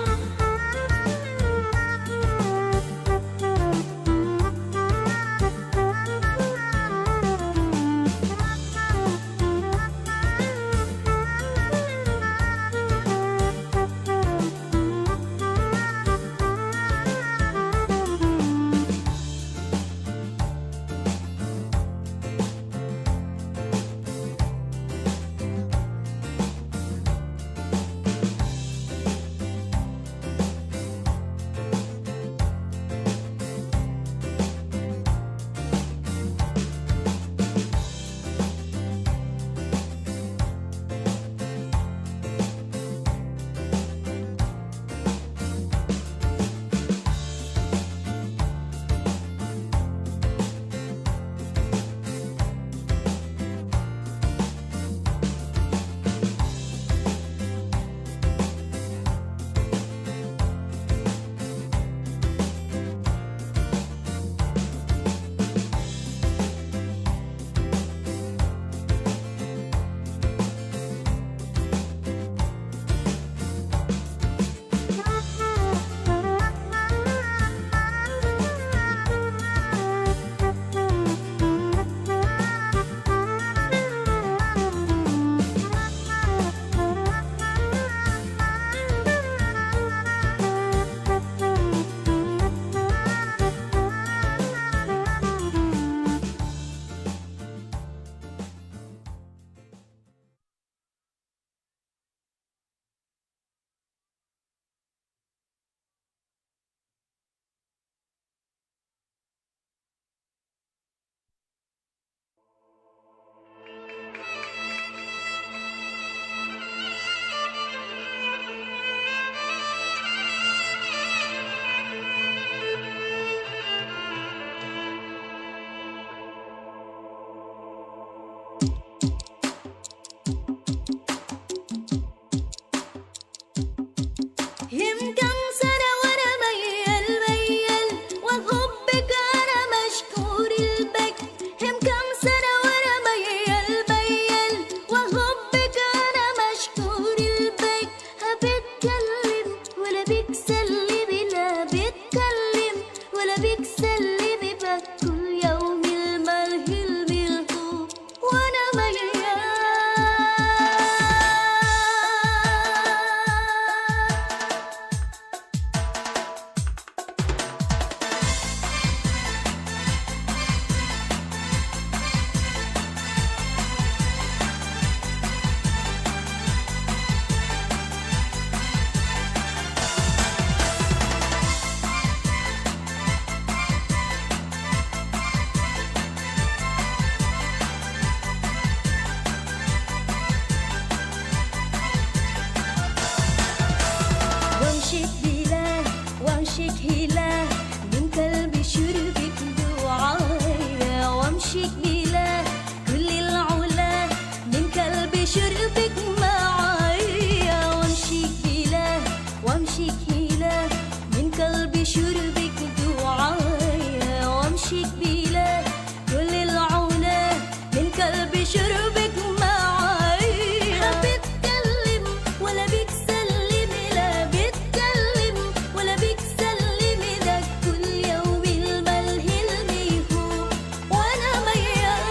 شربك معايا، وامشيك بيلاه، وامشيك هيلاه، من قلبي شربك دعايا، وامشيك بيلاه، كل العلا، من قلبي شربك معايا. بتكلم ولا بتسلم، لا بتكلم ولا بتسلم، ده كل يوم الملهي الميهوب. وأنا ميال.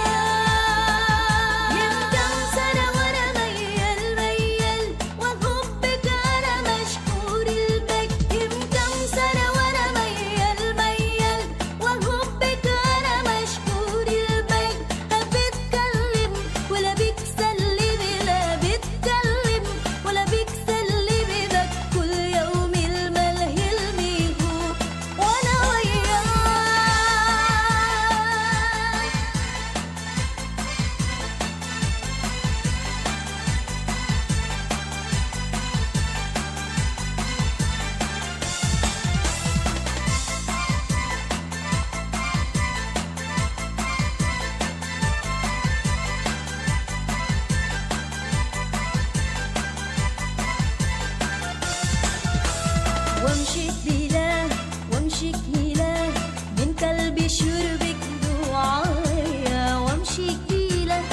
من كم سنة وأنا ميال، ميال، وحبك أنا مشهور البيت. من كم سنة وأنا ميال، ميال، وحبك أنا مشهور البيت. لا بتكلم ولا بتسلم، لا بتكلم ولا بتسلم، ده كل يوم الملهي الميهوب. وأنا وياك. وامشيك بيلاه، وامشيك هيلاه، من قلبي شربك دعايا. وامشيك بيلاه،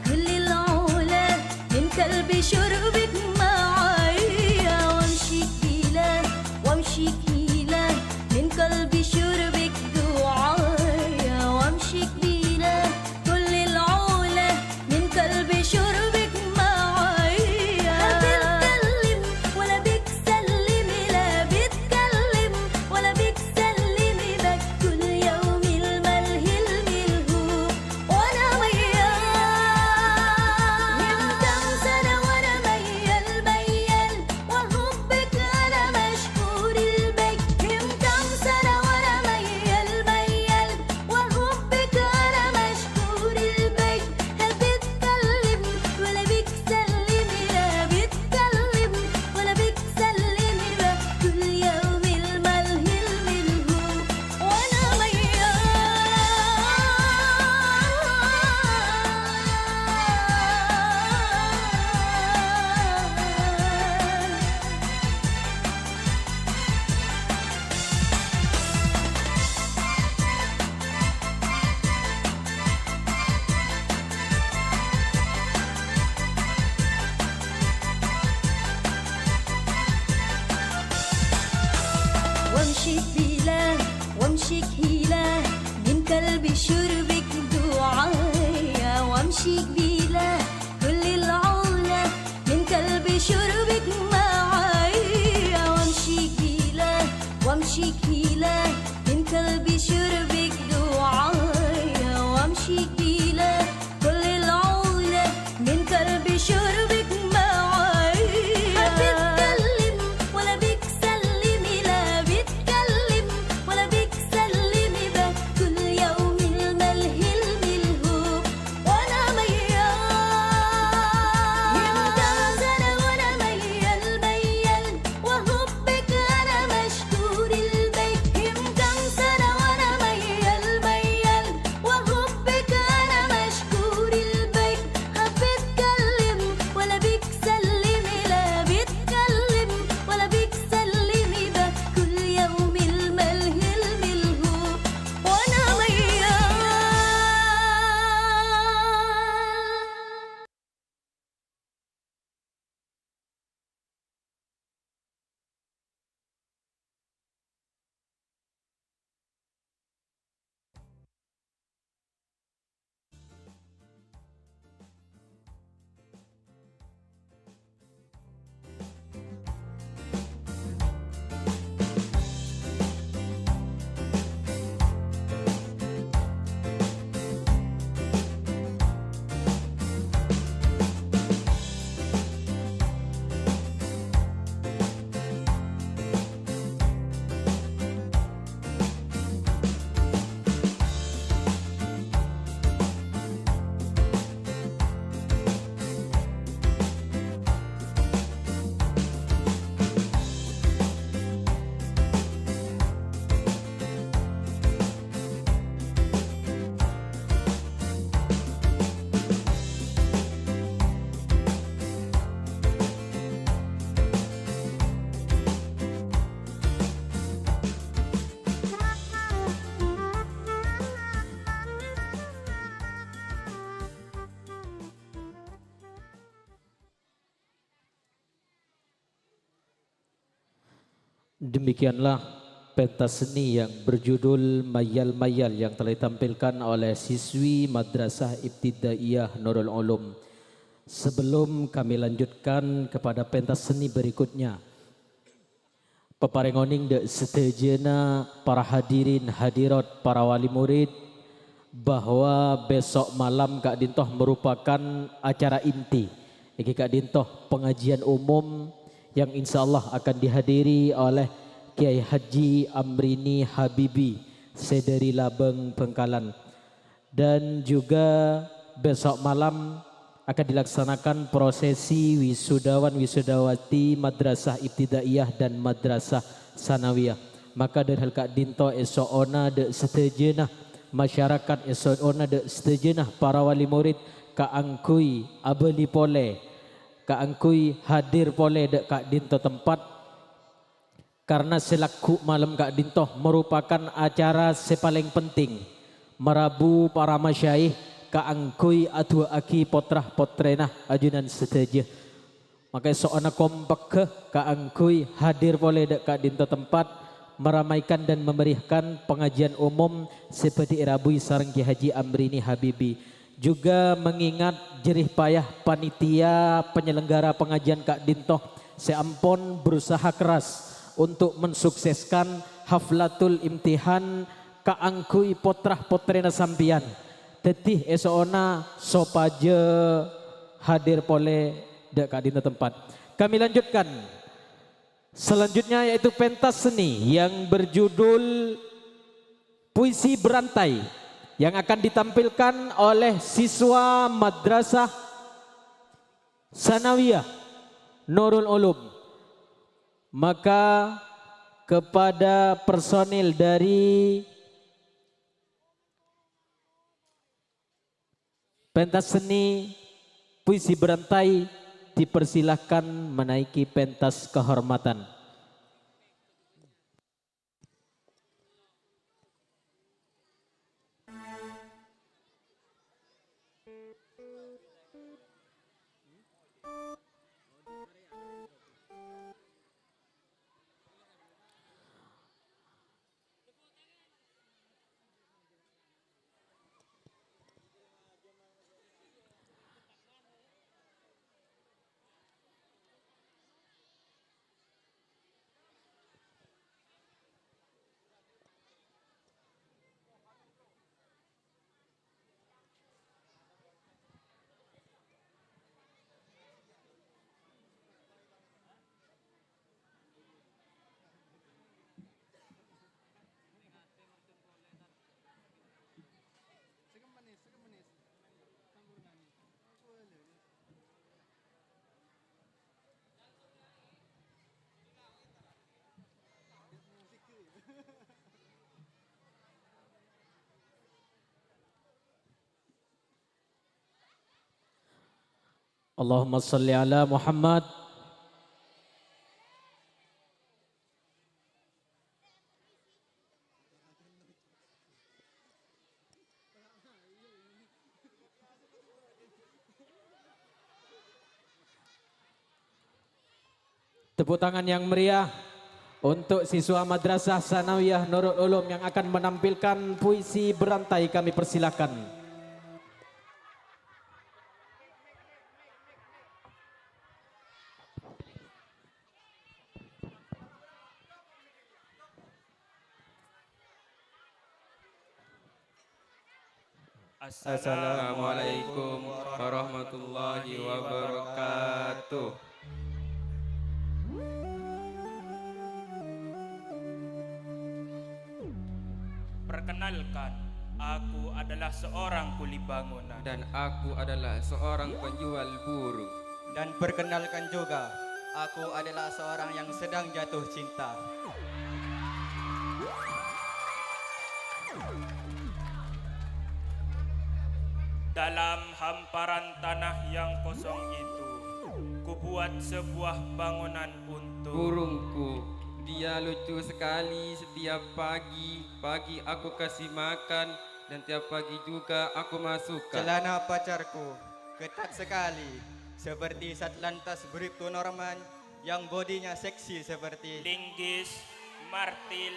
كل العلا، من قلبي شربك معايا. وامشيك بيلاه، وامشيك هيلاه، من قلبي شربك دعايا. وامشيك بيلاه، كل العلا، من قلبي شربك معايا. لا بتكلم ولا بتسلم، لا بتكلم ولا بتسلم، بس كل يوم الملهي الملهوب. وأنا وياك. من كم سنة وأنا ميال، ميال، وحبك أنا مشهور البيت. من كم سنة وأنا ميال، ميال، وحبك أنا مشهور البيت. لا بتكلم ولا بتسلم، لا بتكلم ولا بتسلم، كل يوم الملهي الملهوب. وأنا ميال. وامشيك بيلاه، وامشيك هيلاه، من قلبي شربك دعايا. وامشيك بيلاه، كل العلا، من قلبي شربك معايا. وامشيك بيلاه، وامشيك هيلاه، من قلبي شربك دعايا. وامشيك بيلاه، كل العلا، من قلبي شربك معايا. لا بتكلم ولا بتسلم، لا بتكلم ولا بتسلم، بس كل يوم الملهي Demikianlah pentas seni yang berjudul Mayal-Mayal yang telah ditampilkan oleh siswi Madrasah Ibtidaiyah Nurul Ulum. Sebelum kami lanjutkan kepada pentas seni berikutnya, paparèng onèng dâ' sadhâjâna para hadirin hadirat, para wali murid, bahwa besok malam ka'dinto merupakan acara inti. Èngghi ka'dinto pengajian umum yang insyaallah akan dihadiri oleh Kiai Haji Amrini Habibi, sè dâri Labâng Bhângkalan. Dan juga besok malam akan dilaksanakan prosesi wisudawan wisudawati Madrasah Ibtidaiyah dan Madrasah Sanawiyah. Maka dâri hal ka'dinto èso'ona dâ' sadhâjâna masyarakat, èso'ona dâ' sadhâjâna para wali murid kaangghuy abâli polè, kaangghuy hadir polè dâ' ka'dinto tempat. Karna sè lagghu' malem ka'dinto merupakan acara sè palèng penting, marabu para masyaikh kaangghuy adu'aaghi potra-potrèna ajunan sadhâjâ. Maka èso'ona kompegghâ kaangghuy hadir polè dâ' ka'dinto tempat, meramaikan dan memeriahkan pengajian umum sè bhâdhi èrabuy sareng Kiai Haji Amrini Habibi. Juga mengingat jerih payah panitia penyelenggara pengajian ka'dinto sè ampon berusaha keras untuk mensukseskan haflatul imtihan kaangghuy potra-potrèna sampèyan. Dhâddhi èso'ona sopajâ hadir polè dâ' ka'dinto tempat. Kami lanjutkan. Selanjutnya yaitu pentas seni yang berjudul Puisi Berantai yang akan ditampilkan oleh siswa Madrasah Sanawiyah Nurul Ulum. Maka kepada personil dari pentas seni puisi berantai dipersilahkan menaiki pentas kehormatan. Allahumma shalli ala Muhammad. Tepuk tangan yang meriah untuk siswa Madrasah Sanawiyah Nurul Ulum yang akan menampilkan puisi berantai, kami persilakan. Assalamualaikum warahmatullahi wabarakatuh. Perkenalkan, aku adalah seorang kuli bangunan. Dan aku adalah seorang penjual burung. Dan perkenalkan juga, aku adalah seorang yang sedang jatuh cinta. Dalam hamparan tanah yang kosong itu, kubuat sebuah bangunan untuk burungku. Dia lucu sekali. Setiap pagi, pagi aku kasih makan, dan tiap pagi juga aku masukkan celana pacarku. Ketat sekali, seperti Satlantas Bripto Norman yang bodinya seksi seperti linggis. Martil,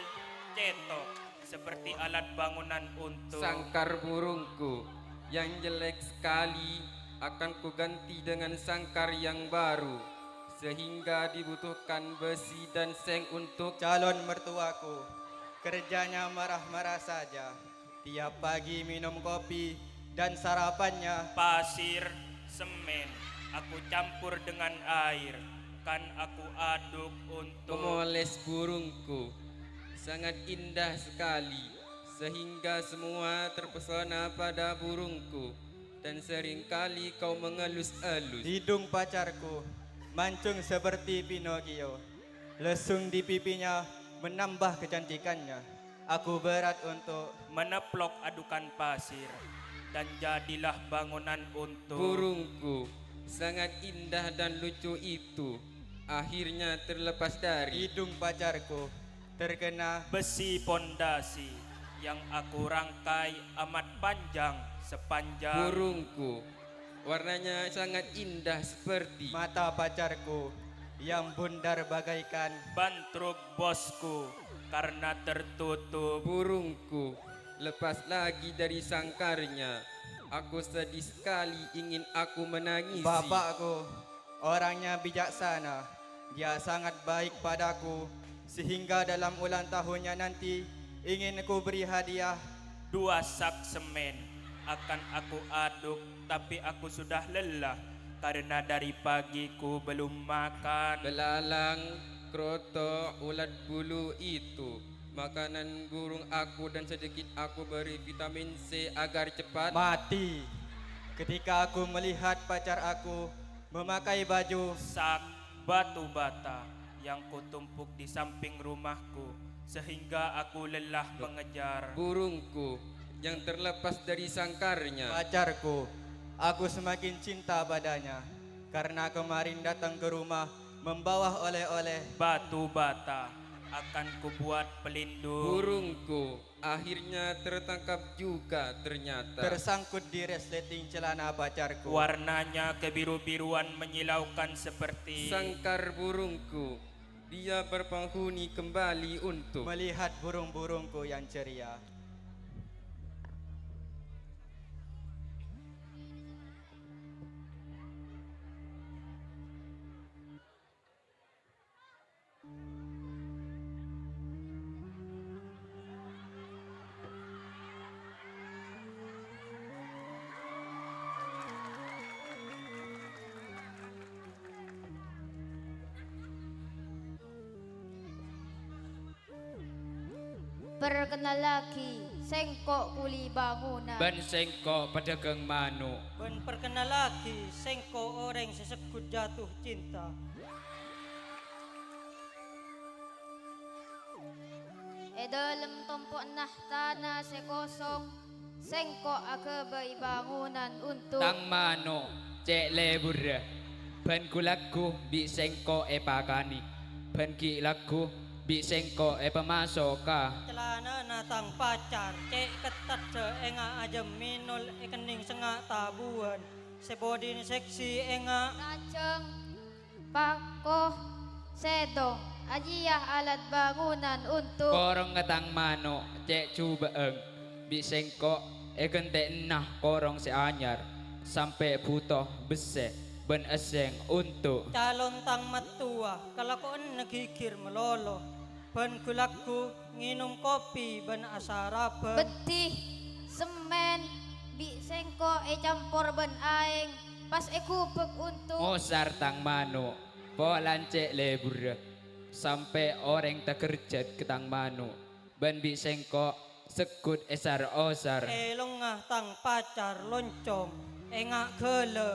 cètok, seperti alat bangunan untuk. Sangkar burungku yang jelek sekali akan kuganti dengan sangkar yang baru, sehingga dibutuhkan besi dan seng untuk. Calon mertuaku, kerjanya marah-marah saja. Tiap pagi minum kopi dan sarapannya. Pasir, semen, aku campur dengan air, kan aku aduk untuk. Memoles burungku, sangat indah sekali, sehingga semua terpesona pada burungku, dan seringkali kau mengelus-elus. Hidung pacarku mancung seperti Pinocchio. Lesung di pipinya menambah kecantikannya. Aku berat untuk. Meneplok adukan pasir, dan jadilah bangunan untuk. Burungku, sangat indah dan lucu itu, akhirnya terlepas dari. Hidung pacarku terkena. Besi pondasi yang aku rangkai amat panjang sepanjang. Burungku, warnanya sangat indah seperti. Mata pacarku yang bundar bagaikan. Ban truk bosku karena tertutup. Burungku, lepas lagi dari sangkarnya. Aku sedih sekali, ingin aku menangisi. Bapakku orangnya bijaksana. Dia sangat baik padaku, sehingga dalam ulang tahunnya nanti ingin ku beri hadiah. Dua sak semen akan aku aduk, tapi aku sudah lelah karena dari pagi ku belum makan. Belalang, kroto, ulat bulu itu makanan burung aku dan sedikit aku beri vitamin C agar cepat. Mati. Ketika aku melihat pacar aku memakai baju. Sak batu bata yang kutumpuk di samping rumahku, sehingga aku lelah mengejar. Burungku yang terlepas dari sangkarnya. Pacarku, aku semakin cinta padanya, karena kemarin datang ke rumah membawa oleh-oleh. Batu bata akan kubuat pelindung. Burungku akhirnya tertangkap juga ternyata. Tersangkut di resleting celana pacarku. Warnanya kebiru-biruan menyilaukan seperti. Sangkar burungku, dia berpenghuni kembali untuk. Melihat burung-burungku yang ceria. Perkennalaghi, sèngko' kuli bangunan. Bân sèngko' pedagang mano'. Bân perkennalaghi, sèngko' orèng sè segghut jatuh cinta. È dâlem tompo'na tana sè kosong, sèngko' aghâbây bangunan onto'. Tang mano', cè' lebburrâ. Bân ghu-lagghu bi' sèngko' èpakanè. Bân ghi'-lagghu bi' sèngko' èpamaso' ka. Calanana tang pacar, cè' kettadda ènga' ajâm mènol èkennèng sènga' tabuwân. Sè bhudhina seksi ènga'. Lajâng. Pako, sèdong, ajiyâ alat bangunan onto'. Korong tang mano', cè' jhubâ'âng. Bi' sèngko' èghântè'ana korong sè anyar, sampè' bhuto bessè bân èssèng onto'. Calon tang mattowa, kalakowanna ghighir malolo. Bân ghu-lagghu ngènom kopi bân asarabhân. Beddhi, semmèn, bi' sèngko' ècampor bân aèng, pas èghubâk onto'. Ngosar tang mano', polana cè' lebburrâ, sampè' orèng taghârjhât ka tang mano', bân bi' sèngko' segghut èsar-osar. Èlongnga tang pacar loncong, ènga' ghâlâ,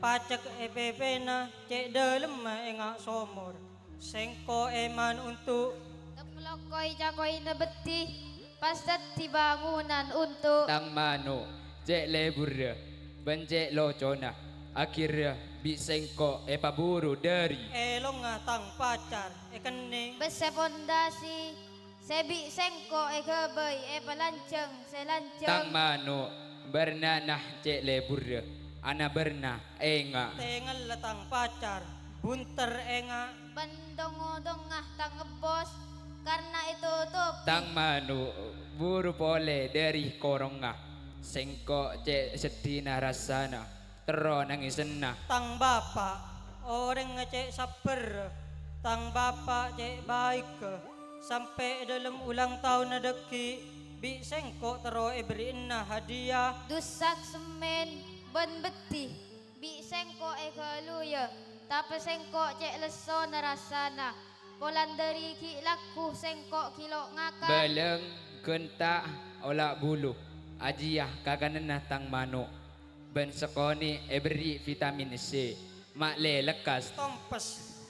pacèk è pèpèna, cè' dâlemma ènga' somor. Sèngko' èman onto'. Tep lokoi cakoina beddhi, pas dhâddhi bangunan onto'. Tang mano', cè' lebburrâ, bân cè' locona, akhirrâ bi' sèngko' èpaburu dâri. Èlongnga tang pacar èkennèng. Bessè pondasi, sè bi' sèngko' èghâbây èpalanjhâng sè lanjhâng. Tang mano', bârnana cè' lebburrâ, ana bârna ènga'. Tèngella tang pacar, bhunter ènga'. Bân dhong-ngodhongnga tang ebbhos, karna ètotobhi. Tang mano' buru polè dhâri korongnga. Sèngko' cè' seddhina rassana, terro nangesanna. Tang bapa', orèngnga cè' sabbhâr. Tang bapa' cè' baikka. Sampè' è dhâlem ulang taonna dhâggi', bi' sèngko' terro èberri'ana hadiah. Dusak semmèn bân beddhi. Bi' sèngko' èghâluyâ, tapè sèngko' cè' lessona rassana. Polana dhâri ghi' lagghu sèngko' ghi' lo' ngakan. Bâlâng, ghânta', ola' bulu, ajiyâ kakananna tang mano'. Bân sakonè' èberri' vitamin C, ma' lè lekkas. Tompes,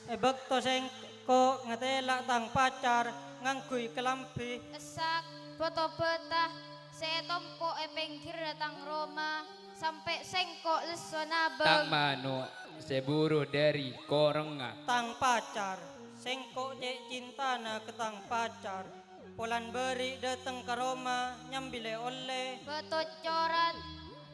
è bâkto sèngko' ngatela' tang pacar ngangghuy kalambhi. Essak, bâto bâta sè ètompo' è pèngghirra tang roma. Sampè' sèngko' lesso nabâng. Tang mano' sè buru dhâri korongnga. Tang pacar, sèngko' cè' cintana ka tang pacar. Polana bâri' dhâteng ka roma nyambi lè-ollè. Bâto coran,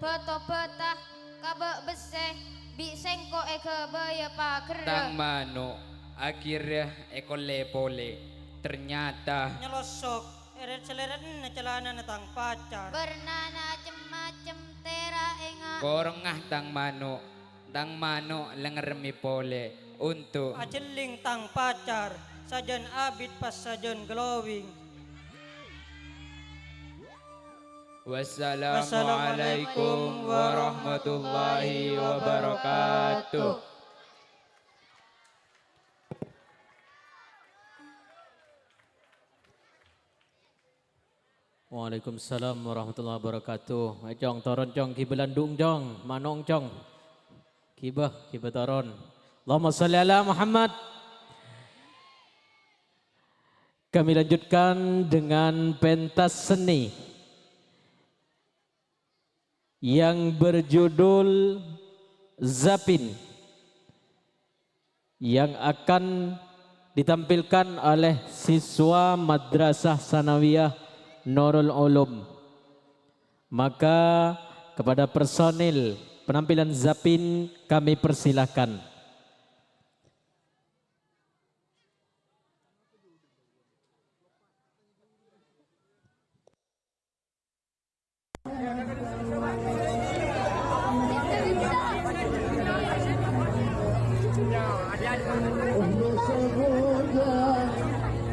bâto bâta, kabâ' bessè, bi' sèngko' èghâbâyâ pagerra. Tang mano' akhirra èkollè polè. Ternyata. Nyelosok. Èrèt-salèrèdna calanana tang pacar. Bârnana cem-macem tèra' enga'. Korongnga tang mano', tang mano' la ngarèmè polè onto'. Ajhelling tang pacar, sajân abit pas sajân glowing. Wassalamualaikum warahmatullahi wabarakatuh. Waalaikumsalam warahmatullahi wabarakatuh. Ayo, Cong, toron, Cong. Ghibâ landhu'na, Cong. Mano'na, Cong. Ghibâ, ghibâ toron. Allahumma shalli ala Muhammad. Kami lanjutkan dengan pentas seni yang berjudul Zapin, yang akan ditampilkan oleh siswa Madrasah Sanawiyah Nurul Ulum. Maka, kepada personil penampilan Zapin kami persilakan.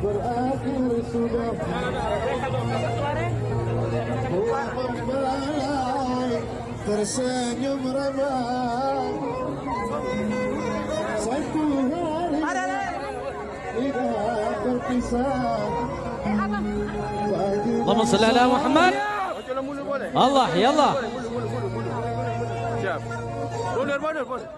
Berakhir sudah. Buah mempelai tersenyum ramah. Satu hari. Allahumma shalli ala Muhammad. Allah, ya Allah. Siap. Mundur, mundur, mundur.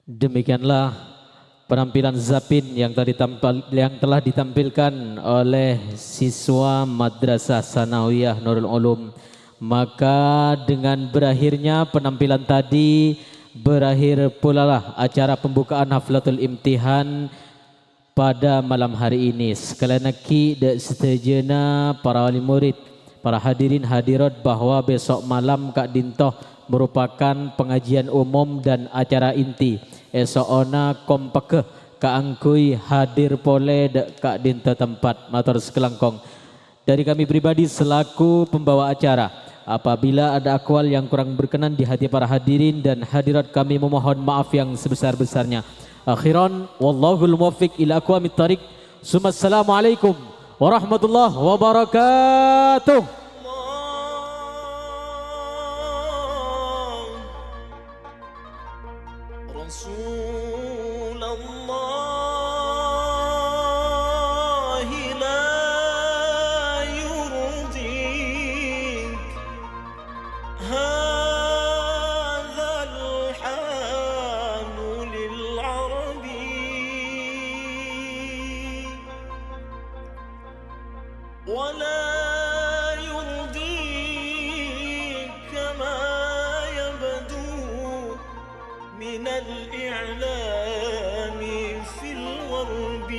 Demikianlah penampilan Zapin yang telah ditampil-, yang telah ditampilkan oleh siswa Madrasah Sanawiyah Nurul Ulum. Maka dengan berakhirnya penampilan tadi, berakhir pulalah acara pembukaan Haflatul Imtihan pada malam hari ini. Sakalèyan aghi dâ' sadhâjâna para wali murid, para hadirin hadirat, bahwa besok malam ka'dinto merupakan pengajian umum dan acara inti. Èso'ona kompeghâ kaangghuy hadir polè dâ' ka'dinto tempat. Mator sakalangkong. Dari kami pribadi selaku pembawa acara, apabila ada akwal yang kurang berkenan di hati para hadirin dan hadirat, kami memohon maaf yang sebesar-besarnya. Akhiran, wallahul muwaffiq ila aqwamit thariq. Summassalamualaikum warahmatullahi wabarakatuh. رسول الله لا يرضيك هذا الحال للعرب. ولا يرضيك ما يبدو من الإعلام في الغرب.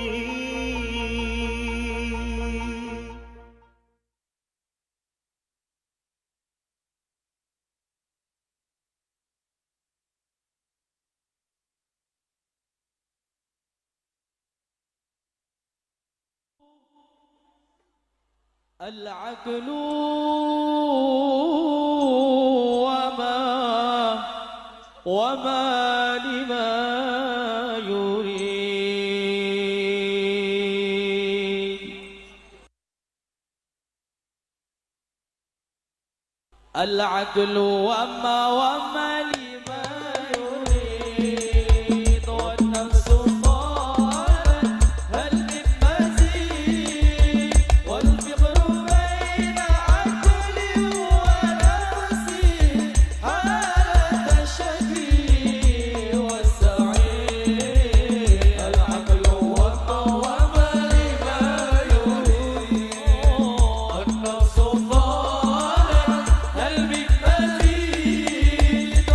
العقل وما، وما لما يريد. العقل وما، وما لما يريد، والنفس قالت هل من مزيد، والفكر بين عقل ونفس، حالة الشك والسعي. العقل والنوم لما يريد، النفس قالت هل من مزيد.